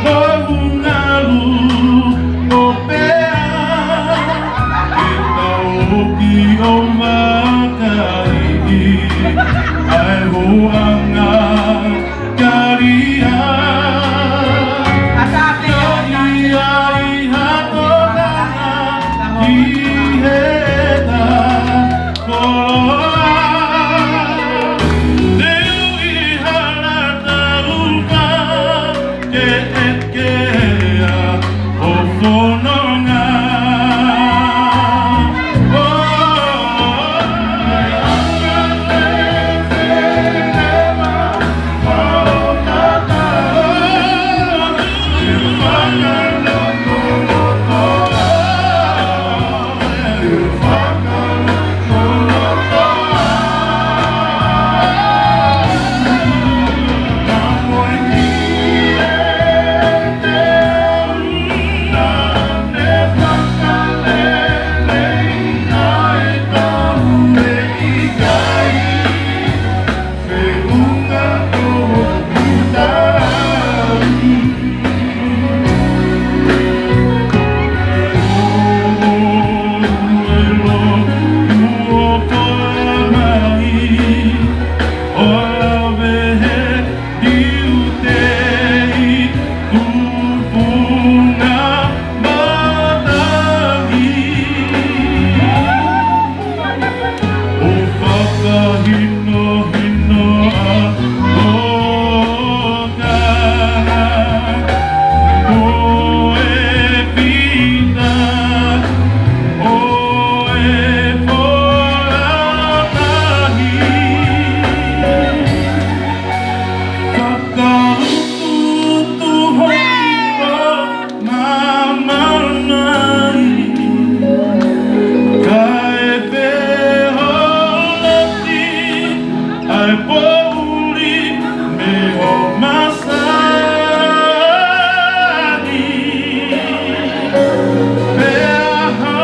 Ko hungalu ʻo pea, ke tau ki ʻo vakai, ʻa e huʻanga kalia. Kalia ʻi ha tokanga ʻi he ta koloa. Te u ʻi hala taufa, ke ʻeke ʻa ho fononga. ʻA e poʻuli mei ho masani, pea hā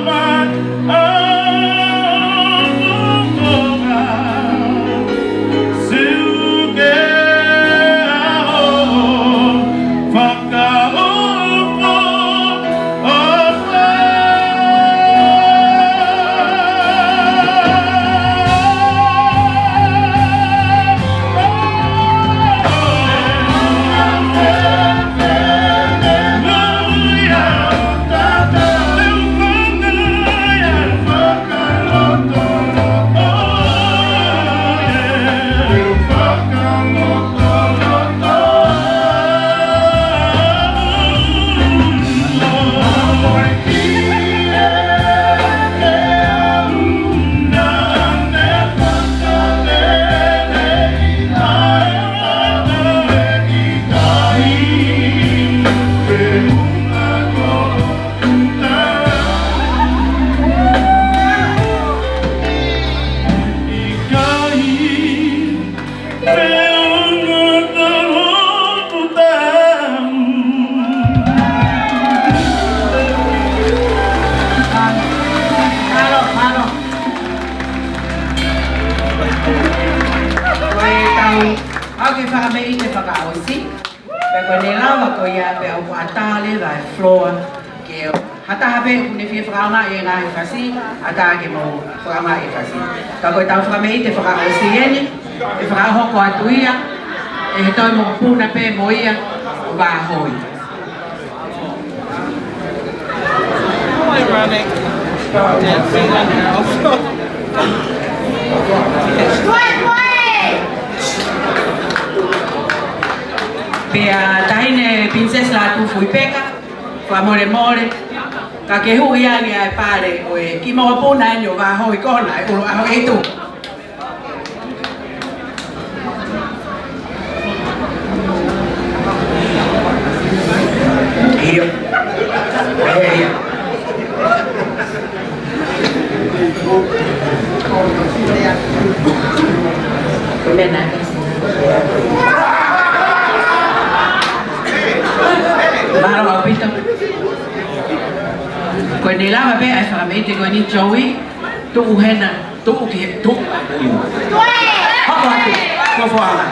mai ʻa e konga, siʻi ke ʻaho fakaʻofoʻofa. Mālō, mālō. Ko e tau, ʻoku fakameʻite fakaʻosi. Pea ko ʻene lava ko ia pea ʻoku ʻatā leva e floor ke ha taha pē ʻoku ne fie fakaʻaongaʻi e ngaahi fasi, ʻatā ke mou fakaʻaongaʻi e fasi. Ka ko e tau fakameʻite fakaʻosi eni, ʻe fakahoko atu ia ʻe he toe mokopuna pē mo ia ʻo Vāhoi. Pea Taʻahine Pilinisesi Lātūfuipeka, fakamolemole, ka ke huʻi ange ʻa e pale ʻo e kiʻi mokopuna eni ʻo Vāhoi ko ena ʻi ʻUluʻaho ʻEitu. ʻIo. ʻIo, ʻio. Mālō ʻaupito. Ko ʻene lava pē ʻa e fakameʻite ko eni Joey, tuʻu hena, tuʻu ki he, tuʻu. Hoko atu, ko foanga.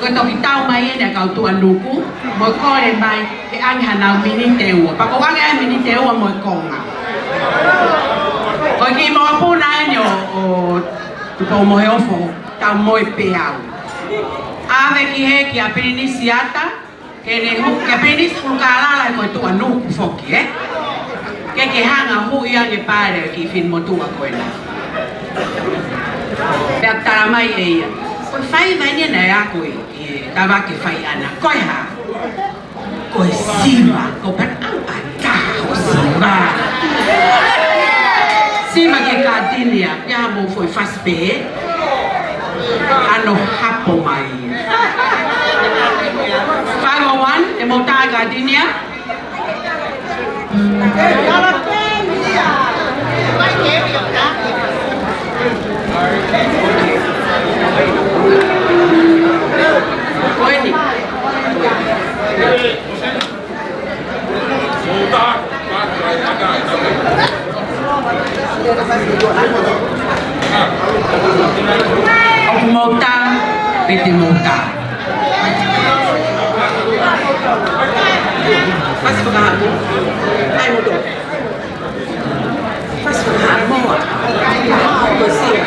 Ko e toki tau mai eni ʻa e kau tuʻa Nuku, mo e kole mai ke ʻange hanau miniti ʻe ua. Pea ko e ʻange ʻa e miniti ʻe ua mo e konga. Ko e kiʻi mokopuna eni ʻo, ʻo Tupou Moheofo, Taumoepeau. ʻAve ki he, kia Pilinisi Ata, ke ne hū, kia Pilinisi Ulukalala, ko e tuʻa Nuku foki, ē? Ke ke hanga ʻo huʻi ange pale ki he finemotuʻa ko ena. Pea tala mai ʻe ia, ko e faiva eni naʻe ako ʻi, ʻi Tavake Faiʻana. Ko e hā? Ko e siva. Ko pea au ʻa taha ʻo siva. Siva ki he gardenia, pea mo e foʻi fasi pē. Ano hapo mai. Five oh one, ʻe mou tā gardenia? Ko eni. ʻOku mou tā, pea te mou tā. Fasi fakahaʻu. ʻAi mo tō. Fasi fakahaʻu mo. Ko e siva.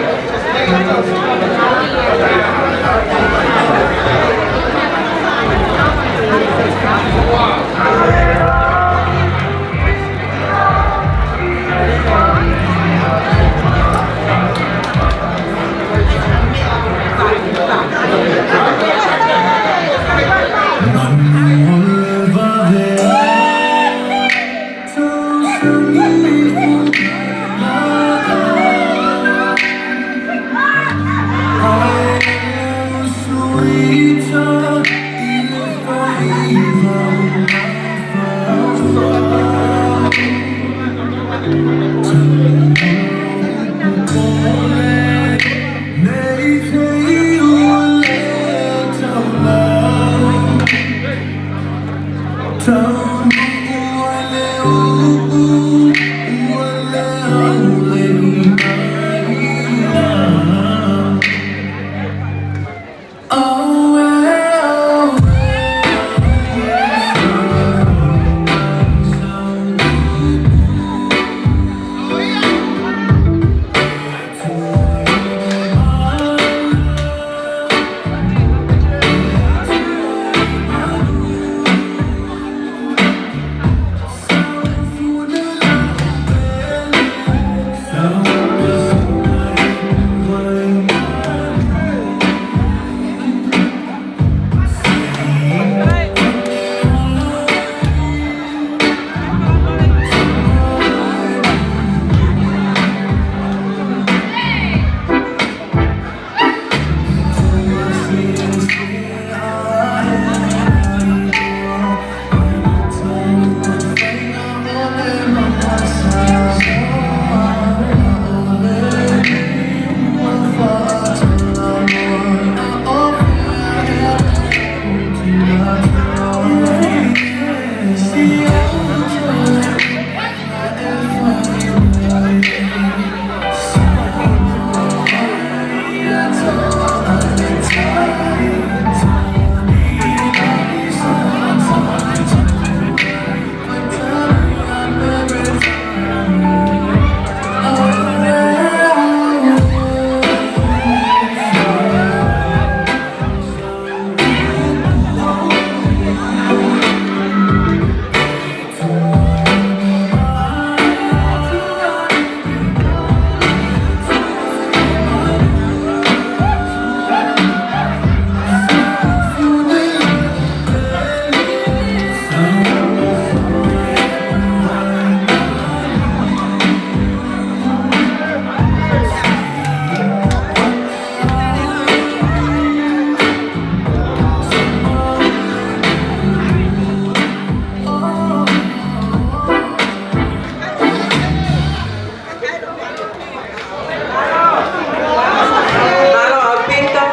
Mālō ʻaupito.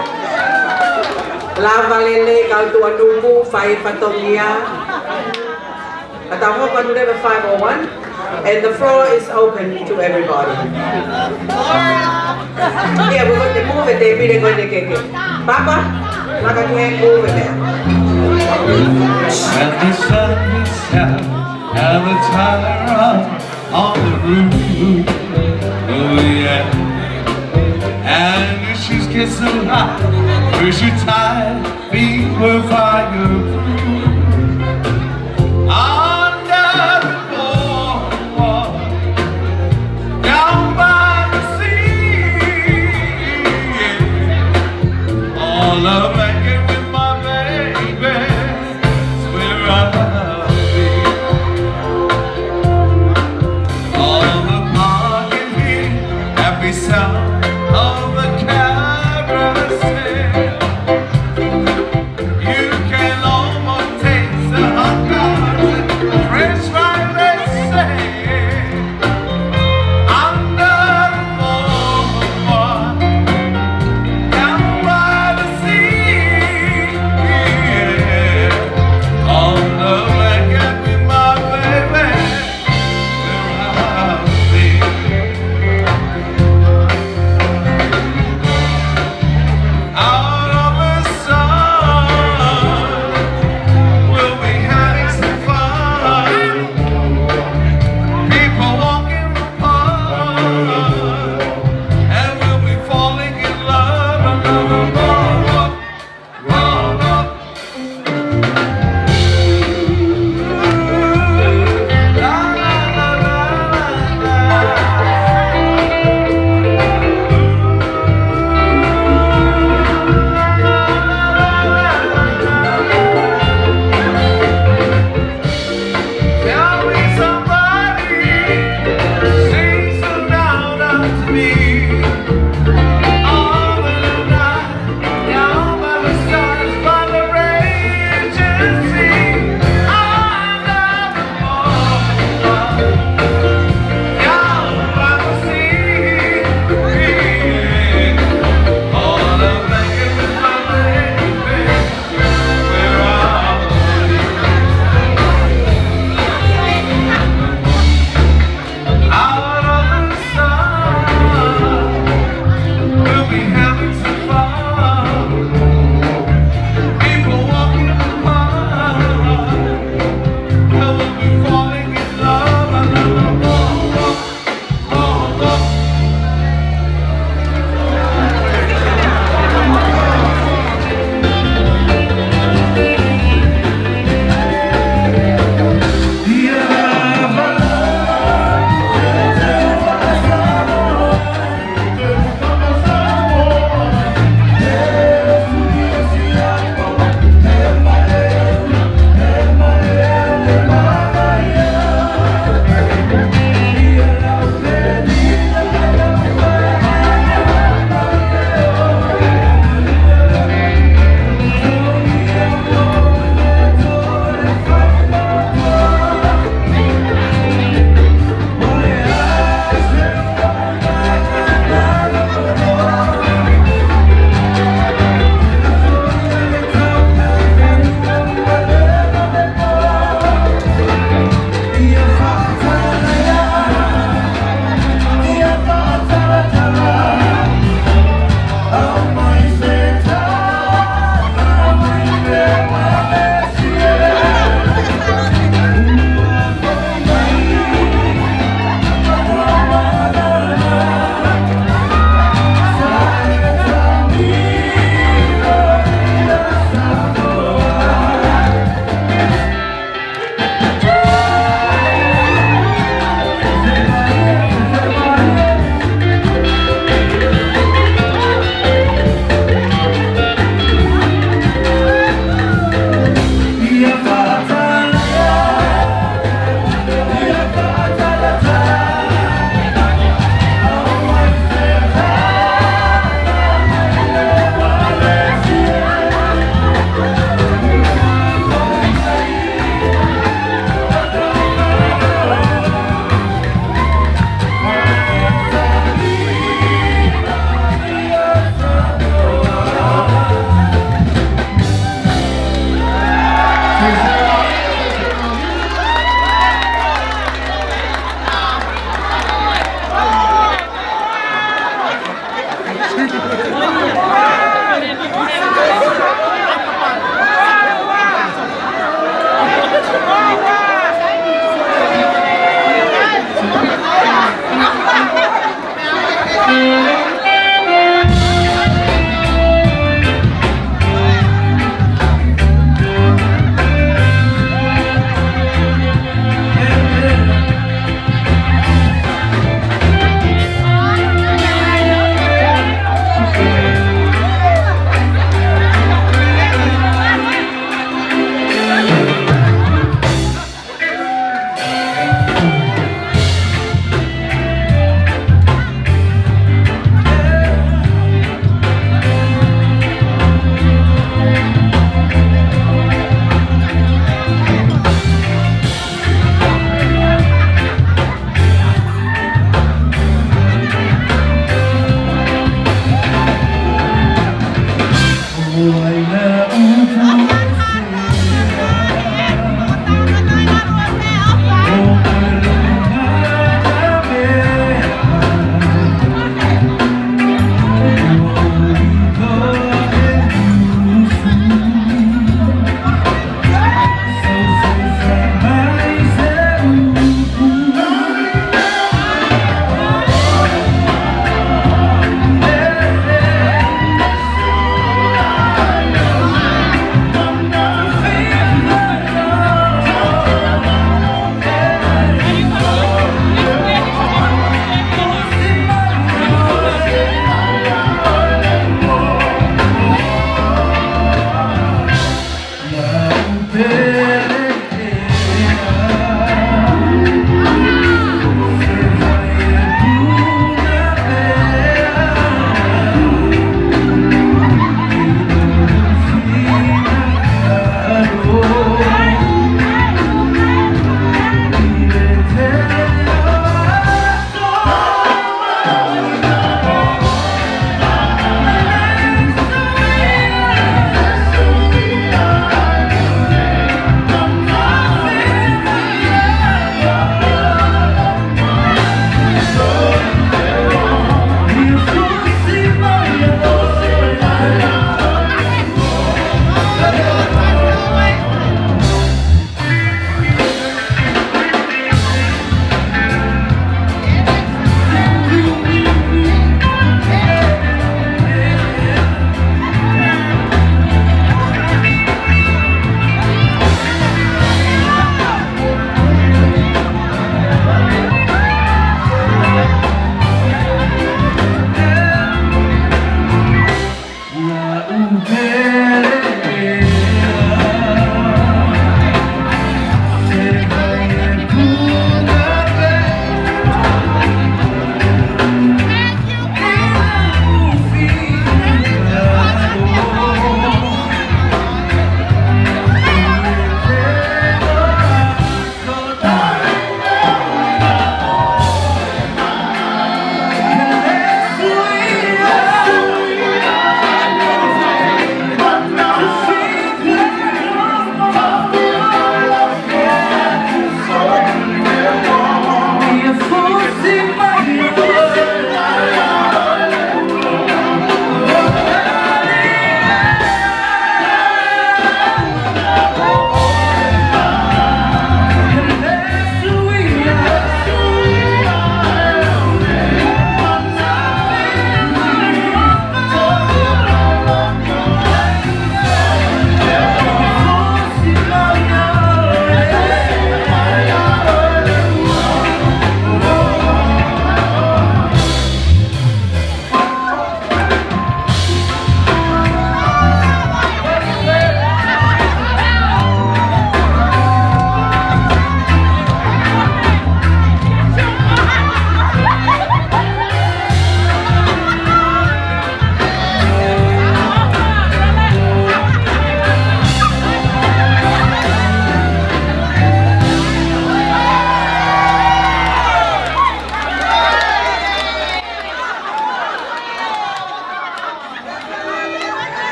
Lava lelei kau tuʻa Nuku, fai fatongia. Ka tau hoko atu leva five oh one, and the floor is open to everybody. Yeah, we're going to move it, te pile ko eni ke ke. Papa? And the sun is out and the tire on the roof. Oh yeah. And the shoes get so hot, wish you tired feet were fireproof. Under the boardwalk, down by the sea, yeah. All alone again with my baby, it's where I'll be. All the parking here, happy sound of the carousel. You can almost taste the hot dogs and French fries, they say. Under the boardwalk, down by the sea,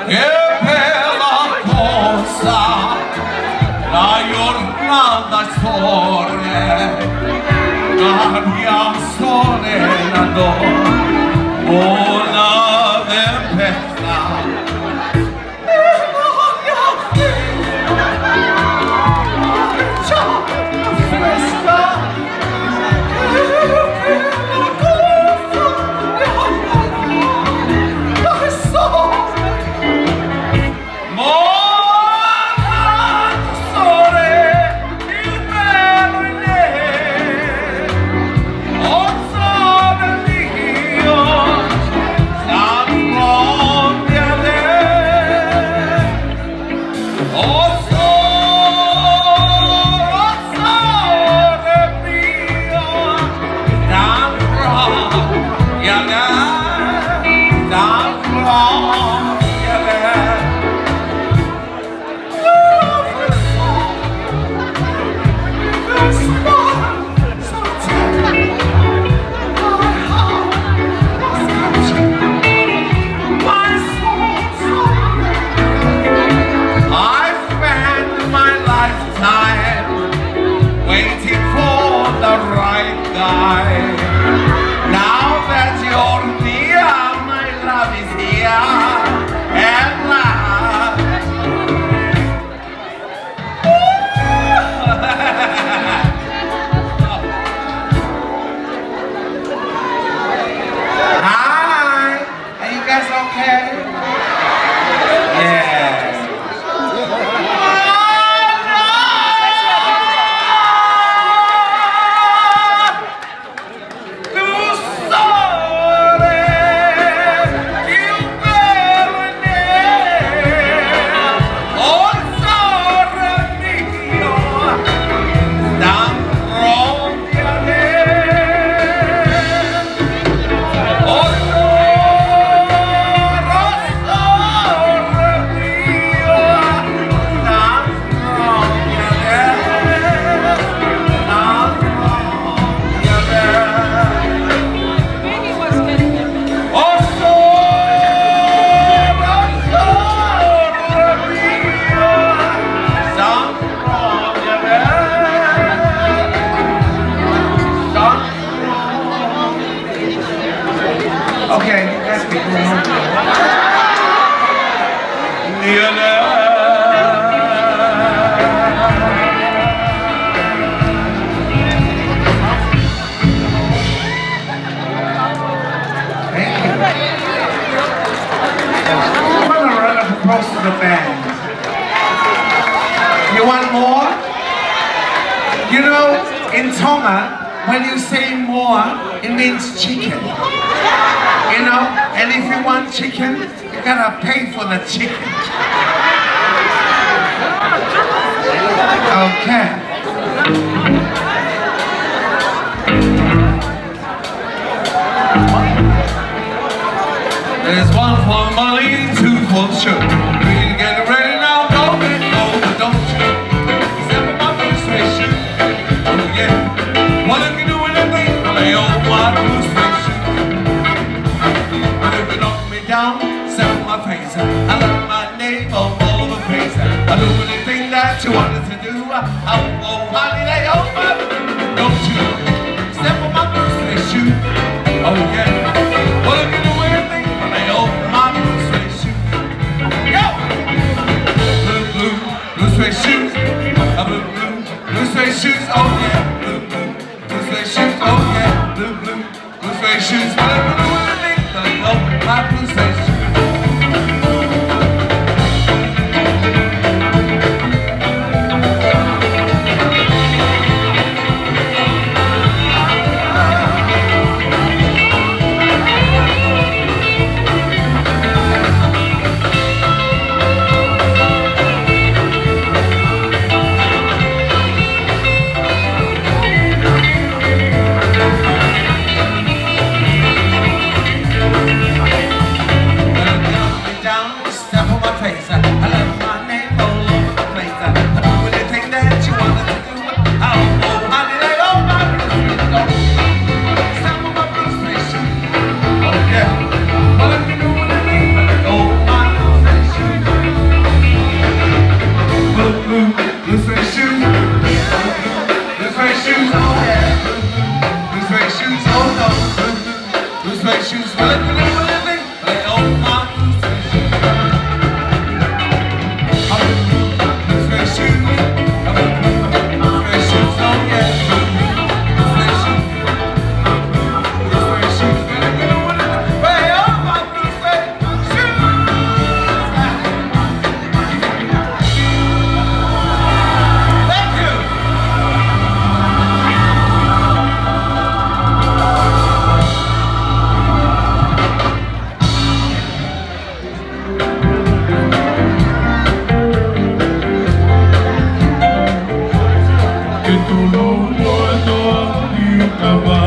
Qué pena cosa, la jornada sole, cambia sole la do, o la tempesta. Yeah. Okay, that's good. Thank you. What a round of applause to the band. You want more? You know, in Tonga, when you say more, it means chicken. You know, and if you want chicken, you gotta pay for the chicken. Okay. There's one for the money, two for the show. Three to get ready now, go, go, go, don't you? Step on my blue suede shoe. Oh, yeah. Wanna get do anything, but I own my blue suede shoe. But if you knock me down, step on my face. I left my name all over the place. I'll do anything that you want me to do. Oh, oh, honey, they open. Don't you step on my blue suede shoe. Oh, yeah. Well, if you do anything, but I own my blue suede shoe. Yo! Blue, blue, blue suede shoes. A blue, blue, blue suede shoes. Oh, yeah. Blue, blue, blue suede shoes. Oh, yeah. Blue, blue, blue suede shoes. Blue, blue, blue, blue, blue, blue, blue, blue suede shoes. Down, step on my face. I left my name all over the place. I do anything that you want me to do. Oh, oh, honey, they all my business. Step on my blue suede shoe. Oh, yeah. Well, if you do anything, oh, my blue suede shoe. Blue, blue, blue suede shoes. Blue suede shoes, oh, yeah. Blue, blue, blue suede shoes, oh, no. Blue, blue, blue suede shoes. Well, if you do anything, Ke tolo mo e toa ni ukava,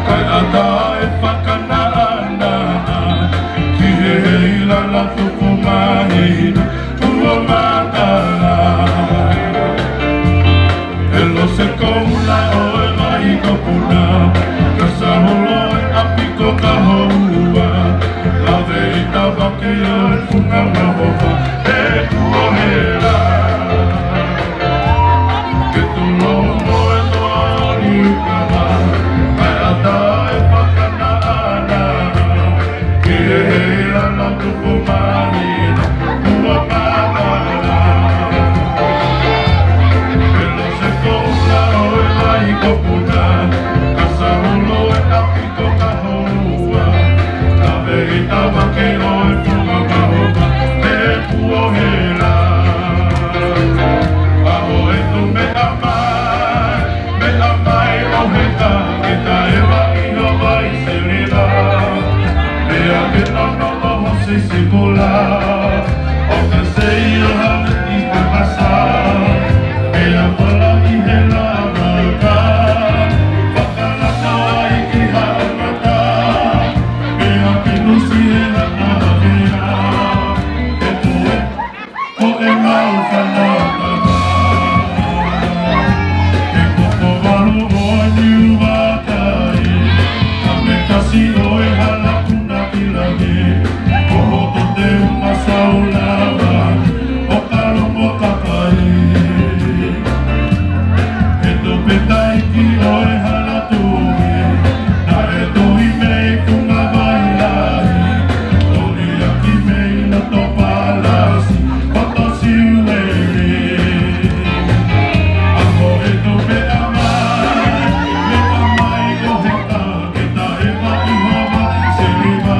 kae ʻatā e fakanaʻanaʻa, ki he heiʻeiki lala tupu mahina, ua matala. ʻE lose koula ʻo e vahi ko Puna, ka saholo e ʻapi ko Kahoua, lave ʻi tavaki ʻo e funga mahova, ʻe kuo hela. Ke tolo mo e toa ni ukava, kae ʻatā e fakanaʻanaʻa, ki he heiʻeiki lala tupu mahina, ua matala. ʻE lose koula ʻo e vahi ko Puna, ka saholo e ʻapi ko Kahoua, lave ʻi tavaki ʻo e Sikula, ʻo ka sei ʻo hana i ka kasa, pea pala ʻi he lava ka, fakalaka ai ki haʻamata, pea ke nusi he haʻavea, ʻe toe ko e mau fānau tama. He koko valu ʻo Niuvakai, ka me kasi ʻo e hala kuna ki lagi, ko hoto te uma saulava, ʻo ka longo kakai. He tope taiki ʻo e hala tuki, naʻe tohi mei Kumavai Lahi, toli ʻaki mei loto palasi, poto siueli. Ako e tope amai, me amai ʻo heka, ke taʻe maʻi hova, seliva.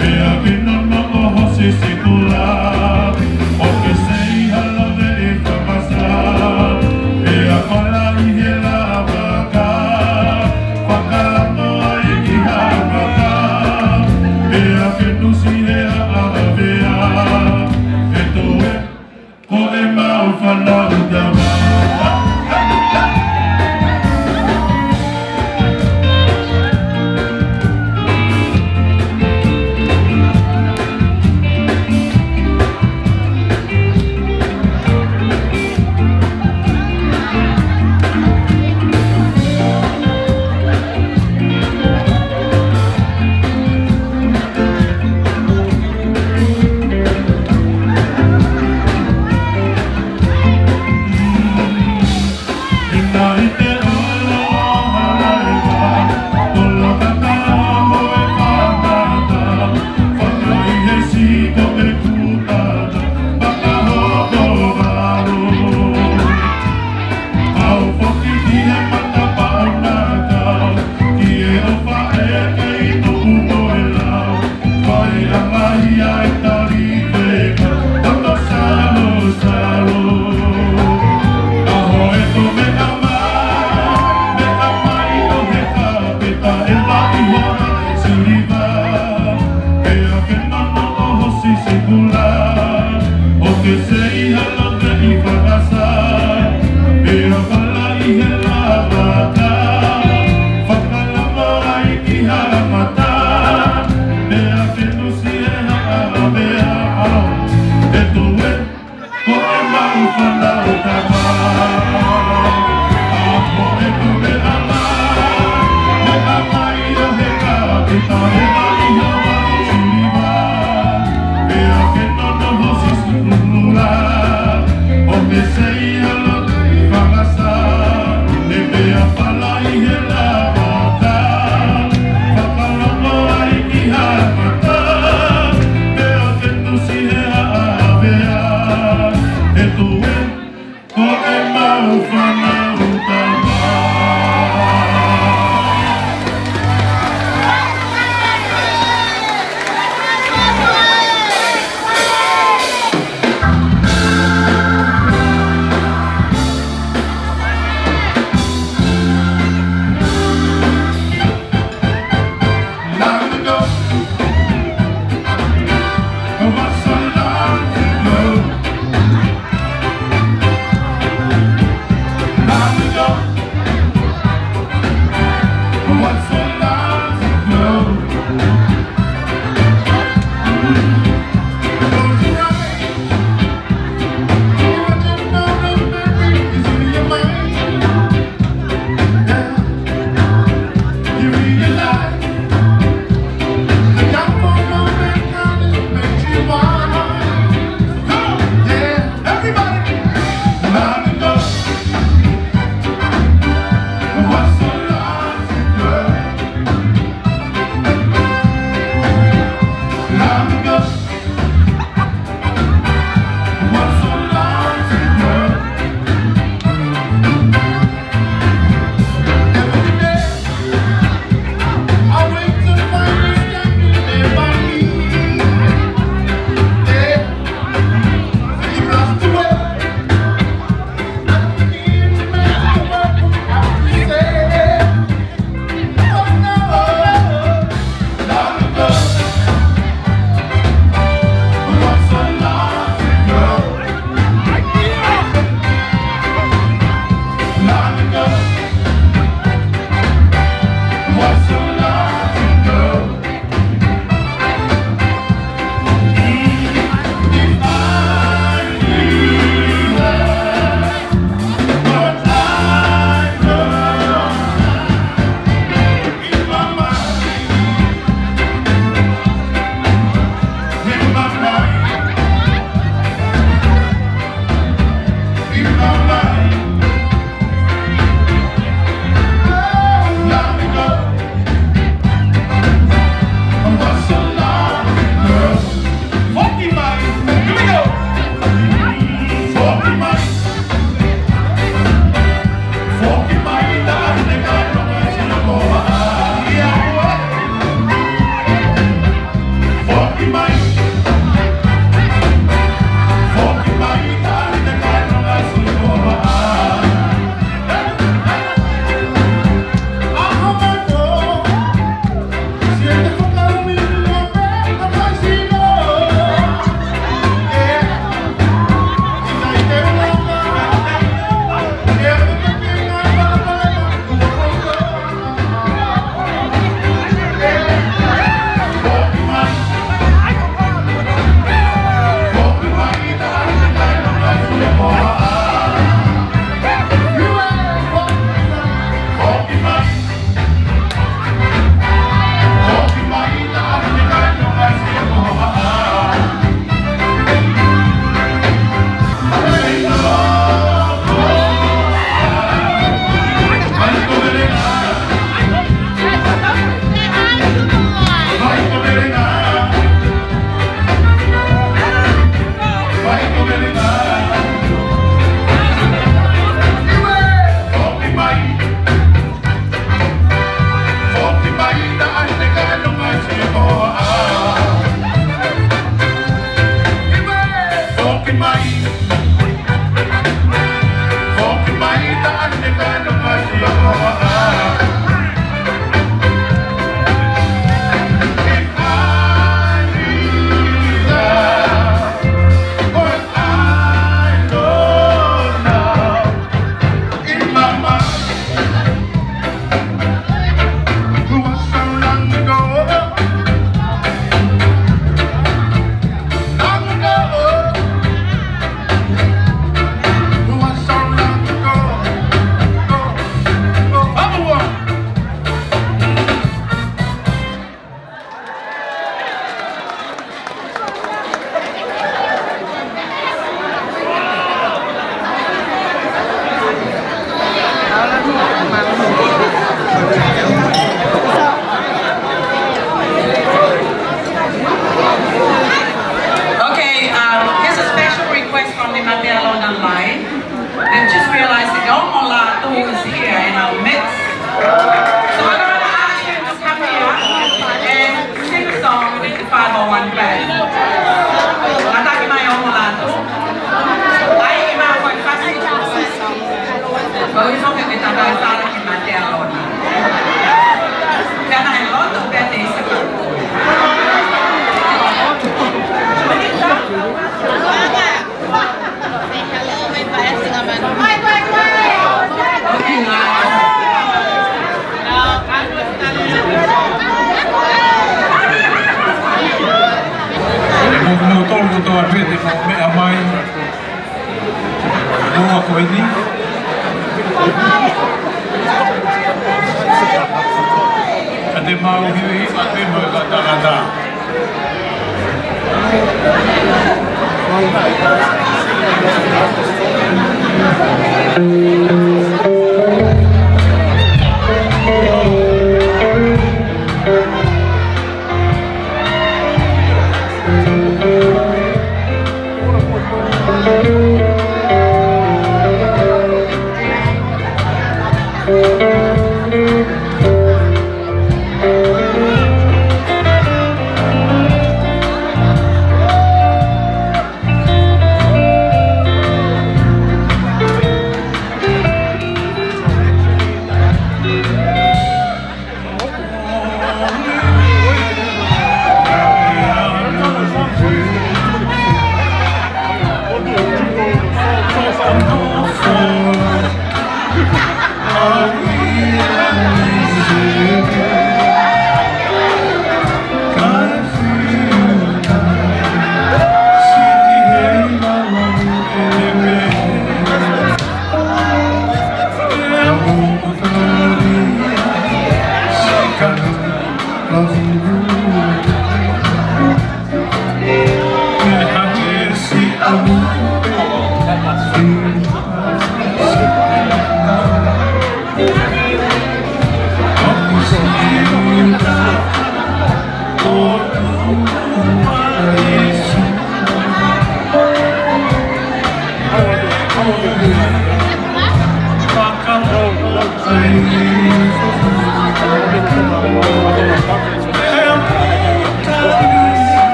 Pea ke nono ʻo hosi sikula, ʻo ke sei hala veʻe fakasa, pea pala ʻi he lava ka, fakalaka ai ki haʻamata, pea ke nusi he haʻavea, ʻe toe ko e mau fānau tama. Okay, um, here's a special request from the Matealona line. They've just realized that Omo Latu is here in our midst. So I'm gonna ask you to come here and sing a song with the five oh one band. Kātaki mai Omo Latu. ʻAi ke mau koe fasi. Ko e foke me takai fala ki Matealona. Kana e loto pea te isa ka. Mo, mo tolu kotoa pē te mo meʻa mai. Mo a ko eni. Ka te mau hiu i pa te mau ka ta ka ta.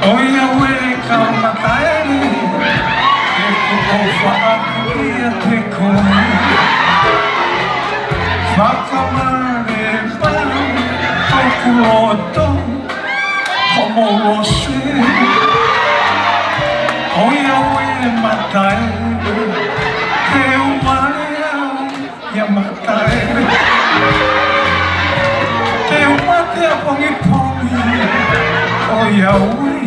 ʻOiauē ka mataele, ʻe kuo faʻa kuia te koe. Fakamare pau toku loto, homo lose. ʻOiauē mataele, te u vale au ia mataele. Te u mate ʻapongipongi, ʻoiauē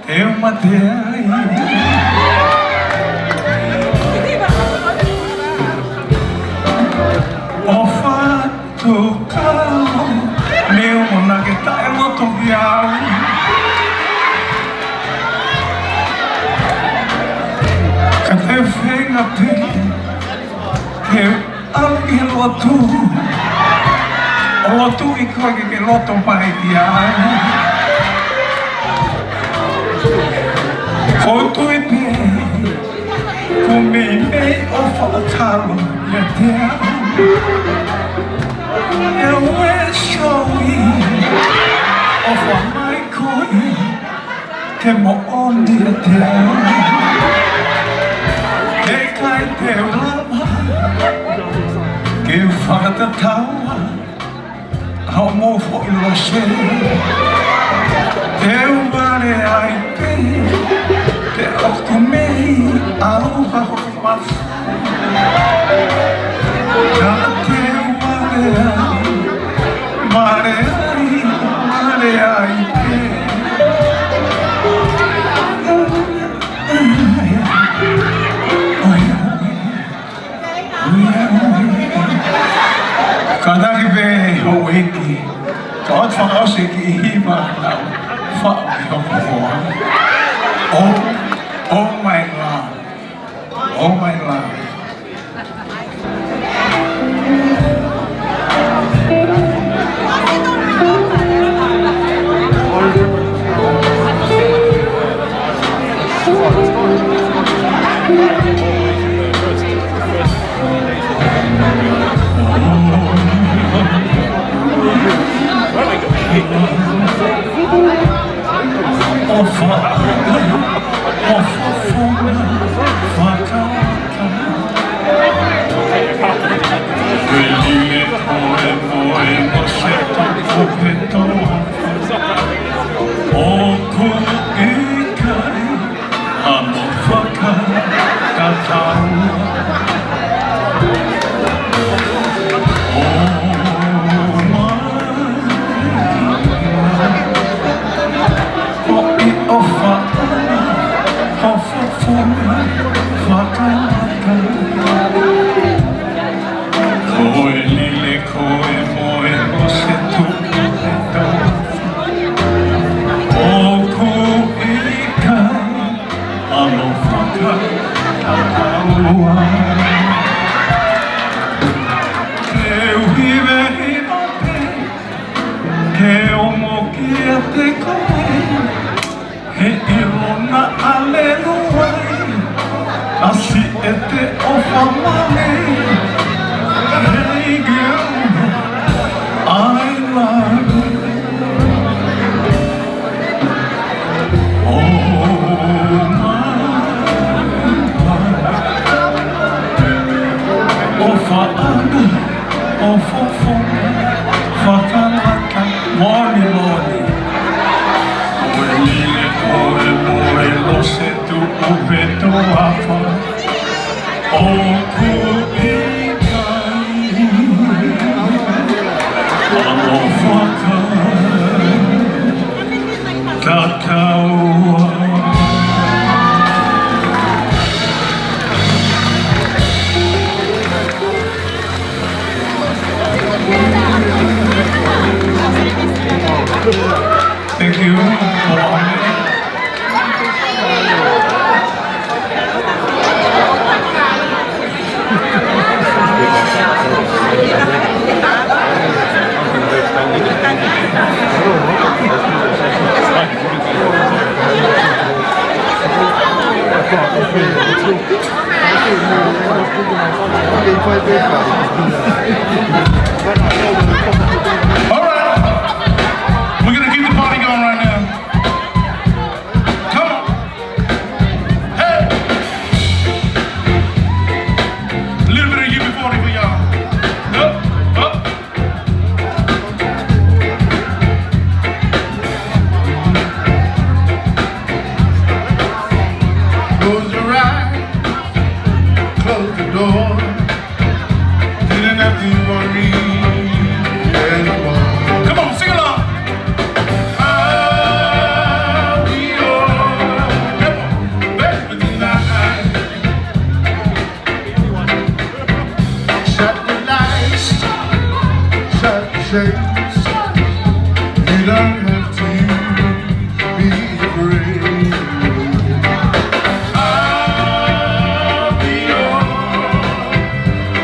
te u mate ai. ʻOfa tuku, me u mona ke taʻeloto ki au. Ka te u feinga pē ke ʻalu ki he lotu, ʻo lotuʻi koe ke ke loto mai ki ai. Ko u tui pē, kuo meimei ʻofa ʻa Talo ia te au. ʻOiauē Soi, ʻofa mai koe ke moʻoni ia te au. He ʻikai te u lava ke u fakatatau hoʻomou foʻi lose. Te u vale ai pē, te u ʻoku mei ʻauha hoku mafu. Ka te u vale ai, vale ai, vale ai pē. Kātaki pē houʻeiki, ka ʻoku fakaʻosi e kiʻi hiva naʻa ku faʻu ki hoku hoa. Oh, oh my love. Oh my love. ʻOfa, ʻofa, ʻofa, ʻofa. Koe lile, koe moe, mo se tuku pē toa. ʻOku ʻikai hano fakatatau. ʻO mai. Ko e ʻofa ʻana, ʻofa, ʻofa, ʻofa, fakalaka. Koe lile, koe moe, mo se tuku pē toa. ʻOku ʻikai hano fakatatau. Te u hivehiva pē ke ongo kiate koe, he ʻilonga ʻa Leluai, ʻa siʻete ʻofa male. Hey girl, I love you. Oh my, my. ʻOfa ʻana, ʻofa, ʻofa, ʻofa, fakalaka. Thank you. All right. We're gonna keep the party going right now. Come on. Hey! A little bit of U B forty for y'all. Up, up. Close your eyes, close the door. Didn't have to worry anymore. Come on, sing along. I'll be your baby tonight. Shut the lights, shut the shades. You don't have to be afraid. I'll be your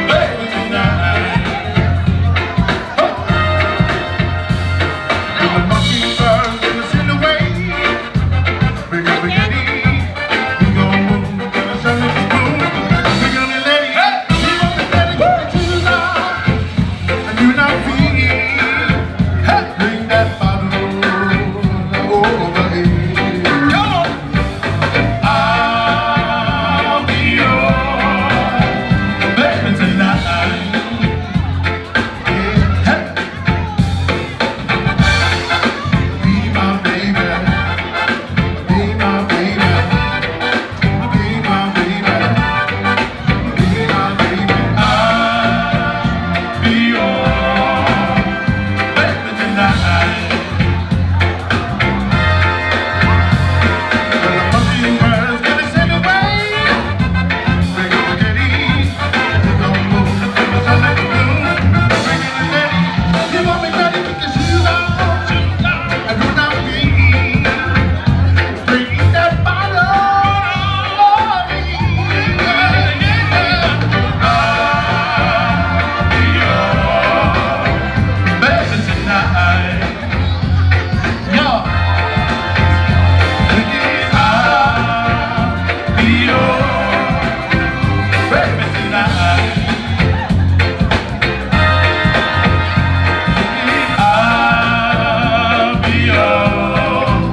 baby tonight. When the monkey birds in the silhouette, we're gonna get it. We gonna move to the sun and spoon. We're gonna let it. Hey! We gonna let it. Woo! And you not feel. Hey! Bring that bottle over here. Come on. I'll be your baby tonight. Yeah. Hey. Be my baby. Be my baby. Be my baby. Be my baby. I'll be your baby tonight.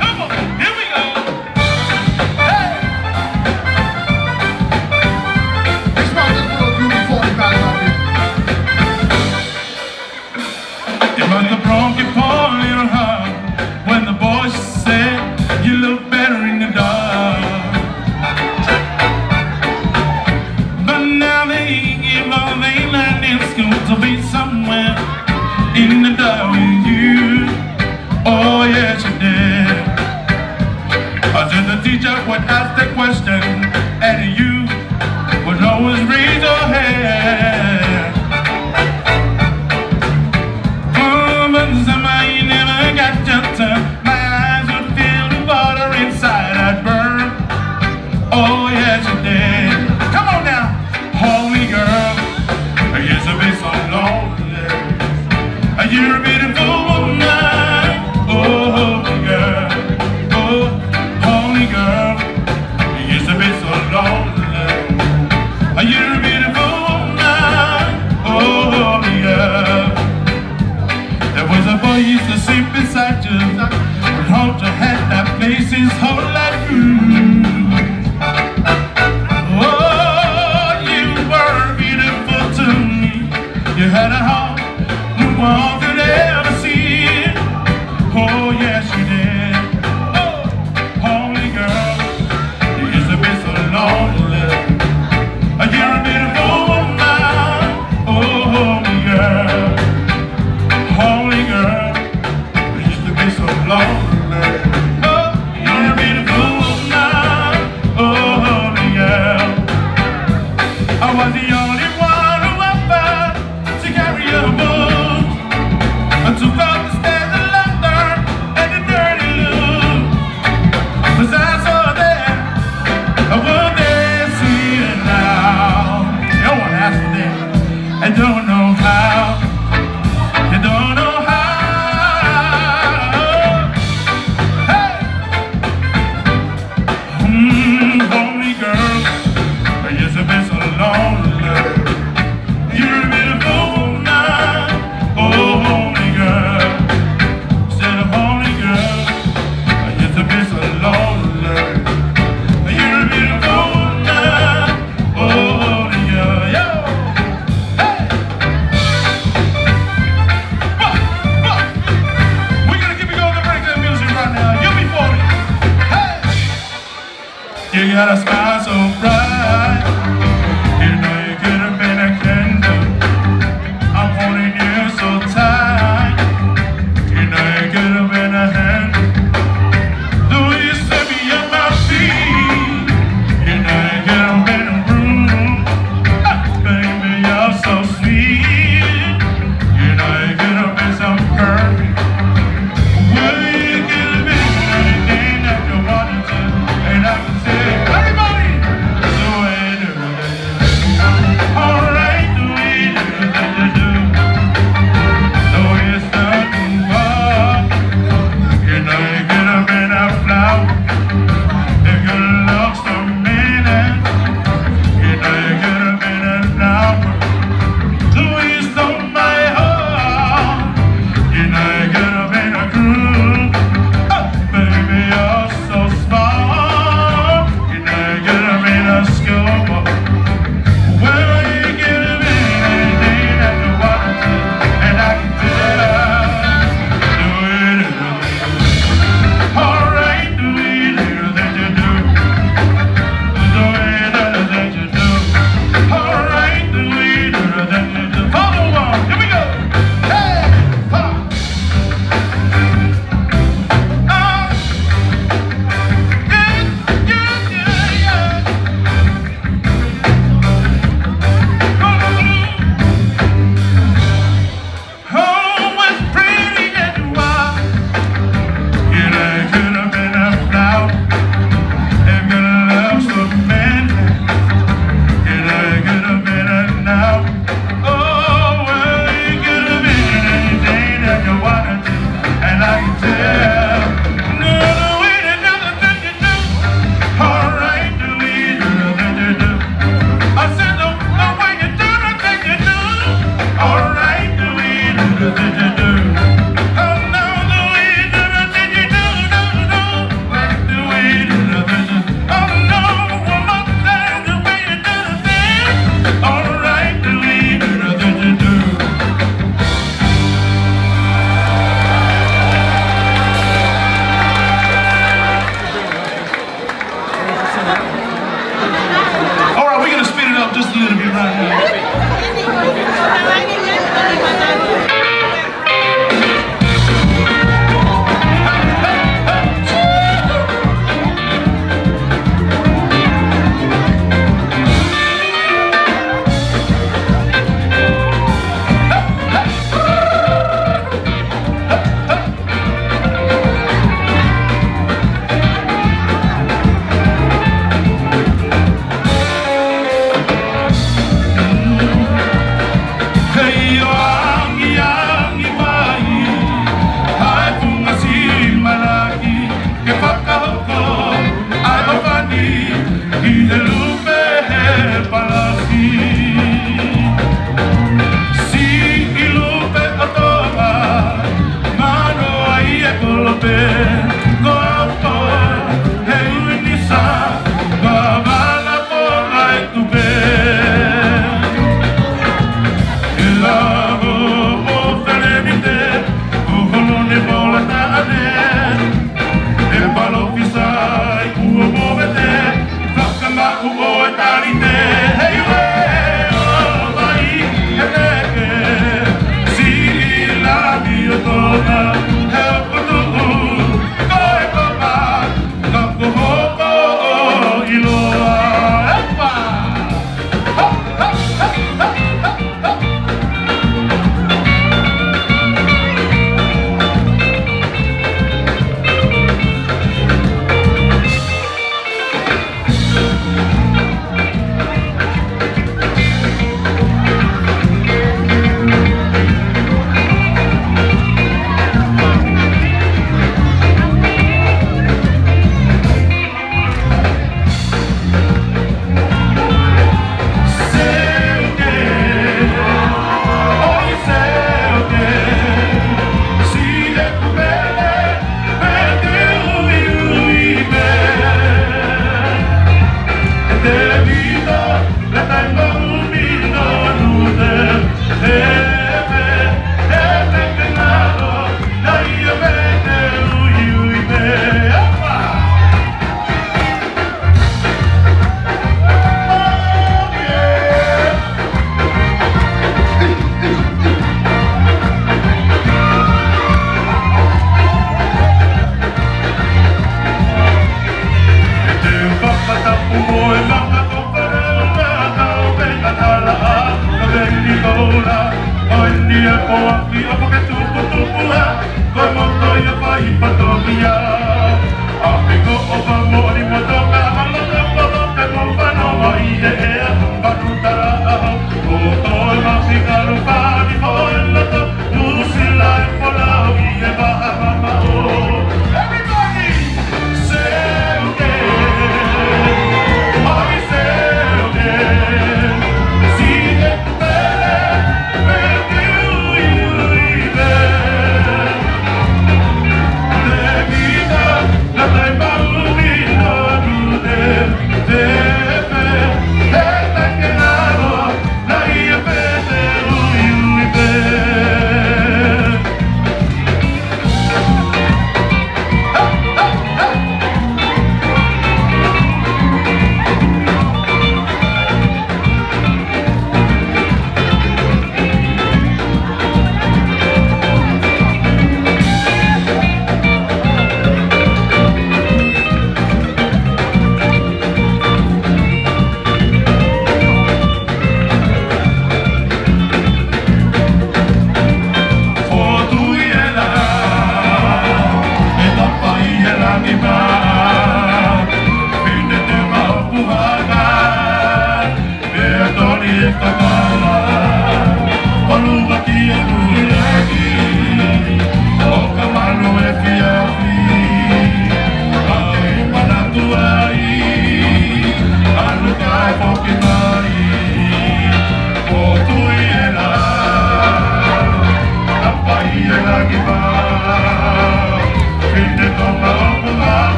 Come on, here we go. Hey! This one, this little beauty forty-five out here. It must have broke your poor little heart when the boy said you look better in the dark. But now they give all they learned in school to be somewhere in the dark with you. Oh, yes, you did. Until the teacher would ask the question, and you would always raise your hand. Oh, but somehow you never got your turn. My eyes would feel the water inside I'd burn. Oh, yes, you did. Come on now. Holy girl, I used to be so lonely. You're a beautiful woman. Oh, holy girl. Oh, holy girl, I used to be so lonely. You're a beautiful woman. Oh, holy girl. There was a boy used to sit beside you, hold your hand and place his whole life through. Oh, you were beautiful to me. You had a heart no one could ever see. Got a smile so bright. You know you could have been a candle. I'm holding you so tight. You know you could have been a hand. Though you set me on my feet. You know you could have been a room. Baby, you're so sweet. You know you could have been some perfume. Well, you could have been anything that you wanted to. And I can say, everybody.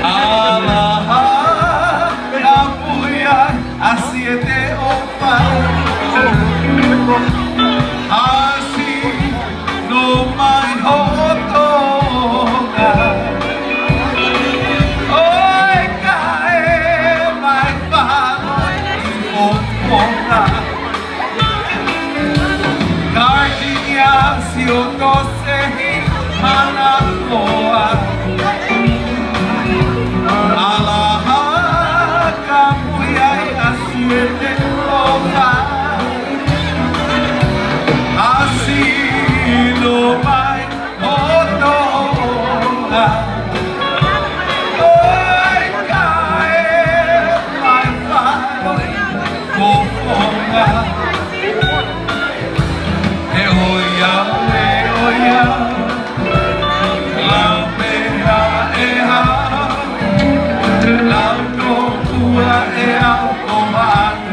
ʻAlaha ka puhi ai ʻa Siete ʻOfa. ʻAsi nō mai hoʻo toʻonga. ʻOi kae mai fānau ʻi ʻOfonga. Kae kiʻi ʻasi ʻo tosehi mana koa. ʻAlaha ka puhi ai ʻa Siete ʻOfa. ʻAsi nō mai hoʻo toʻonga. ʻOi kae mai fānau ʻi ʻOfonga. ʻE ʻoiauē, ʻoiauē, lau pē ʻe au, lau tōpua ʻe au ko Maʻa.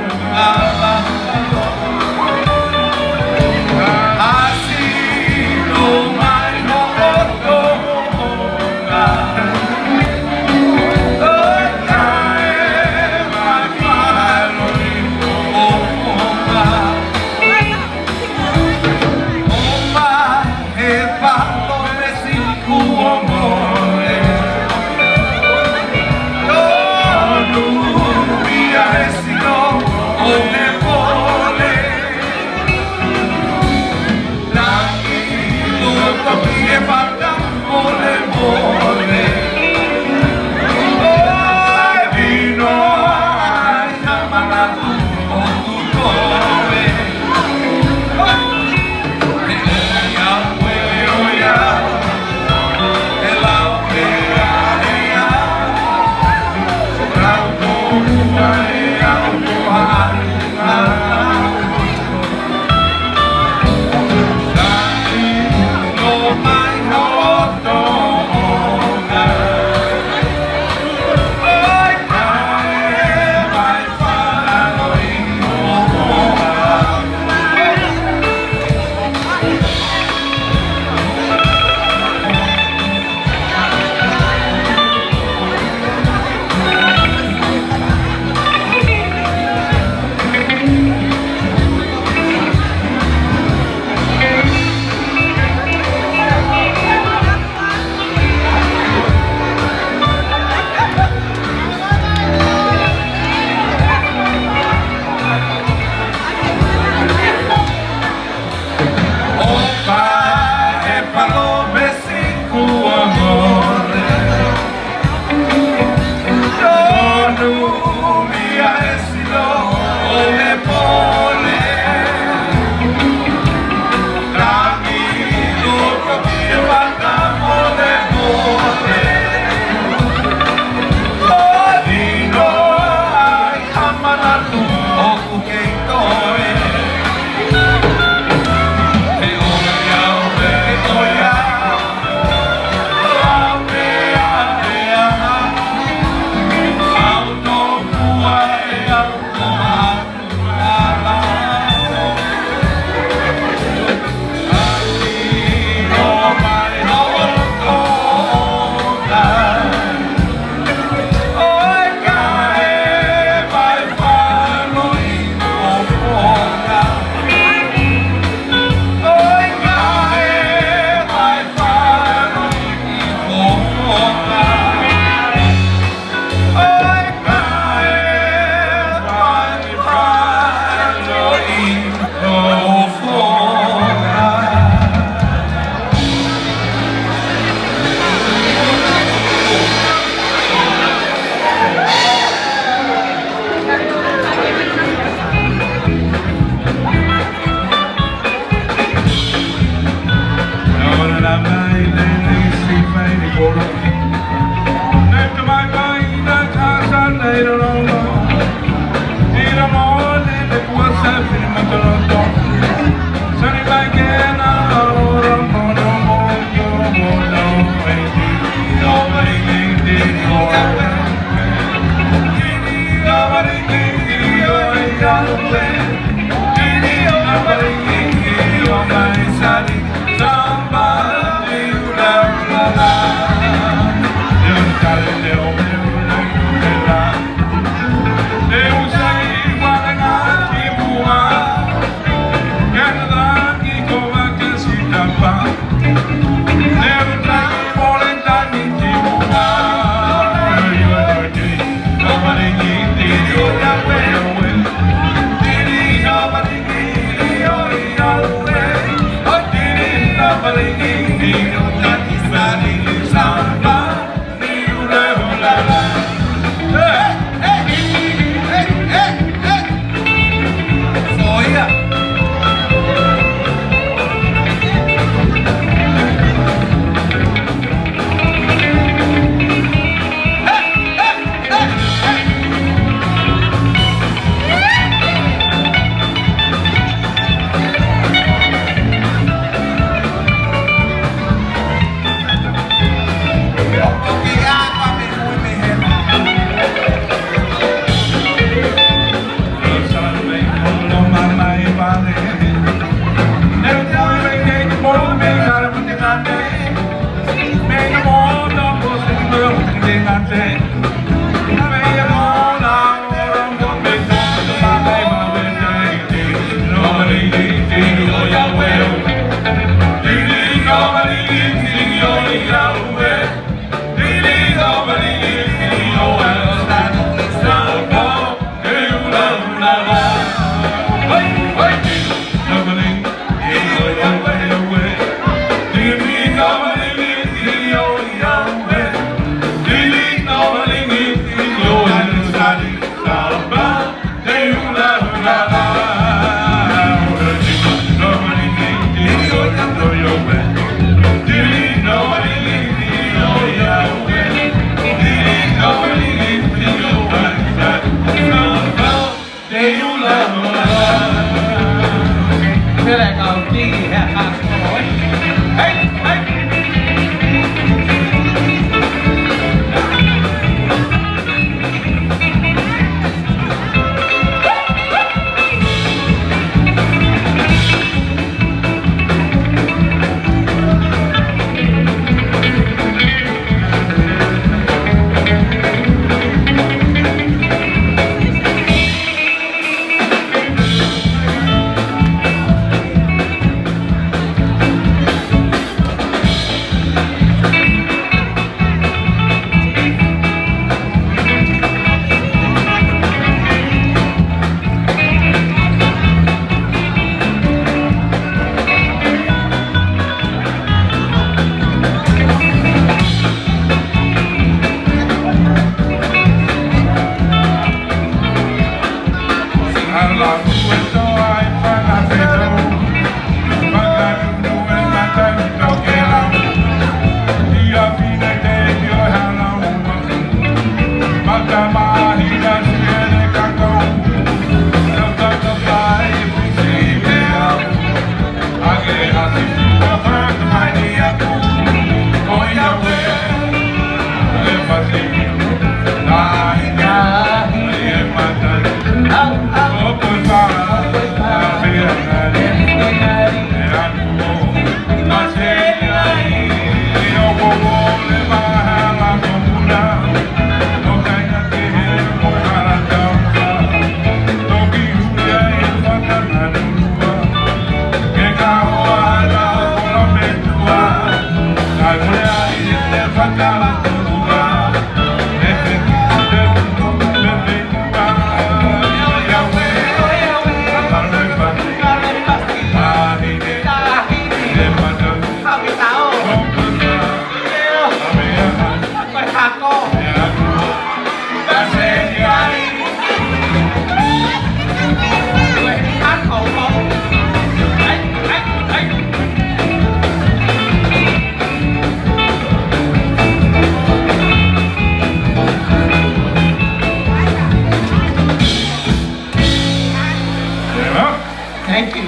Thank you.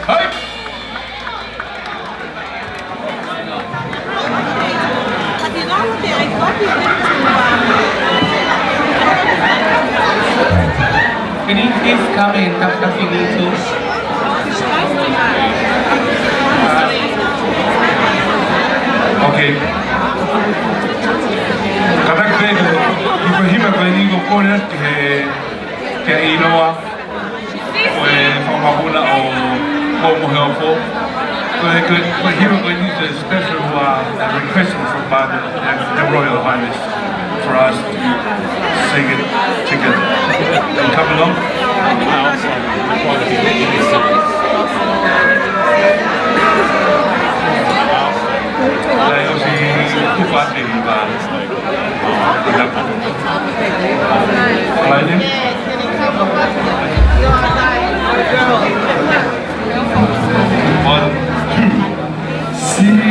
Hey! Can you please come and talk to me too? Okay. Kātaki Kole atu ki he, ki he ʻiloa, ko e fakamahula ʻo, ko Moheofo. Ko e, ko e, ko e hiva ko eni is a special, uh, request from, uh, the, the Royal Highness for us to sing it together. Come along. Lai ʻosi kupa ʻi vā. One, two.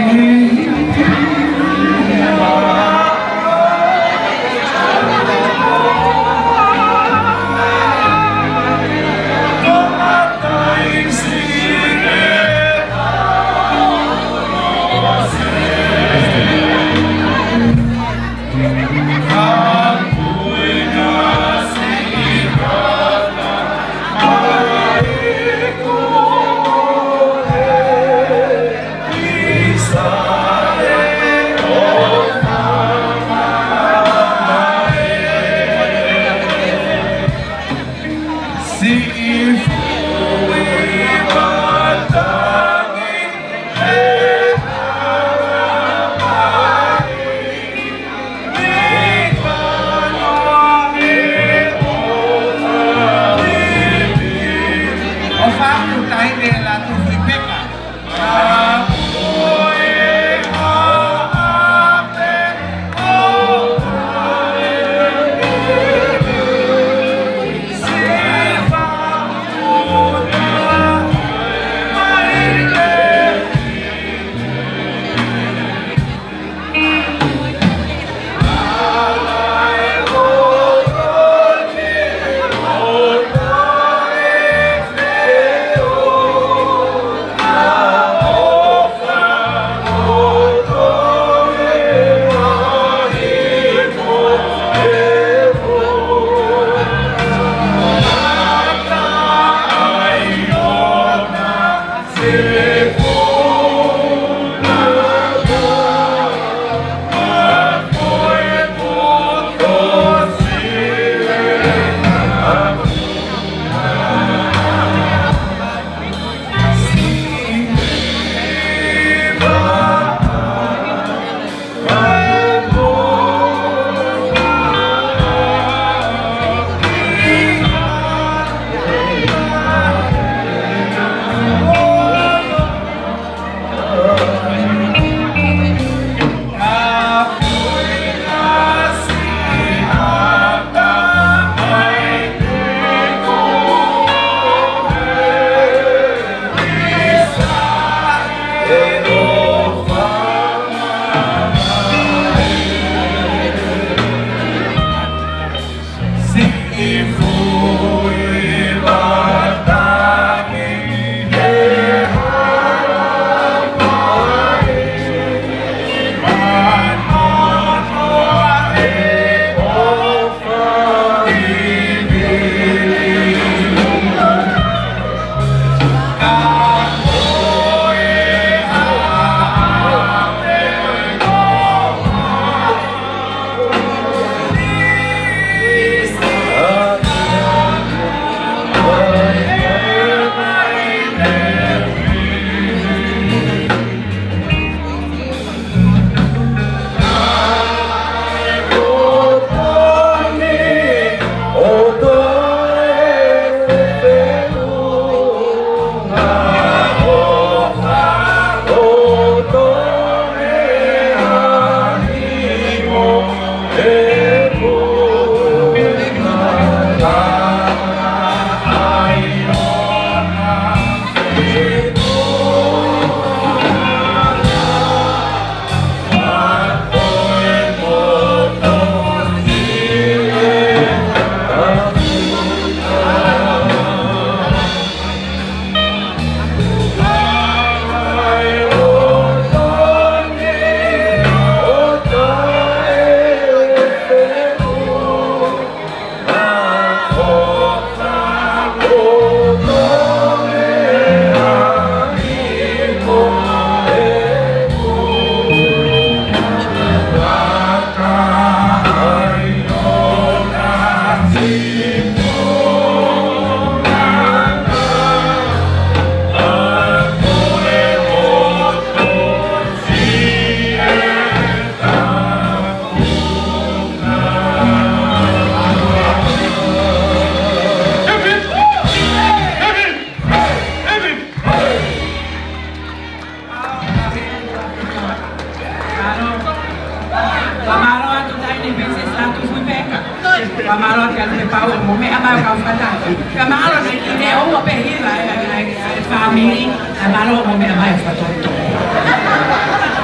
Fakamālō atu Taini Princess atu Fuipeka. Fakamālō atu kia Lupe Pau mo e meʻa mai ʻo kau fakataha. Fakamālō ki he kiʻi meʻa ʻoku pehē ʻa e, ʻa e, ʻa e, ʻa e fāmili. Fakamālō mo e meʻa mai ʻo fakatoto.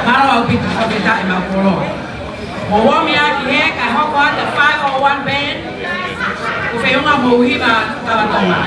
Mālō ʻaupito, fakafetaʻi mo e koloa. Mou omi ā ki hē kae hoko atu e five oh one band. Ko e feʻunga mo e hiva Tala Tonga.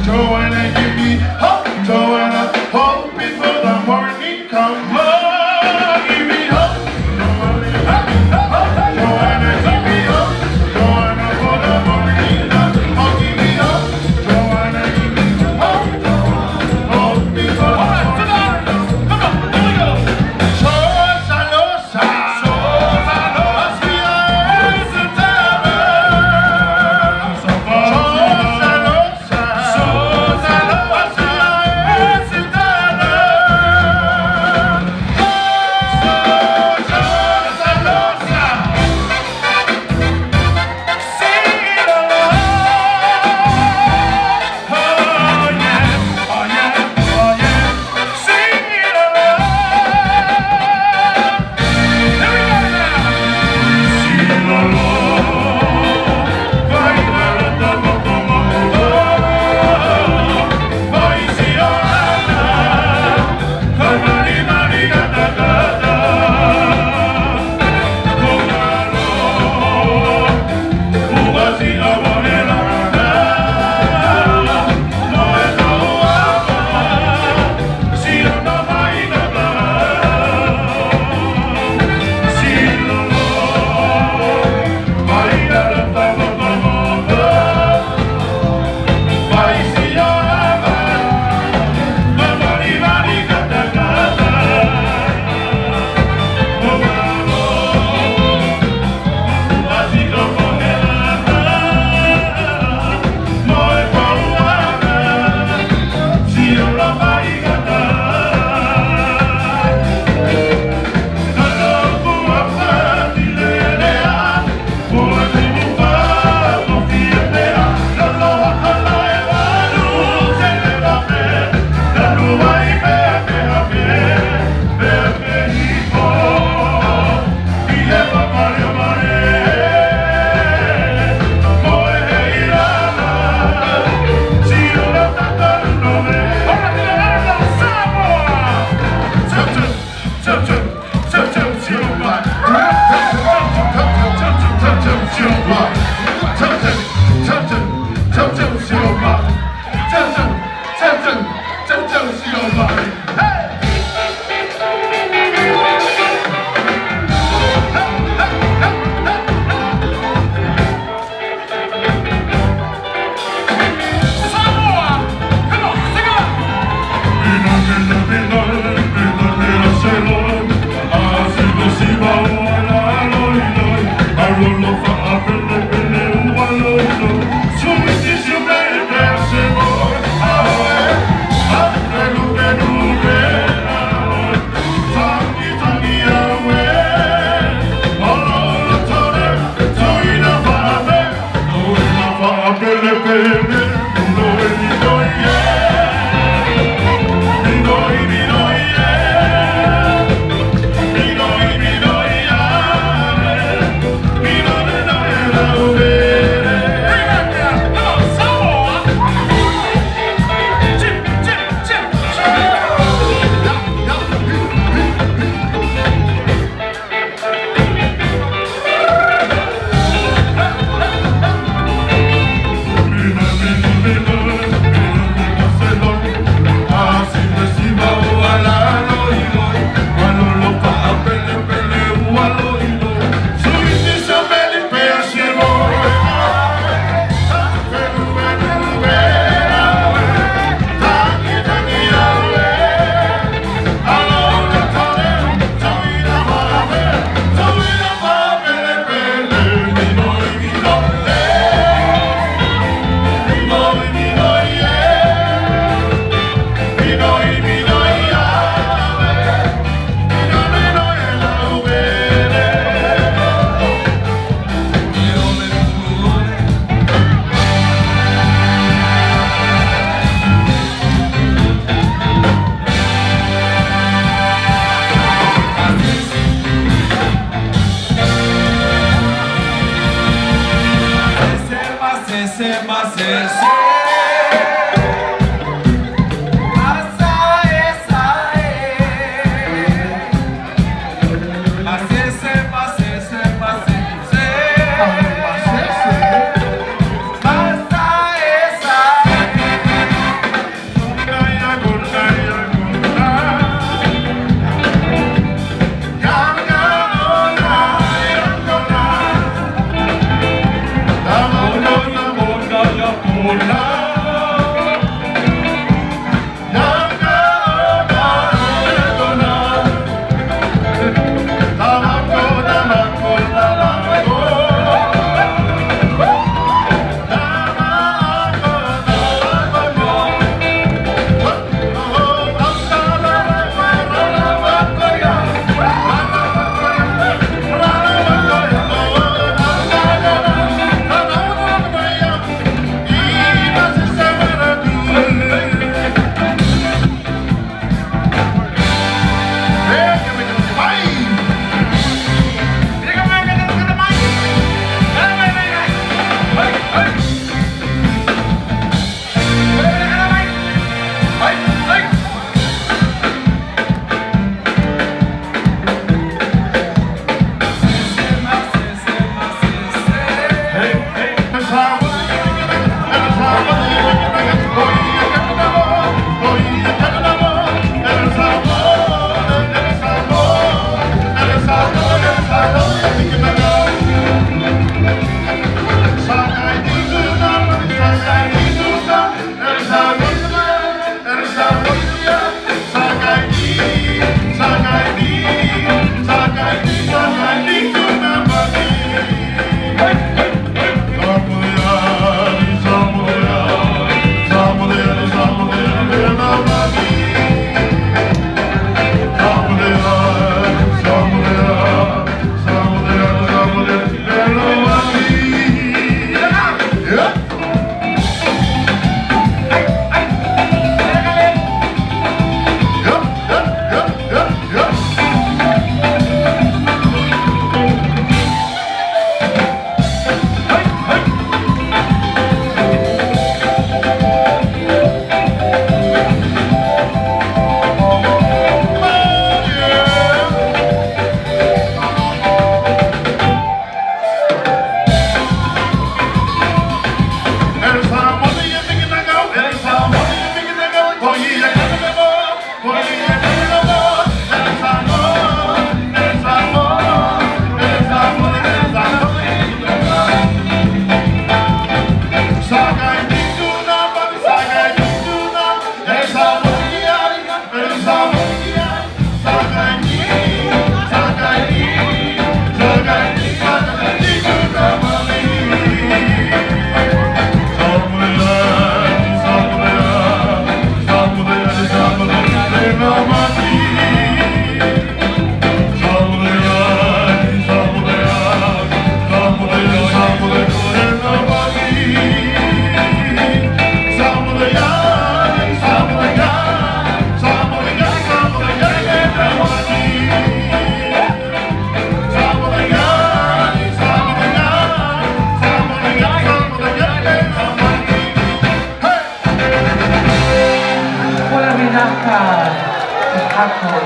Joanna, give me hope. Joanna, hoping for the morning come. Oh, give me hope. Joanna, give me hope. Joanna, for the morning come. Oh, give me hope. Joanna, give me hope. Hoping for the morning come. Come on, here we go. Joanna, Thank you.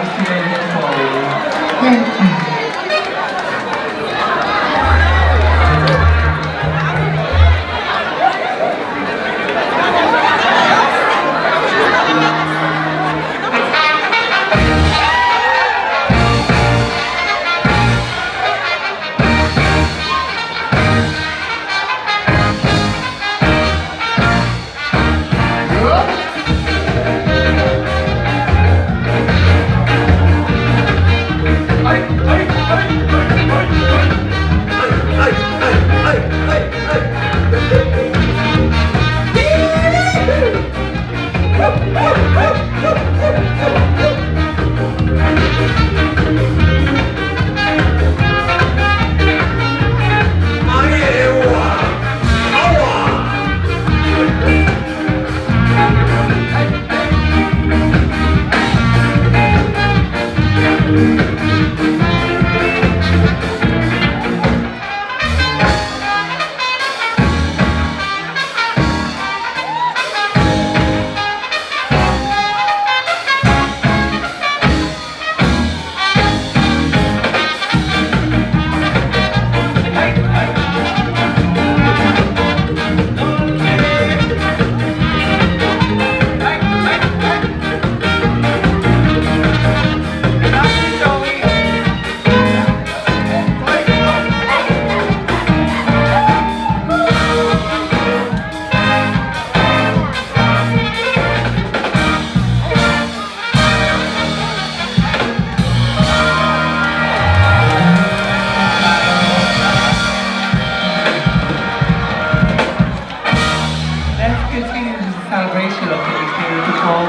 Let's continue the celebration of the beautiful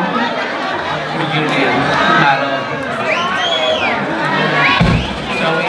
reunion. Shall we?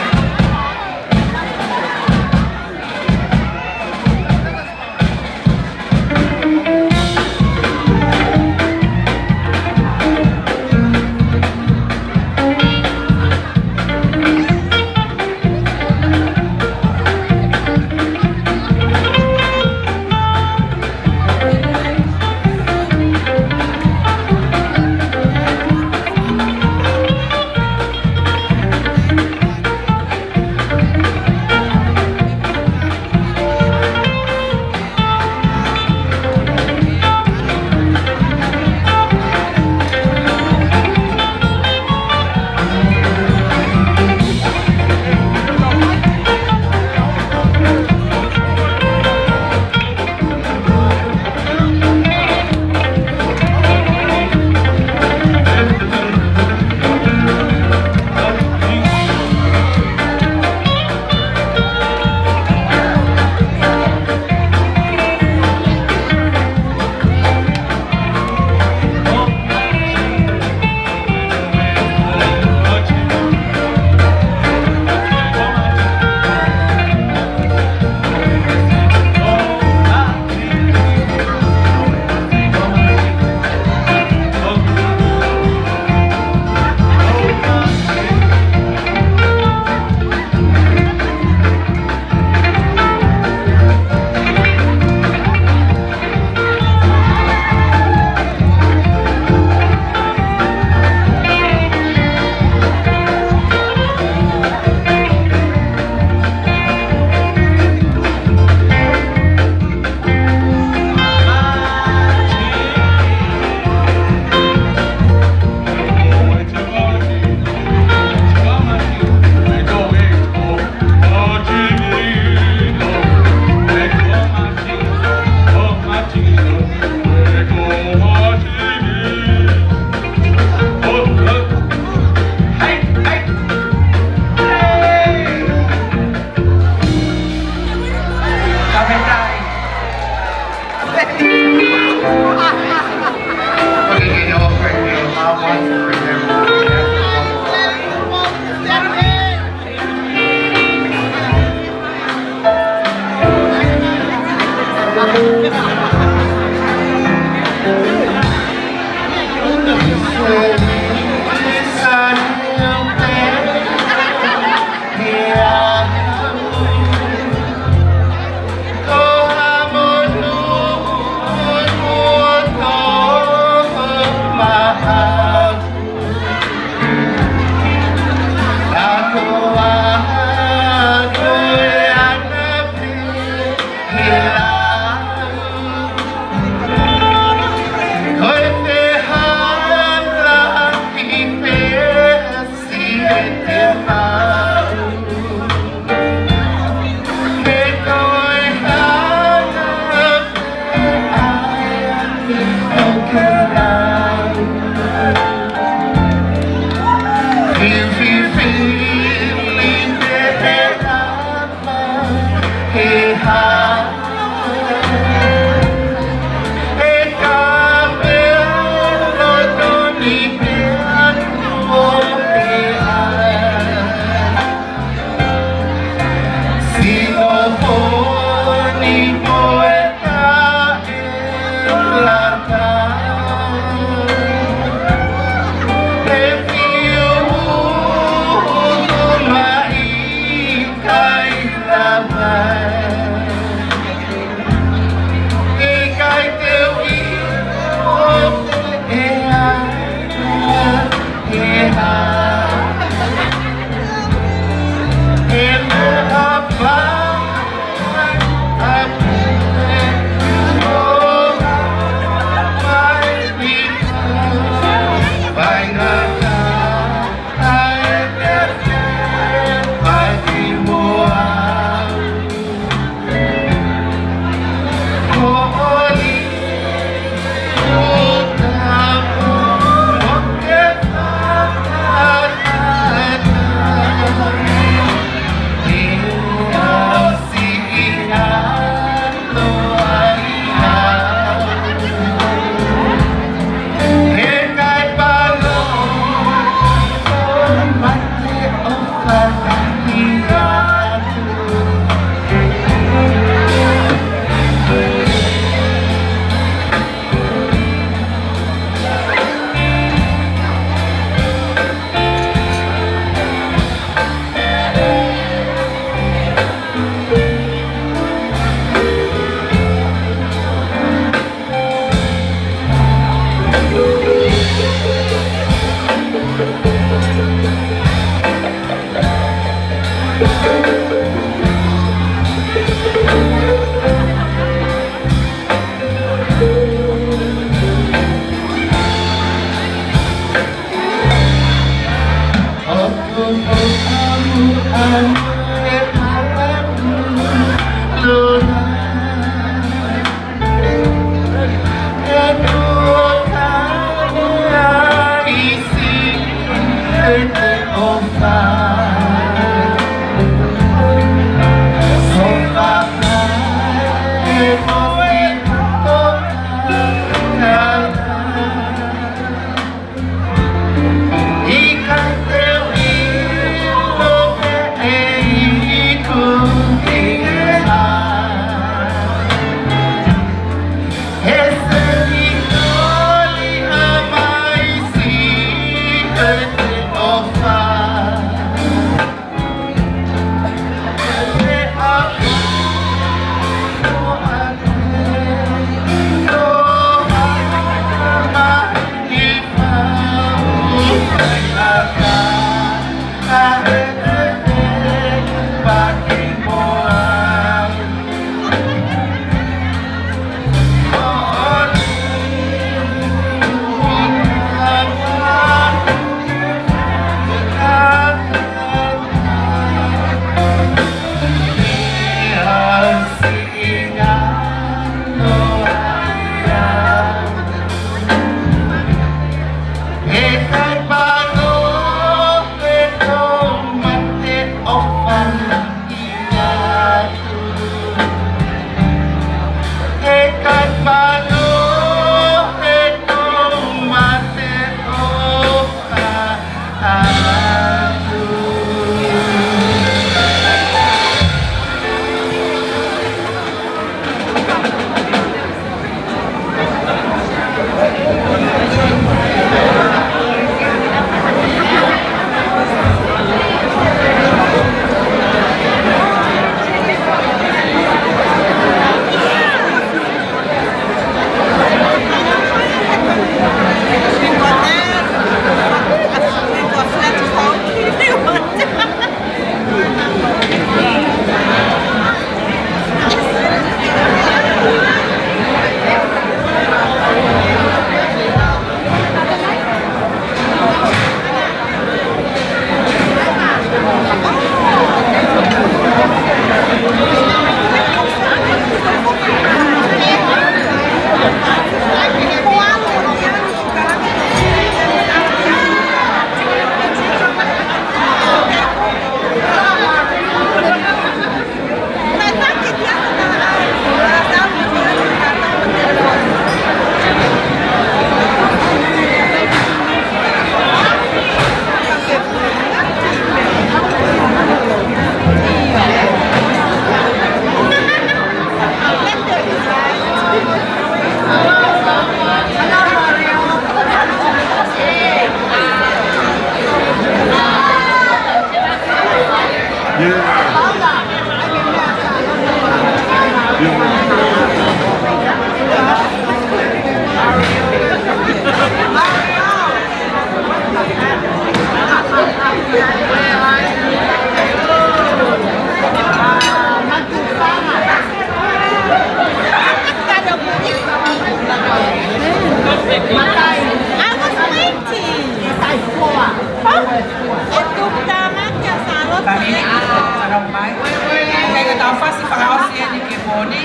Fakaʻosi eni ki he pō ni,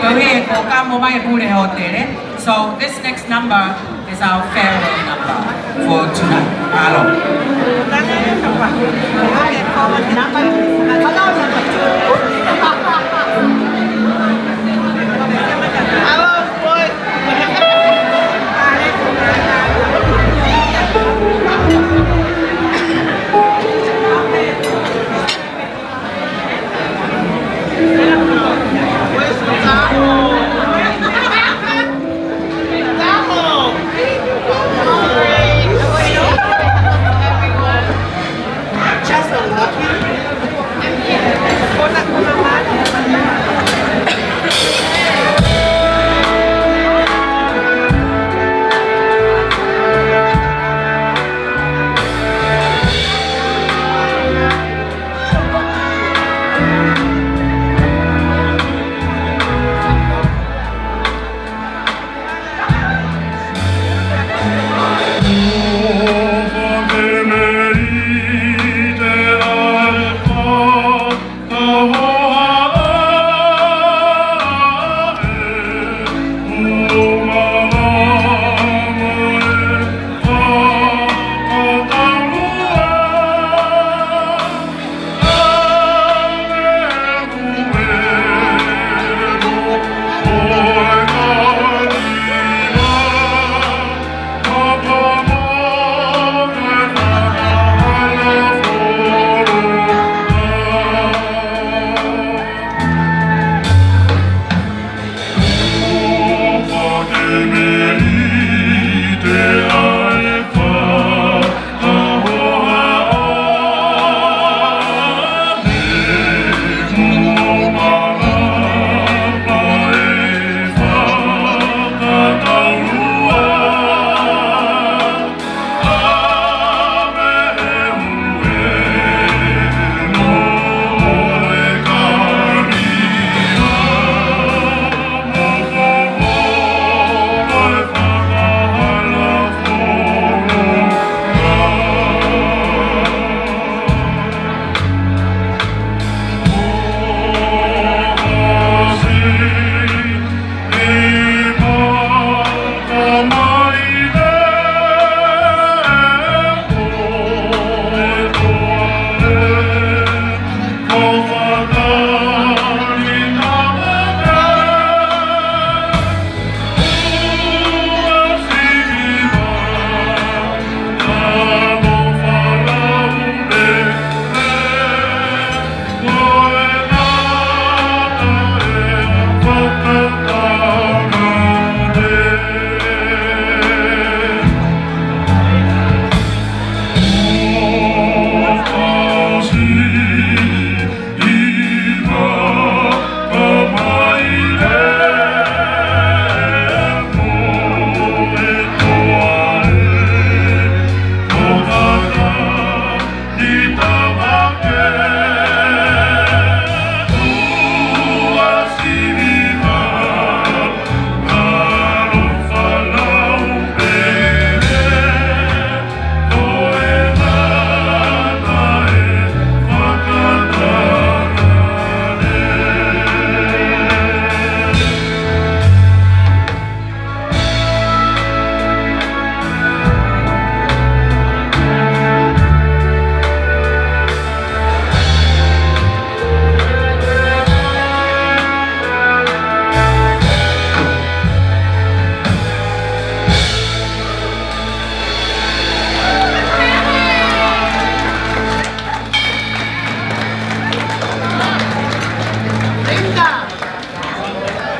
koeʻuhi ko e kamo mai e pule hōtele. So this next number is our farewell number for tonight. Mālō.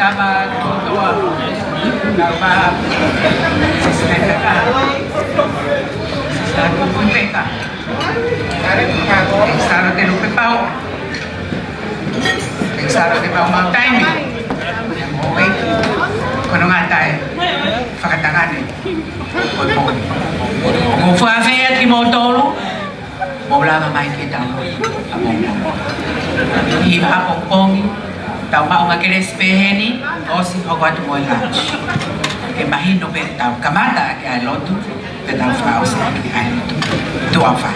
Kama kotoa, kama Sister Peka, Sister Kuku Peka, Sister Telupe Pau, Sister Te Pau Mautaimi, ʻa e moʻui, ko hono ngata e fakatangane. Ko e moʻui. Ko e fuʻu ʻafeʻi atu kimoutolu, mou lava mai ke tau lotu ʻapongipongi. Hiva ʻapongipongi, tau maʻu ha kelesi pē heni, ʻosi hoko atu mo e lunch. Ke mahino pē tau kamata ʻaki ʻa e lotu, pea tau fakaʻosi ʻaki ʻa e lotu. Tuʻa ʻofa.